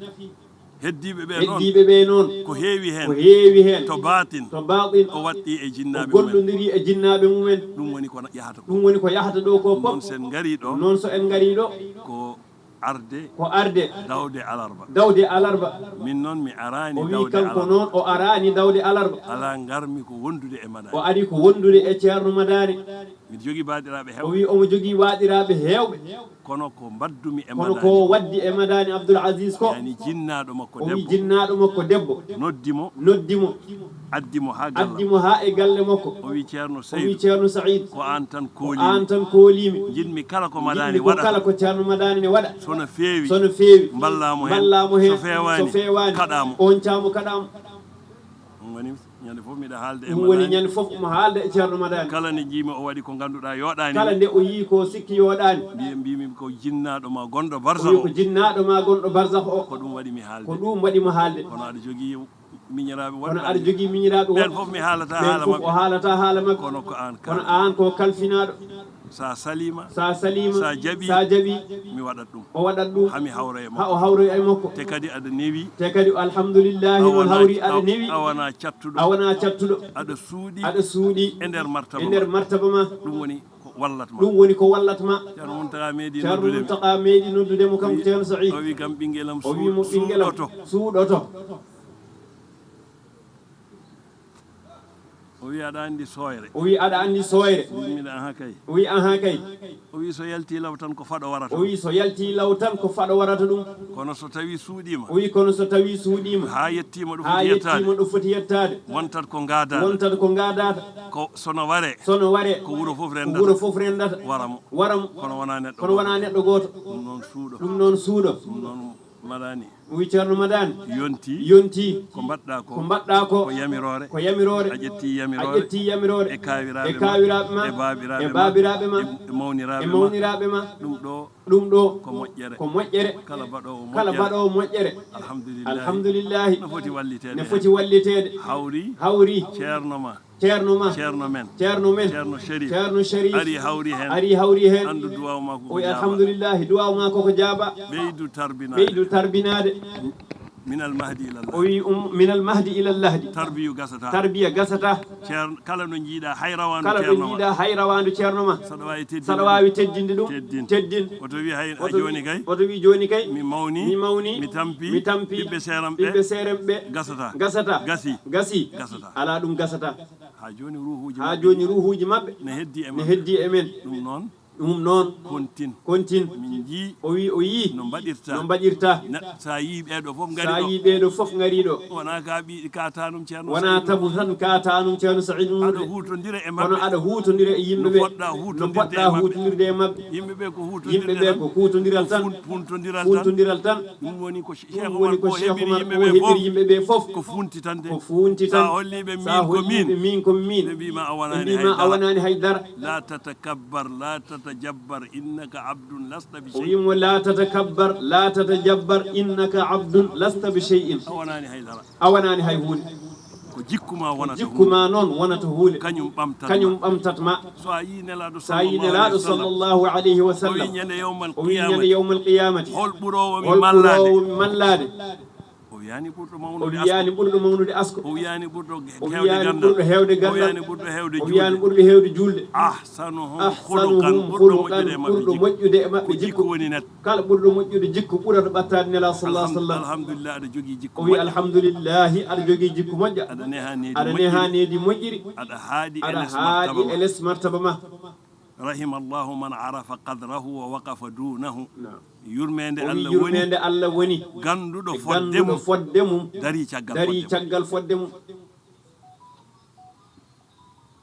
Heddiiɓe ɓe noon. Heddiiɓe ɓe noon. Ko heewi heen. Ko heewi heen. To baatin. To baatin. O waɗɗii e jinnaaɓe O mumen. Gollondiri e jinnaaɓe mumen. Ɗum woni ko yahata ko. Ɗum woni ko yahata ɗo ko Ɗum pop. Noon so en ngarii ɗo. Noon so en ngarii ɗo. Ko arde. Ko arde. Dawde alarba. Dawde alarba. Min noon mi araani O wi dawde kanko alarba. Noon o araani dawde alarba. Alaa ngarmi ko wondude e Madani. O ari ko wondude e Ceerno Madani. Miɗo jogii baaɗiraaɓe O heewɓe. Wi omo jogii baaɗiraaɓe heewɓe. Kono ko mbaddumi e Kono Madani ko o. Waddi e Madani Abdoul Aziz ko. Yani jinnaaɗo makko O wi debbo. Jinnaaɗo makko debbo. Noddi mo. Noddi mo. Addi mo haa galla. Addi mo haa e galle makko. O wi Ceerno O wi Seydou. Ceerno Saïd. Ko aan tan Ko kooliimi. Aan tan kooliimi. Njiɗmi kala ko Madani Njiɗmi ko waɗata. Kala ko Ceerno Madani ne waɗa. So no feewi. So no feewi. Mballaa mo heen. Mballaa mo heen. So feewaani. So feewaani. Kaɗaa mo. On caamo kaɗaa mo. Ɗum woni ñande fof miɗa haalde e Ɗum woni Madani. Ñande fof omo haalda e Ceerno Madani. Kala nde njiimi o waɗi ko ngannduɗaa yooɗaani Kala mi. Nde o yii ko sikki yooɗaani. Mbiye, mbimi ko jinnaaɗo ma gonɗo O wi ko barsaho. Jinnaaɗo ma gonɗo barsaho o. Ko ɗum waɗi mi haalde. Ko ɗum waɗi mo haalde. Kono aɗa jogii miñiraaɓe Kono woɗɓe aɗa aɗa jogii miñiraaɓe Ɓeen woɗɓe. Fof mi haalata Ɓeen haala fof maɓɓe. O haalata haala maɓɓe. Kono ko aan Kono kalfi. Aan ko kalfinaaɗo. Sa saliima. Sa saliima. Sa jaɓi. Sa jaɓi. Mi waɗat ɗum. O waɗat ɗum. Hami hawra e makko. Ha o hawra e makko. Te kadi aɗa newi. Te kadi alhamdulillahi A noon wona, hawri aɗa a, newi. A wona cattuɗo. A wona cattuɗo. Aɗa suuɗi. Aɗa suuɗi. E nder martaba E nder ma. Martaba ma. Ɗum woni ko wallat ma. Ɗum woni ko wallat ma. Ceerno Muntaga meeɗi Ceerno noddude mi. Muntaga meeɗi noddude mo kanko Ceerno Saïd. O wi kam ɓingelam O wi mo suuɗ-, ɓingelam suuɗoto. Suuɗoto. O wi aɗa anndi sooyre. O wi aɗa anndi sooyre. Mbimi aha kay. O wi aha kay. O wi so yalti law tan ko faɗo warata. O wi so yalti law tan ko faɗo warata ɗum. Kono so tawi suuɗiima. O wi kono so tawi suuɗiima. Haa yettiima ɗo Haa foti yettaade. Yettiima ɗo foti yettaade. Wontat ko ngaadaata. Wontat ko ngaadaata. Ko sono ware. Sono ware. Ko wuro fof Ko rendata. Wuro fof rendata. Wara mo. Wara mo. Kono wonaa neɗɗo Kono gooto. Wonaa neɗɗo gooto. Ɗum noon suuɗo. Ɗum noon suuɗo. Ɗum noon Madani. Wi Ceerno Madani. Yonti. Yonti. Ko mbaɗɗa ko. Ko mbaɗɗa ko. Ko yamiroore. Ko yamiroore. A ƴetti yamiroore. A ƴetti yamiroore. E kaawiraaɓe E ma. Kaawiraaɓe ma. E baabiraaɓe E ma. baabiraaɓe E ma. E mawniraaɓe E ma. mawniraaɓe ma. Ɗum ɗo. Ɗum ɗo. Ko moƴƴere. Ko moƴƴere. Kala baɗoowo Kala moƴƴere. Baɗoowo moƴƴere. Alhamdulillahi. Alhamdulillahi. No foti walliteede Ne heen. Foti walliteede. Hawri. Hawri. Ceerno ma. Ceerno ma. Ceerno men. Ceerno men. Ceerno Sherif. Ceerno Sherif. Ari hawri heen. Ari hawri heen. Anndu duwaaw ma ko O wi jaaba. Alhamdulillahi, duwaaw ma koko jaaba. Ɓeydu tarbinaade. Ɓeydu tarbinaade. Minal mahdi ilal lahdi. O wi um, minal mahdi ilal lahdi. Tarbiyu gasata. Tarbiya gasata. Ceerno, kala no njiiɗa hay rawaandu Kala no ceerno ma. Njiiɗa hay rawaandu ceerno ma. Saɗa waawi teddinde Saɗa ɗum. Waawi teddinde ɗum. Teddin. Teddin. Oto wi hay, hay Oto jooni wi, kay. Oto wi jooni kay. Mi mawni. Mi mawni. Mi tampi. Mi tampi. Ɓiɓɓe seeram ɓe. Ɓiɓɓe seeram ɓe. Gasata. Gasata. Gasi. Gasi. Gasata. Alaa ɗum gasata. Haa jooni ruuhuuji Haa maɓɓe jooni ɗi ruuhuuji maɓɓe ne heddi e ne maɓɓe. Heddi e men. Ɗum noon. Ɗum noon. Kontin. Kontin. Min njii O wi, o yii. No mbaɗirta. No mbaɗirta. Neɗɗo, so a yii ɓeeɗo fof ngari So a ɗo. Yii ɓeeɗo fof ngari ɗo. Wonaa ka ɓi-, ka tanum Ceerno Wonaa Saïd. Tabu tan ka tanum Ceerno Saïd Aɗa Nour de. Huutondira e maɓɓe. Kono aɗa huutondira e yimɓe No ɓe. Poɗɗa No huutondirde poɗɗa e maɓɓe. Huutondirde e maɓɓe. Yimɓe ɓe ko huutondirde Yimɓe ɓe tan. Ko huutondiral Ko tan. Fuun-, fuuntondiral tan. Fuuntondiral tan. Ɗum woni ko Cheikh Ɗum woni Omar ko ko Cheikh heɓiri Omar yimɓe ko ɓe fof. Heɓiri yimɓe ɓe fof. Ko funtitande. Ko funtitande. Sa holli ɓe min Sa ko holli min. Ɓe min ko min. Ɓe mbiima a Ɓe wonani mbiima a haydara. Wonani haydara. La tatakabbar, la tat-, تتجبر إنك عبد لست O wi'i بشيء. Mo, "Laa tatakabbar, laa tatajabbar, innaka abdun lasta bi shay'in." A wonaani hay dara. A wonaani hay huunde. Ko jikku ma wonata Jikku huunde. Ma noon wonata huunde. Kañum ɓamtat Kañum ma. Ɓamtat ma. So a yii Nelaaɗo So a yii sallallahu Nelaaɗo alayhi wa sallam, sallallahu alayhi wa o sallam, wi'i ñande yawmal o wi'i ñande qiyamati, yawmal qiyamati, hol ɓuroowo mi "Hol mallaade?" Ɓuroowo mi mallaade? O wiyaani ɓurɗo O mawnude wiyaani asko. Ɓurɗo mawnude asko. O wiyaani ɓurɗo O heewde wiyaani ganndal. Ɓurɗo heewde O ganndal. Wiyaani ɓurɗo heewde O wiyaani juulde. Ɓurɗo heewde juulde. Ahsanuhum Ahsanuhum khuluqan, ɓurɗo Khuluqan, moƴƴude e maɓɓe ɓurɗo jikku. Moƴƴude e maɓɓe Ko jikku jikku. Woni neɗɗo. Kala ɓurɗo moƴƴude jikku ɓurata ɓattaade Nelaaɗo sallallahu alayhi wa Alham- sallam. Alhamdulillah, aɗa jogii jikku O wi'i, moƴƴo. "Alhamdulillahi, aɗa jogii jikku moƴƴo. Aɗa nehaa needi Aɗa moƴƴi. Nehaa needi moƴƴiri. Aɗa haaɗi e Aɗa les Haaɗi martaba e ma. Les martaba ma." Rahimallahu man arafa qadrahu wa waqafa dunahu. Naam. Yurmeende O wi'i, Allah woni "Yurmeende Allah woni gannduɗo e fodde gannduɗo mum, fodde mum, darii caggal darii fodde mum." Caggal fodde mum.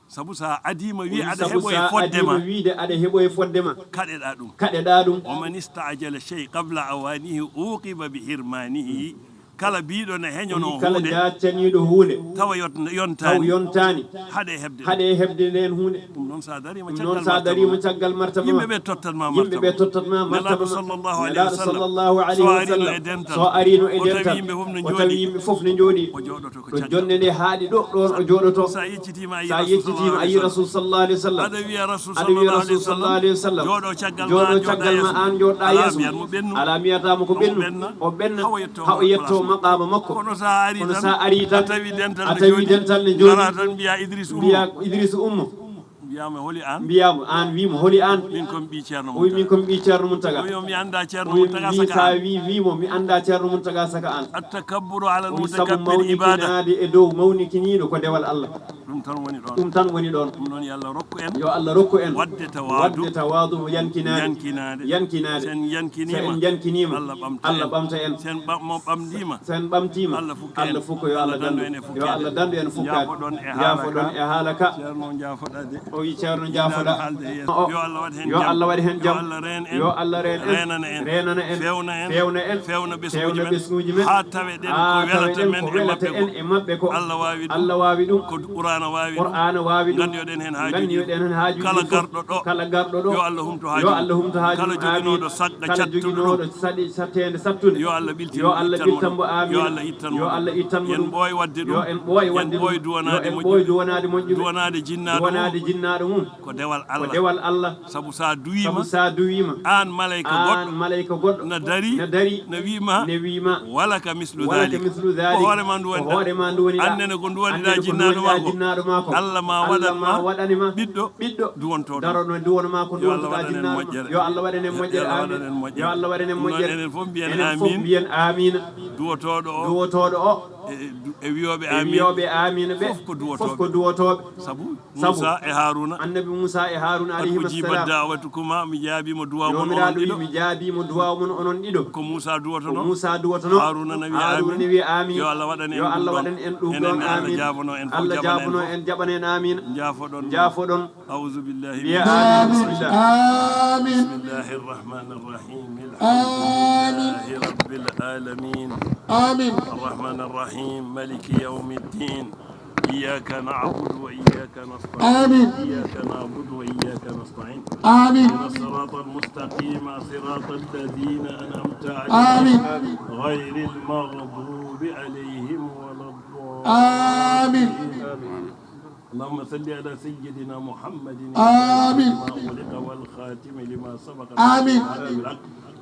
Sabu so a adii ma wi'i aɗa Sabu heɓo so e a fodde adii ma, ma wiide aɗa heɓo e fodde ma, kaɗeɗaa ɗum. Kaɗeɗaa ɗum. Wa man ista'jala shay qabla awanihi uqiba bi hirmanihi. Kala biiɗo ne heñono Kala huunde, jaccaniiɗo huunde, tawa yot- taw yontaani, yontaani, haɗe heɓde. Haɗe heɓde ndeen huunde. Ɗum noon so a darii ma Ɗum caggal noon so a darii ma caggal martaba ma. Yimɓe ɓe tottat ma martaba. Yimɓe ɓe tottat ma martaba. Nelaaɗo sallallahu alayhi wa sallam, so arii no e dental, so arii no e dental, yimɓe fof no njooɗi, o jooɗoto ko caggal. Jonde nde haaɗi ɗo, ɗoon o jooɗoto. So a yeccitii ma a yii Rasul sallallahu alayhi wa sallam, aɗa wiya Rasul sallallahu alayhi wa sallam, jooɗo caggal ma, aan jooɗa yeeso mum. Alaa mbiyata mo ko ɓennu. O ɓenna. Hawa yetto maqaama makko. Kono so a arii tan, a tawi dental ne jooɗi. Mbiya Idrisu ummo. Mbiya mo, holi aan? Mbiya mo, aan, wii mo, holi aan? Min ko mi ɓii Ceerno Muntaga. O wii, min ko mi ɓii Ceerno Muntaga. O wii mo, mi anndaa Ceerno Muntaga saka aan. Wii mo, mi anndaa Ceerno Muntaga saka aan. Attakabburu alal mutakabbir ibada. O wii, sabu mawnikinaade e dow mawnikiniiɗo ko dewal Allah. Ɗum tan woni ɗoon. Ɗum tan woni ɗoon. Ɗum noon yo Allah rokku en. Yo Allah rokku en. Waɗde tawaadu. Waɗde tawaadu, yankinaade. Yankinaade. Yankinaade. So en yankiniima, so en yankiniima, Allah ɓamta en. Allah ɓamta en. So en ɓa-, mo ɓamdiima, so en ɓamtiima, Allah fukka en. Allah fukka, yo Allah dandu en e fukkeede. Yo Allah dandu en e fukkaade. Njaafoɗon e haala ka. Njaafoɗon e haala ka. Ceerno njaafoɗaa de. O wii, Ceerno njaafoɗaa. Haalde e yeeso. O, yo Allah waɗ heen jam. Yo Allah waɗ heen jam. Yo Allah reen en. Yo Allah reen en. Reenana en. Reenana en. Feewna en. Feewna en. Feewna ɓesnguuji men. Haa taweɗen ko welata men e maɓɓe ko. Allah waawi ɗum. Allah waawi ɗum. Ko Qur'aana waawi ɗum. Qur'aana waawi ɗum. Nganndiyoɗen heen haajuuji. Nganndiyoɗen heen haajuuji. Kala garɗo ɗo. Kala garɗo ɗo. Yo Allah humtu haaju mum. Yo Allah humtu haaju mum. Kala joginooɗo sagga cattunɗo ɗum. Kala joginooɗo saɗi satteende sattunde. Yo Allah ɓiltin mo. Yo Allah ɓiltan mo. Amiin. Yo Allah ittan mo ɗum. Yo Allah ittan mo ɗum. Yo en ɓooy waɗde ɗum. Yo en ɓooy duwanaade moƴƴude. Yo en ɓooy duwanaade moƴƴude. Duwanaade jinnaaɗo mum. Duwanaade jinnaaɗo mum. Ko dewal Allah. Ko dewal Allah. Sabu so a duwiima. Sabu so a duwiima. Aan malayka goɗɗo. Aan malayka goɗɗo. Na darii. Na darii. Na wii ma. Na wii ma. Walaka mislu dalik. Walaka mislu dalik. Ko hoore ma nduwaniɗaa. Ko hoore ma nduwaniɗaa. Aan nene ko nduwaniɗaa jinnaaɗo ma ko. Annene ko nduwaniɗaa jinnaaɗo ma ko. Allah ma waɗan ma. Allah ma waɗani ma. Ɓiɗɗo. Ɓiɗɗo. Duwantooɗo. Daro no duwano ma ko nduwantoɗaa jinnaaɗo ma. Yo Allah waɗan en moƴƴere. Yo Allah waɗan en moƴƴere. Amin. Yo Allah waɗan en moƴƴere. Amin. Enen fof mbiyen amin. Enen fof mbiyen amin. Duwotooɗo o. Duwotooɗo o. E, e wiyooɓe amin ɓe. E wiyooɓe amin ɓe. Fof ko duwotooɓe. Fof ko duwotooɓe. Sabu Sabu Muusa e Haaruna. Annabi Muusa e Haaruna alayhima salam. Qad ujibat da'watukuma, mi jaabiima duwaaw mon onon ɗiɗo. Joomiraaɗo wi, mi jaabiima duwaaw mon onon ɗiɗo. Ko Muusa duwotonoo. Ko Muusa duwotonoo. Haaruna na wi amin. Haaruna na wi amin. Yo Allah waɗan en ɗum ɗoon. Yo Allah waɗan en ɗum ɗoon. Enen ne Allah jaabano en fof, jaabano en, jaɓana en amin. Njaafoɗon. Njaafoɗon. A'uuzu billahi. Mbiya amin, bismillah. Amin. Bismillahi rahmani rahim. Amin. Alhamdulillahi rabbil alamin. Amin. Arrahmani rahim. Maliki yawmi ddin. إياك نعبد وإياك نستعين. آمين. إياك نعبد وإياك نستعين. آمين. اهدنا الصراط المستقيم، صراط الذين أنعمت عليهم. آمين. غير المغضوب عليهم ولا الضالين. آمين. اللهم صل على سيدنا محمد. آمين. ما أغلق والخاتم لما سبق. آمين.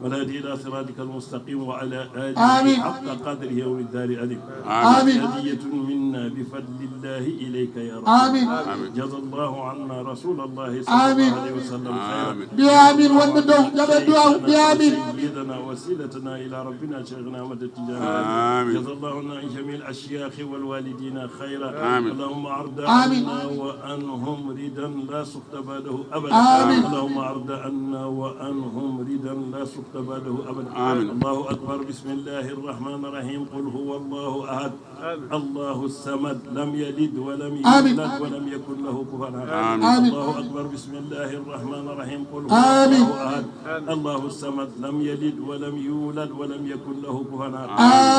والهادي إلى صراطك المستقيم وعلى آله، آمين، حق قدره ومقداره العظيم. آمين. هدية منا بفضل الله إليك يا رسول الله. آمين. آمين. جزى الله عنا رسول الله صلى الله عليه وسلم خيرا. آمين. Mbiya amin wonɓe dow, jaɓe duwaaw, mbiya amin. سيدنا وسيلتنا إلى ربنا شيخنا أحمد التجاني. آمين. جزى الله عنا عن جميع الأشياخ والوالدين خيرا. آمين. اللهم أرض، آمين، عنا وعنهم رضا لا سخط بعده أبدا. آمين. اللهم أرض عنا وعنهم رضا لا سخط بعده أبدا. آمين. الله أكبر. بسم الله الرحمن الرحيم. قل هو الله أحد. آمين. الله الصمد. لم يلد ولم، آمين، يولد ولم يكن له كفوا أحد. آمين. آمين. الله أكبر. بسم الله الرحمن الرحيم. قل هو، آمين، الله أحد. آمين. الله الصمد. لم يلد ولم يولد ولم يكن له كفوا أحد.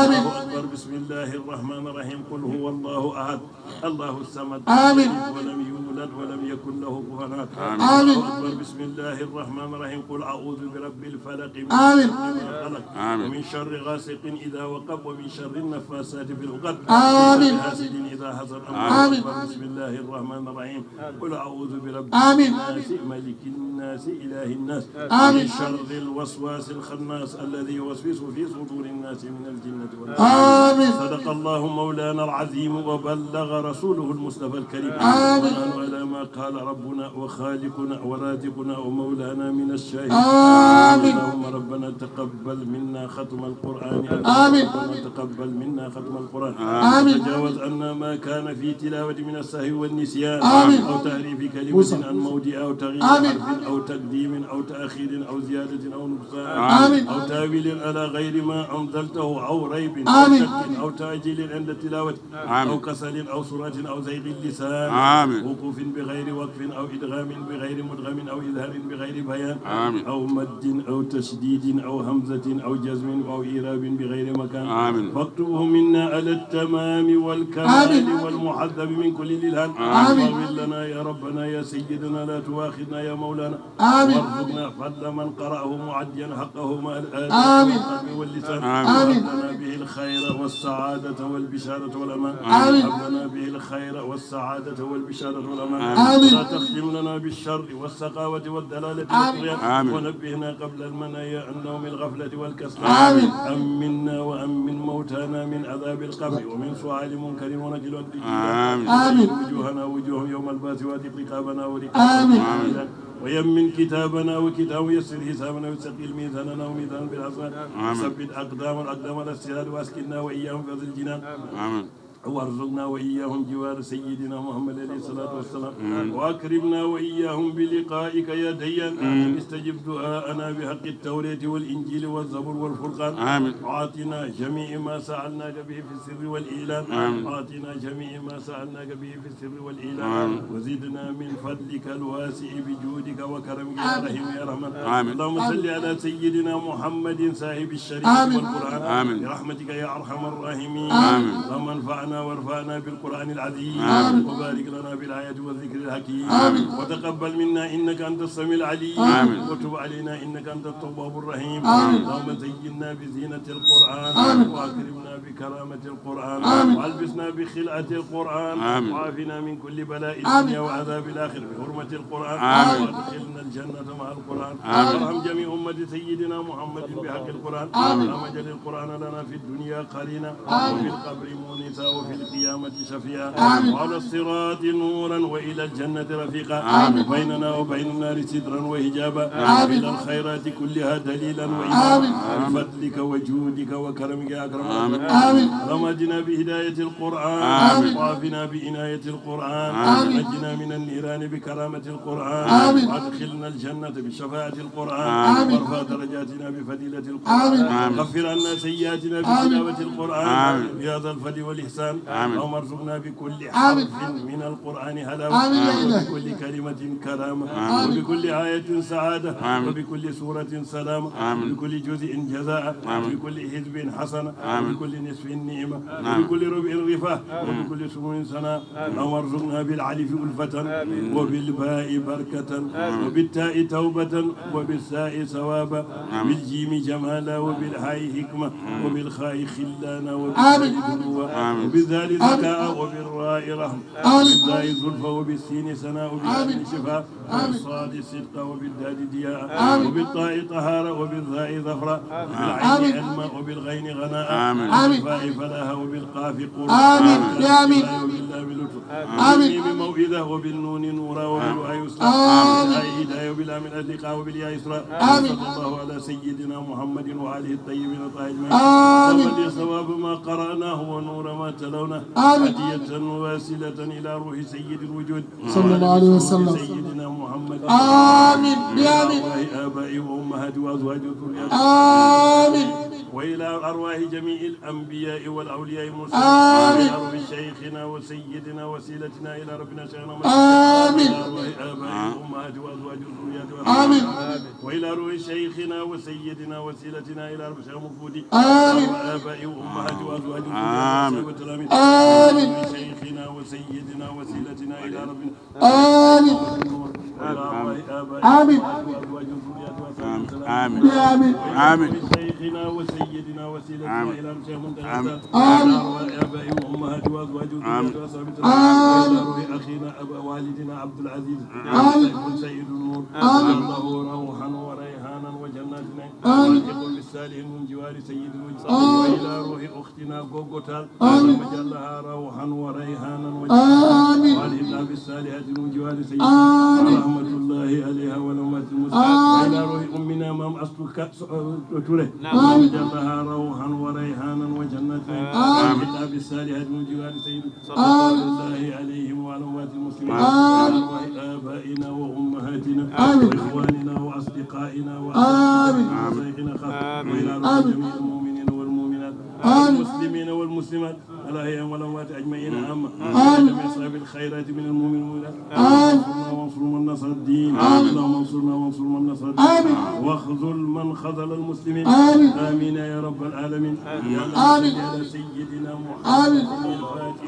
آمين. الله أكبر. بسم الله الرحمن الرحيم. قل هو الله أحد. الله الصمد. آمين. لم يلد ولم يولد ولم يكن له كفوا أحد. آمين. الله أكبر. بسم الله الرحمن الرحيم. قل أعوذ برب الفلق، من آمين. شر ما خلق، آمين. ومن شر غاسق إذا وقب، ومن شر النفاثات في العقد، آمين. ومن شر حاسد إذا حسد. الله أكبر. بسم الله الرحمن الرحيم. قل أعوذ برب، آمين. الناس، ملك الناس، إله الناس، آمين. من شر الوسواس الخناس الذي يوسوس في صدور الناس من الجنة والناس. آمين. صدق الله مولانا العظيم وبلغ رسوله المصطفى الكريم. آمين. ونحن على ما قال ربنا وخالقنا ورازقنا ومولانا من الشاهدين. آمين. اللهم ربنا تقبل منا ختم القرآن. آمين. ربنا تقبل منا ختم القرآن. آمين. تجاوز عنا ما كان في تلاوة من السهو والنسيان. آمين. أو تحريف كلمة عن موضع، أو تغيير، آمين. حرف، أو تقديم، أو تأخير، أو زيادة، أو نقصان، آمين. أو تاويل على غير ما أنزلته، أو ريب، أو، آمين. شك، أو تعجيل عند التلاوة، آمين. أو كسل، أو سرعة، أو زيغ اللسان، آمين. وقوف بغير وقف، أو إدغام بغير مدغم، أو إظهار بغير بيان، آمين. أو مد، أو تشديد، أو همزة، أو جزم، أو إعراب بغير مكان، آمين. فاكتبه منا على التمام والكمال، آمين. والمحذب من كل الإلحان. آمين. واغفر لنا يا ربنا يا سيدنا، لا تؤاخذنا يا مولانا. آمين. وارزقنا فضل من قرأه معديا حقه مع الآداب، آمين. والقلب واللسان. آمين. وهب لنا به الخير والسعادة والبشارة والأمان. آمين. هب لنا به الخير والسعادة والبشارة والأمان. آمين. ولا تختم لنا بالشر والسقاوة والضلالة، آمين. والطغيان. آمين. ونبهنا قبل المنايا عن نوم الغفلة والكسلان. آمين. أمنا وأمن موتانا من عذاب القبر ومن سؤال منكر ونكير. آمين. آمين. وجوهنا وجوههم يوم البعث، وأعتق رقابنا ورقاب، آمين. المؤمنين. ويمن كتابنا وكتاب، ويسر حسابنا، وثقل ميزاننا وميزان بالحسنات، آمين. وثبت أقدامنا، أقدام على الصراط، وأسكننا وإياهم في أرض الجنان. آمين. وارزقنا وإياهم جوار سيدنا محمد عليه الصلاة والسلام. آمين. وأكرمنا وإياهم بلقائك يا ديان. آمين. استجب دعاءنا بحق التوراة والإنجيل والزبور والفرقان. آمين. وأعطنا جميع ما سألناك به في السر والإعلان. آمين. وأعطنا جميع ما سألناك به في السر والإعلان. آمين. وزدنا من فضلك الواسع بجودك وكرمك يا، آمين. رحيم يا رحمن. آمين. اللهم صل على سيدنا محمد صاحب الشريعة، آمين. والقرآن، آمين. برحمتك يا أرحم الراحمين. آمين. اللهم انفعنا وارفعنا بالقرآن العظيم. آمين. وبارك لنا في الآية والذكر الحكيم. آمين. وتقبل منا إنك أنت السميع العليم. آمين. وتب علينا إنك أنت التواب الرحيم. آمين. اللهم زينا بزينة القرآن. آمين. وأكرمنا بكرامة القرآن. آمين. وألبسنا بخلعة القرآن. آمين. وعافنا من كل بلاء، آمين. الدنيا وعذاب الآخرة بحرمة القرآن. آمين. وأدخلنا الجنة مع القرآن. آمين. وارحم جميع أمة سيدنا محمد بحق القرآن. آمين. اللهم اجعل القرآن لنا في الدنيا قرينا، آمين. وفي القبر مونسا، وفي القيامة شفيعا، آمين. وعلى الصراط نورا، وإلى الجنة رفيقا، آمين. بيننا وبين النار سترا وحجابا، آمين. إلى الخيرات كلها دليلا وإماما، آمين. بفضلك وجودك وكرمك يا أكرم، آمين. الأكرمين. آمين. اللهم اهدنا بهداية القرآن، آمين. وعافنا بعناية القرآن، آمين. ونجنا من النيران بكرامة القرآن، آمين. وأدخلنا الجنة بشفاعة القرآن، آمين. وارفع درجاتنا بفضيلة القرآن، آمين. آمين. كفر عنا سيئاتنا، آمين. بتلاوة القرآن، آمين. يا ذا الفضل والإحسان. آمين. اللهم ارزقنا بكل، آمين. حرف من القرآن حلاوة، آمين. وبكل كلمة كرامة، آمين. وبكل آية سعادة، آمين. وبكل سورة سلامة، آمين. وبكل جزء جزاء، آمين. وبكل حزب حسنة، آمين. وبكل نصف نعمة، آمين. وبكل ربع رفعة، آمين. وبكل سمو ثناء، آمين. اللهم ارزقنا بالألف ألفة، آمين. وبالباء بركة، آمين. وبالتاء توبة، وبالساء ثوابا، آمين. وبالجيم جمالا، وبالهاء حكمة، آمين. وبالخاء خلانا، وبالدال، آمين. دنوا، آمين. وبالذال، آمين. ذكاء، وبالراء رحمة، آمين. وبالزاء زلفى، وبالسين سناء، وبالعين، آمين. شفاء، آمين. وبالصاد صدقا، وبالدال ضياء، آمين. وبالطاء طهارة، وبالظاء ظفرا، آمين. وبالعين، آمين. علما، وبالغين غناء، آمين. آمين. وبالفاء فلاحا، وبالقاف قربا، آمين. آمين. وباللام لطفا، آمين. وبالميم موعظة، وبالنون نورا، وبالواو يسرا، آمين. وبالهاء هداية، وباللام أزلقا، وبالياء يسرا. آمين. وصلى الله على سيدنا محمد وآله الطيبين الطاهرين أجمعين. آمين. ومن ثواب ما قرأناه ونور ما تلوناه، آمين. هدية واصلة إلى روح سيد الوجود، صلى الله عليه وسلم. سيدنا محمد. آمين. بآمين. وأرواح آبائه وأمهاته وأزواجه وذرياته. آمين. وإلى أرواح جميع الأنبياء والأولياء والمرسلين. آمين. وإلى روح شيخنا وسيدنا وسيلتنا إلى ربنا شيخنا محمد. آمين. وإلى أرواح آبائهم وأمهاتهم وأزواجهم وذرياتهم. آمين. وإلى روح شيخنا وسيدنا وسيلتنا إلى ربنا شيخنا مفودي. آمين. وآبائهم وأمهاتهم وأزواجهم وذرياتهم. آمين. وأصحاب التلاميذ. آمين. وإلى روح شيخنا وسيدنا وسيلتنا إلى ربنا آمين. آمين. آمين. آمين. آمين. شيخنا وسيدنا وسيلتنا آمين. إلى الشيخ منتهى آمين. الإسلام. آمين. وأرواح آبائهم وأمهاتهم وأزواجهم وذرياتهم وأصحاب التلاميذ. آمين. وإلى روح أخينا أبا والدنا عبد العزيز. آمين. سيد سيد النور. آمين. له روحا وريحانا وجنات نعيم. آمين. وألحقه بالصالحين من جوار سيد الوجود. آمين. وإلى روح أختنا غوغوتال. آمين. اللهم اجعل لها روحا وريحانا وجنات. آمين. وألحقها بالصالحات من جوار سيدنا. آمين. ورحمة الله عليها ولأمة المسلمين. آمين. وإلى روح أمنا مام أستو ك-، س-، آه، توري. نعم. آمين. اللهم اجعل لها روحا وريحانا وجنات. آمين. وألحقها بالصالحات من جوار سيدنا. صلى الله عليهم وعلى أمة المسلمين. آمين. وأرواح آبائنا وأمهاتنا. آمين. وإخواننا وأصدقائنا وأساتذتنا. آمين. ومشايخنا خاصة. آمين. وإلى روح آمين. جميع المؤمنين والمؤمنات. آمين. والمسلمين والمسلمات. الأحياء والأموات أجمعين عامة. آمين. وجميع أصحاب الخيرات من المؤمنين والمؤمنات. آمين. اللهم انصرنا وانصر من نصر الدين. آمين. اللهم انصرنا وانصر من نصر الدين. آمين. واخذل من خذل المسلمين. آمين. آمين يا رب العالمين. آمين. يا الله آمين. صل على سيدنا محمد آمين. الفاتح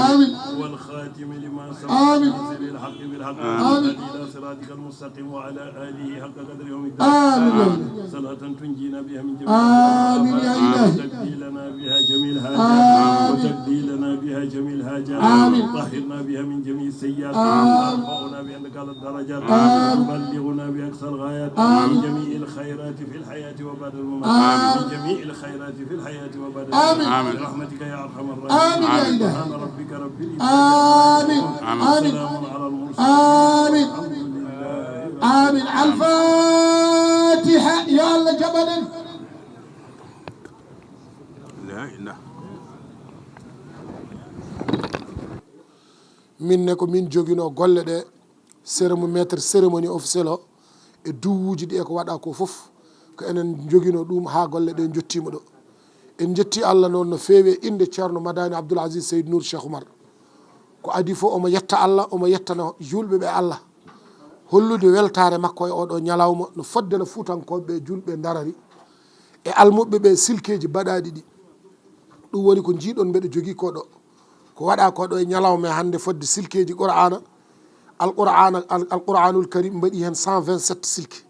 آمين. والخاتم لما سبق آمين. ناصر الحق بالحق آمين. والهادي إلى صراطك المستقيم وعلى آله حق قدره ومقداره. آمين. صلاة تنجينا بها من جميع آمين يا إلهي. وتقضي لنا بها جميع الحاجات. آمين. وتقضي لنا بها جميع الحاجات. آمين. وطهرنا بها من جميع السيئات. آمين. وترفعنا بها أعلى الدرجات. آمين. وتبلغنا بأقصى الغايات. آمين. من جميع الخيرات في الحياة وبعد الممات. آمين. من جميع الخيرات في الحياة وبعد الممات. آمين. برحمتك يا أرحم الراحمين. آمين يا إلهي. سبحان ربك رب العزة عما يصفون. آمين. آمين. وسلام على المرسلين. آمين. والحمد لله. آمين. الفاتحة. يا الله جبلا. La ilaha. Min ne ko min joginoo golle ɗe, cérémo-, maître cérémonie officiel o, e duwuuji ɗi e ko waɗa ko fof, ko enen joginoo ɗum haa golle ɗe njottiima ɗo. En njetti Allah noon no feewi e innde Ceerno Madani Abdoul Aziz Seydi Nour Cheikh Oumar. Ko adii fof omo yetta Allah, omo yettana juulɓe ɓe Allah. Hollude weltaare makko e oɗo ñalawma no fodde no Fuutankooɓe ɓe juulɓe ndarari e almuɓɓe ɓe silkeeji baɗaaɗi ɗi. Ɗum woni ko njiiɗon mbeɗa jogii ko ɗo. Ko waɗa ko ɗo e ñalawma e hannde fodde silkeeji Qur'aana, Al-Qur'aana, Al-, Al-Qur'aanul Karim mbaɗi heen cent vingt-sept silke.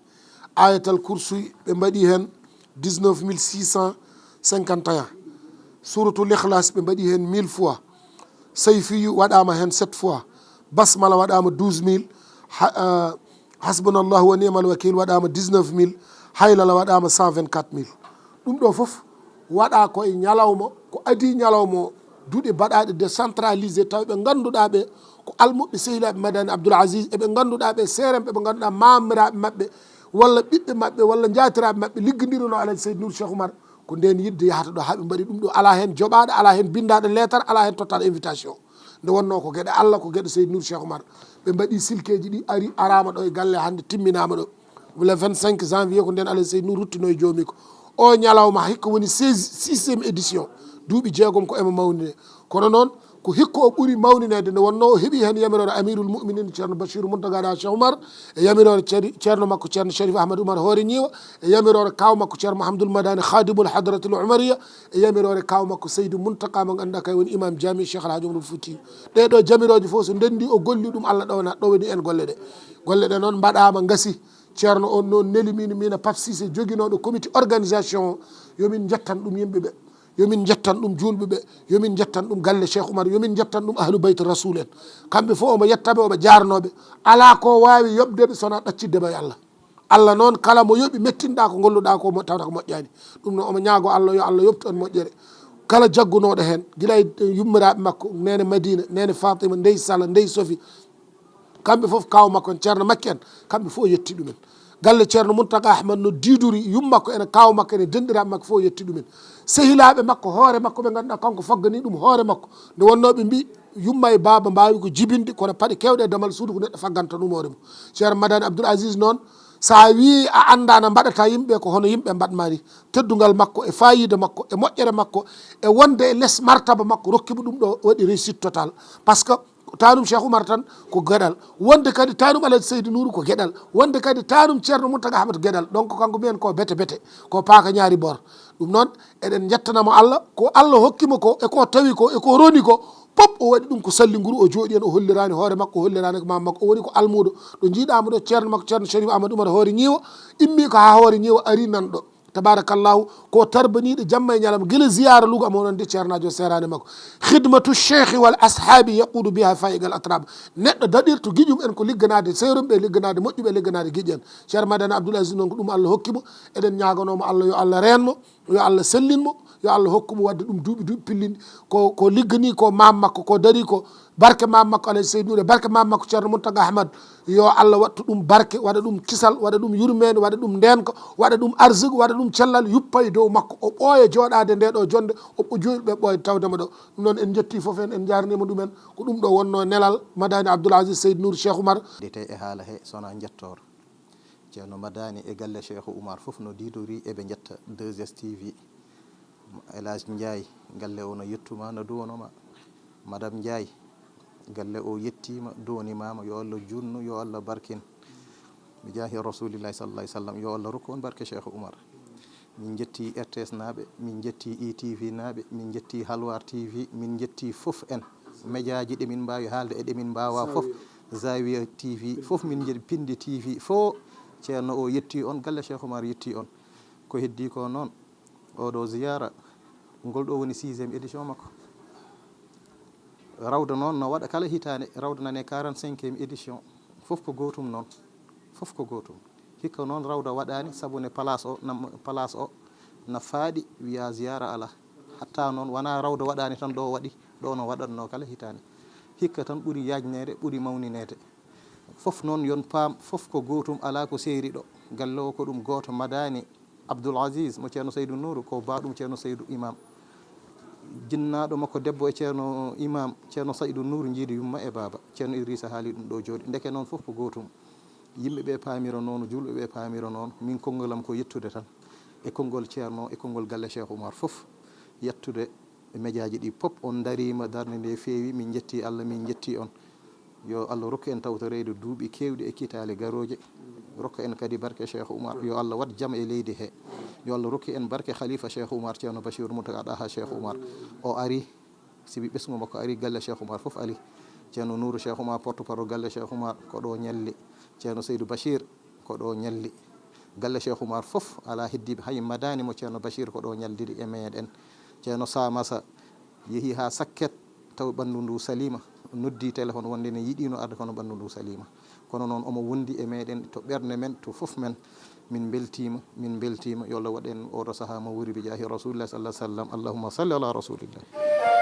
Ayatal Kursuy ɓe mbaɗi heen dix-neuf mille six cent cinquante et un. Suuratul Ikhlaas ɓe mbaɗi heen mille fois. Sayfiyu waɗaama heen sept fois. Basmala waɗaama douze mille. Ha-, ah, Hasbunallahu wa ni'mal wakiil waɗaama dix-neuf mille. Haylala waɗaama cent vingt-quatre mille. Ɗum ɗo fof waɗa ko e ñalawma, ko adii ñalawma o, duɗe baɗaaɗe décentralisé, tawi ɓe ngannduɗaa ɓe ko almuɓɓe sehilaaɓe Madani Abdoul Aziz, e ɓe ngannduɗaa ɓe seeremɓe, ɓe ngannduɗaa maamiraaɓe maɓɓe, walla ɓiɓɓe maɓɓe, walla njaatiraaɓe maɓɓe liggondirunoo Alhaji Seydi Nour Cheikh Oumar, ko ndeen yiɗde yahata ɗo, haa ɓe mbaɗi ɗum ɗo. Alaa heen joɓaaɗo, alaa heen binndaaɗo leetar, alaa heen tottaaɗo invitation. Nde wonnoo ko geɗe Allah, ko geɗe Seydi Nour Cheikh Oumar. Ɓe mbaɗi silkeeji ɗi, ari, araama ɗo e galle hannde, timminaama ɗo. Le vingt-cinq janvier ko ndeen Alhaji Seydi Nour ruttino e joomi ko. O ñalawma hikka woni seize, sixième édition. Duuɓi jeegom ko emo mawnine. Kono noon, ko hikka o ɓuri mawnineede, nde wonnoo o heɓi heen yamiroore Amirul Mu'minin Ceerno Bachir Mountaga Daha Cheikh Oumar, e yamiroore Ceeri-, Ceerno makko Ceerno Cherif Ahmad Oumar Hoore Ñiiwa, e yamiroore kaaw makko Ceerno Mahamadul Madani Khadimul Hadratil Oumariya, e yamiroore kaaw makko Seydi Muntaka mo ngannduɗaa kay woni Imam Jami Cheikh Alhaji Omarul Fouti. Ɗee ɗo jamirooje fof so ndenndi o golli ɗum Allah ɗowana, ɗowani en golle ɗe. Golle ɗe noon mbaɗaama ngasi. Ceerno on noon neli min, min e Pape Cissé joginooɗo comité organisation o, yo min njettan ɗum yimɓe ɓe, yo min njettan ɗum juulɓe ɓe, yo min njettan ɗum galle Cheikh Oumar, yo min njettan ɗum Ahlu Bayt Rasul en. Kamɓe fof omo yettaɓe, omo jaarnooɓe. Alaa ko waawi yoɓdeɓe so wonaa ɗaccidde ma e Allah. Allah noon kala mo yoɓi mettinɗaa ko ngolluɗaa ko mo tawata ko moƴƴaani. Ɗum noon omo ñaago Allah yo Allah yoɓtu on moƴƴere. Kala jaggunooɗo heen, gila e yummiraaɓe makko, Neene Madina, Neene Fatima, Ndey Sala, Ndey Sofi, kamɓe fof kaaw makko en, Ceerno Makki en, kamɓe fof o yetti ɗumen. Galle Ceerno Muntaka Ahmad no diidori yumma makko ene, kaaw makko ene, denɗiraaɓe makko fof o yetti ɗumen. Sehilaaɓe makko, hoore makko ɓe ngannduɗaa kanko faggani ɗum hoore makko. Nde wonnoo ɓe mbi yumma e baaba mbaawi ko jibinde, kono paɗe keewɗe e damal suudu ko neɗɗo fagganta ɗum hoore mum. Ceerno Madani Abdoul Aziz noon, So a wii a anndaana mbaɗata yimɓe ko hono yimɓe mbaɗ mari, teddungal makko e faayiida makko e moƴƴere makko e wonde e les martaba makko rokki mo ɗum ɗo waɗi réussite total. Parce que tanum Cheikh Oumar tan ko geɗal, wonde kadi tanum Alhaji Seydi Nourou ko geɗal, wonde kadi tanum Ceerno Mountaga Ahmad geɗal. Donc kanko mbiyen ko bete bete, ko paaka ñaari bor. Ɗum noon eɗen njettanamo Allah ko Allah hokki mo ko e ko tawi ko e ko roni ko. Pop o waɗi ɗum ko salli nguru, o jooɗi en, o hollirani hoore makko, o hollirani ko maam makko, o woni ko almuudo. Ɗo jiiɗaamo ɗo ceerno makko ceerno Sharif Amadou Oumar hoore ñiiwa, immi ko haa hoore ñiiwa ari nan ɗo. Tabarakallahu, ko tarbaniiɗo jamma e ñalama gila ziyara lugo amo wonande ceernaajo seeraade makko. Khidmatu cheikhi wal ashabi yaqudu biha faiqal atrab. Neɗɗo daɗirto giƴum en ko ligganaade seerum ɓe, ligganaade moƴƴuɓe, ligganaade giƴen. Ceerno Madani Abdoul Aziz noon ko ɗum Allah hokki mo. Eɗen ñaaganoo mo Allah yo Allah reen mo, yo Allah sellin mo, yo Allah hokku mo waɗde ɗum duuɓi duuɓi pillini. Ko ko liggani ko maam makko, ko dari ko barke maam makko Alhaji Seydi Nour e barke maam makko Ceerno Mountaga Ahmad. Yo Allah wattu ɗum barke, waɗa ɗum kisal, waɗa ɗum yurmeende, waɗa ɗum ndeenka, waɗa ɗum arsigu, waɗa ɗum cellal yuppa e dow makko. O ɓooya jooɗaade nde ɗo jonde, o ɓo- jooɗiɓe ɓooyde tawde mo ɗo. Ɗum noon en njetti fof en, en njaarniima ɗumen. Ko ɗum ɗo wonno nelal Madani Abdoul Aziz Seydi Nour Cheikh Oumar. Dete e haala he sona njettoor. Ceerno Madani e galle Cheikh Oumar fof no diidorii eɓe njetta deux S T V. El Hadj Ndiaye, galle o no yettuma, no duwonoma. Madame Ndiaye, galle o yettima, duwonimaama, yo Allah junnu, yo Allah barkin. Bi jaahi Rasulillahi sallallahu alaihi wasallam, yo Allah rokku on barke Cheikh Oumar. Min jetti R T S naaɓe, min jetti E T V naaɓe, min jetti Halwar T V, min jetti fof en. Médiaji ɗi min mbaawi haalde e ɗi min mbaawa fof. Zawiya T V fof min jetti, Pindi T V fof. Ceerno o yetti on, galle Cheikh Oumar yetti on. Ko heddi ko noon, oɗo ziyara, ngol ɗo woni sixième édition makko. Rawda noon no waɗa kala hitaande, rawda nane quarante-cinquième édition. Fof ko gootum noon, fof ko gootum. Hikka noon rawda waɗaani sabu ne place o, nam- place o na faaɗi, wiya ziyara ala. Hatta noon wona rawda waɗaani tan ɗo waɗi, ɗo no waɗatno kala hitaande. Hikka tan ɓuri yaajneede, ɓuri mawnineede. Fof noon yon paam, fof ko gootum, alaa ko seeri ɗo. Galle o ko ɗum gooto, Madani Abdoul Aziz mo Ceerno Seydou Nourou, ko baaɗum Ceerno Seydou Imam. Jinnaaɗo makko debbo e Ceerno Imam, Ceerno Seydou Nourou njiidi yumma e baaba. Ceerno Idrissa haali ɗum ɗo jooɗi. Ndeke noon fof ko gootum. Yimɓe ɓe paamira noon, juulɓe ɓe paamira noon. Min konngol am ko yettude tan. E konngol Ceerno, e konngol galle Cheikh Oumar fof. Yettude e médiaji ɗi pop on dariima, darnde nde feewi, min njetti Allah, min njetti on. Yo Allah rokku en tawtoreyde duuɓi keewɗi e kitaale garooje. Rokka en kadi barke Cheikh Oumar. Yo Allah waɗ jam e leydi he. Yo Allah rokku en barke Khalifa Cheikh Oumar Ceerno Bachir Mountaga Daha Cheikh Oumar. O ari, sibi ɓesngu makko ari, galle Cheikh Oumar fof ali. Ceerno Nourou Cheikh Oumar, porte-parole galle Cheikh Oumar, ko ɗo ñalli. Ceerno Seydou Bachir, ko ɗo ñalli. Galle Cheikh Oumar fof alaa heddiiɓe, hay Madani mo Ceerno Bachir ko ɗo ñaldiri e meeɗen. Ceerno Samassa yehi haa Sakket, taw ɓanndu ndu saliima, noddi téléphone wonde ne yiɗino arde kono ɓanndu ndu saliima. Kono noon omo wondi e meeɗen to ɓernde men, to fof men. Min mbeltiima, min mbeltiima. Yo Allah waɗ en oɗo sahaa mo wuri bi jaahi Rasulillah sallallahu alaihi wasallam. Allahumma salli ala Rasulillah.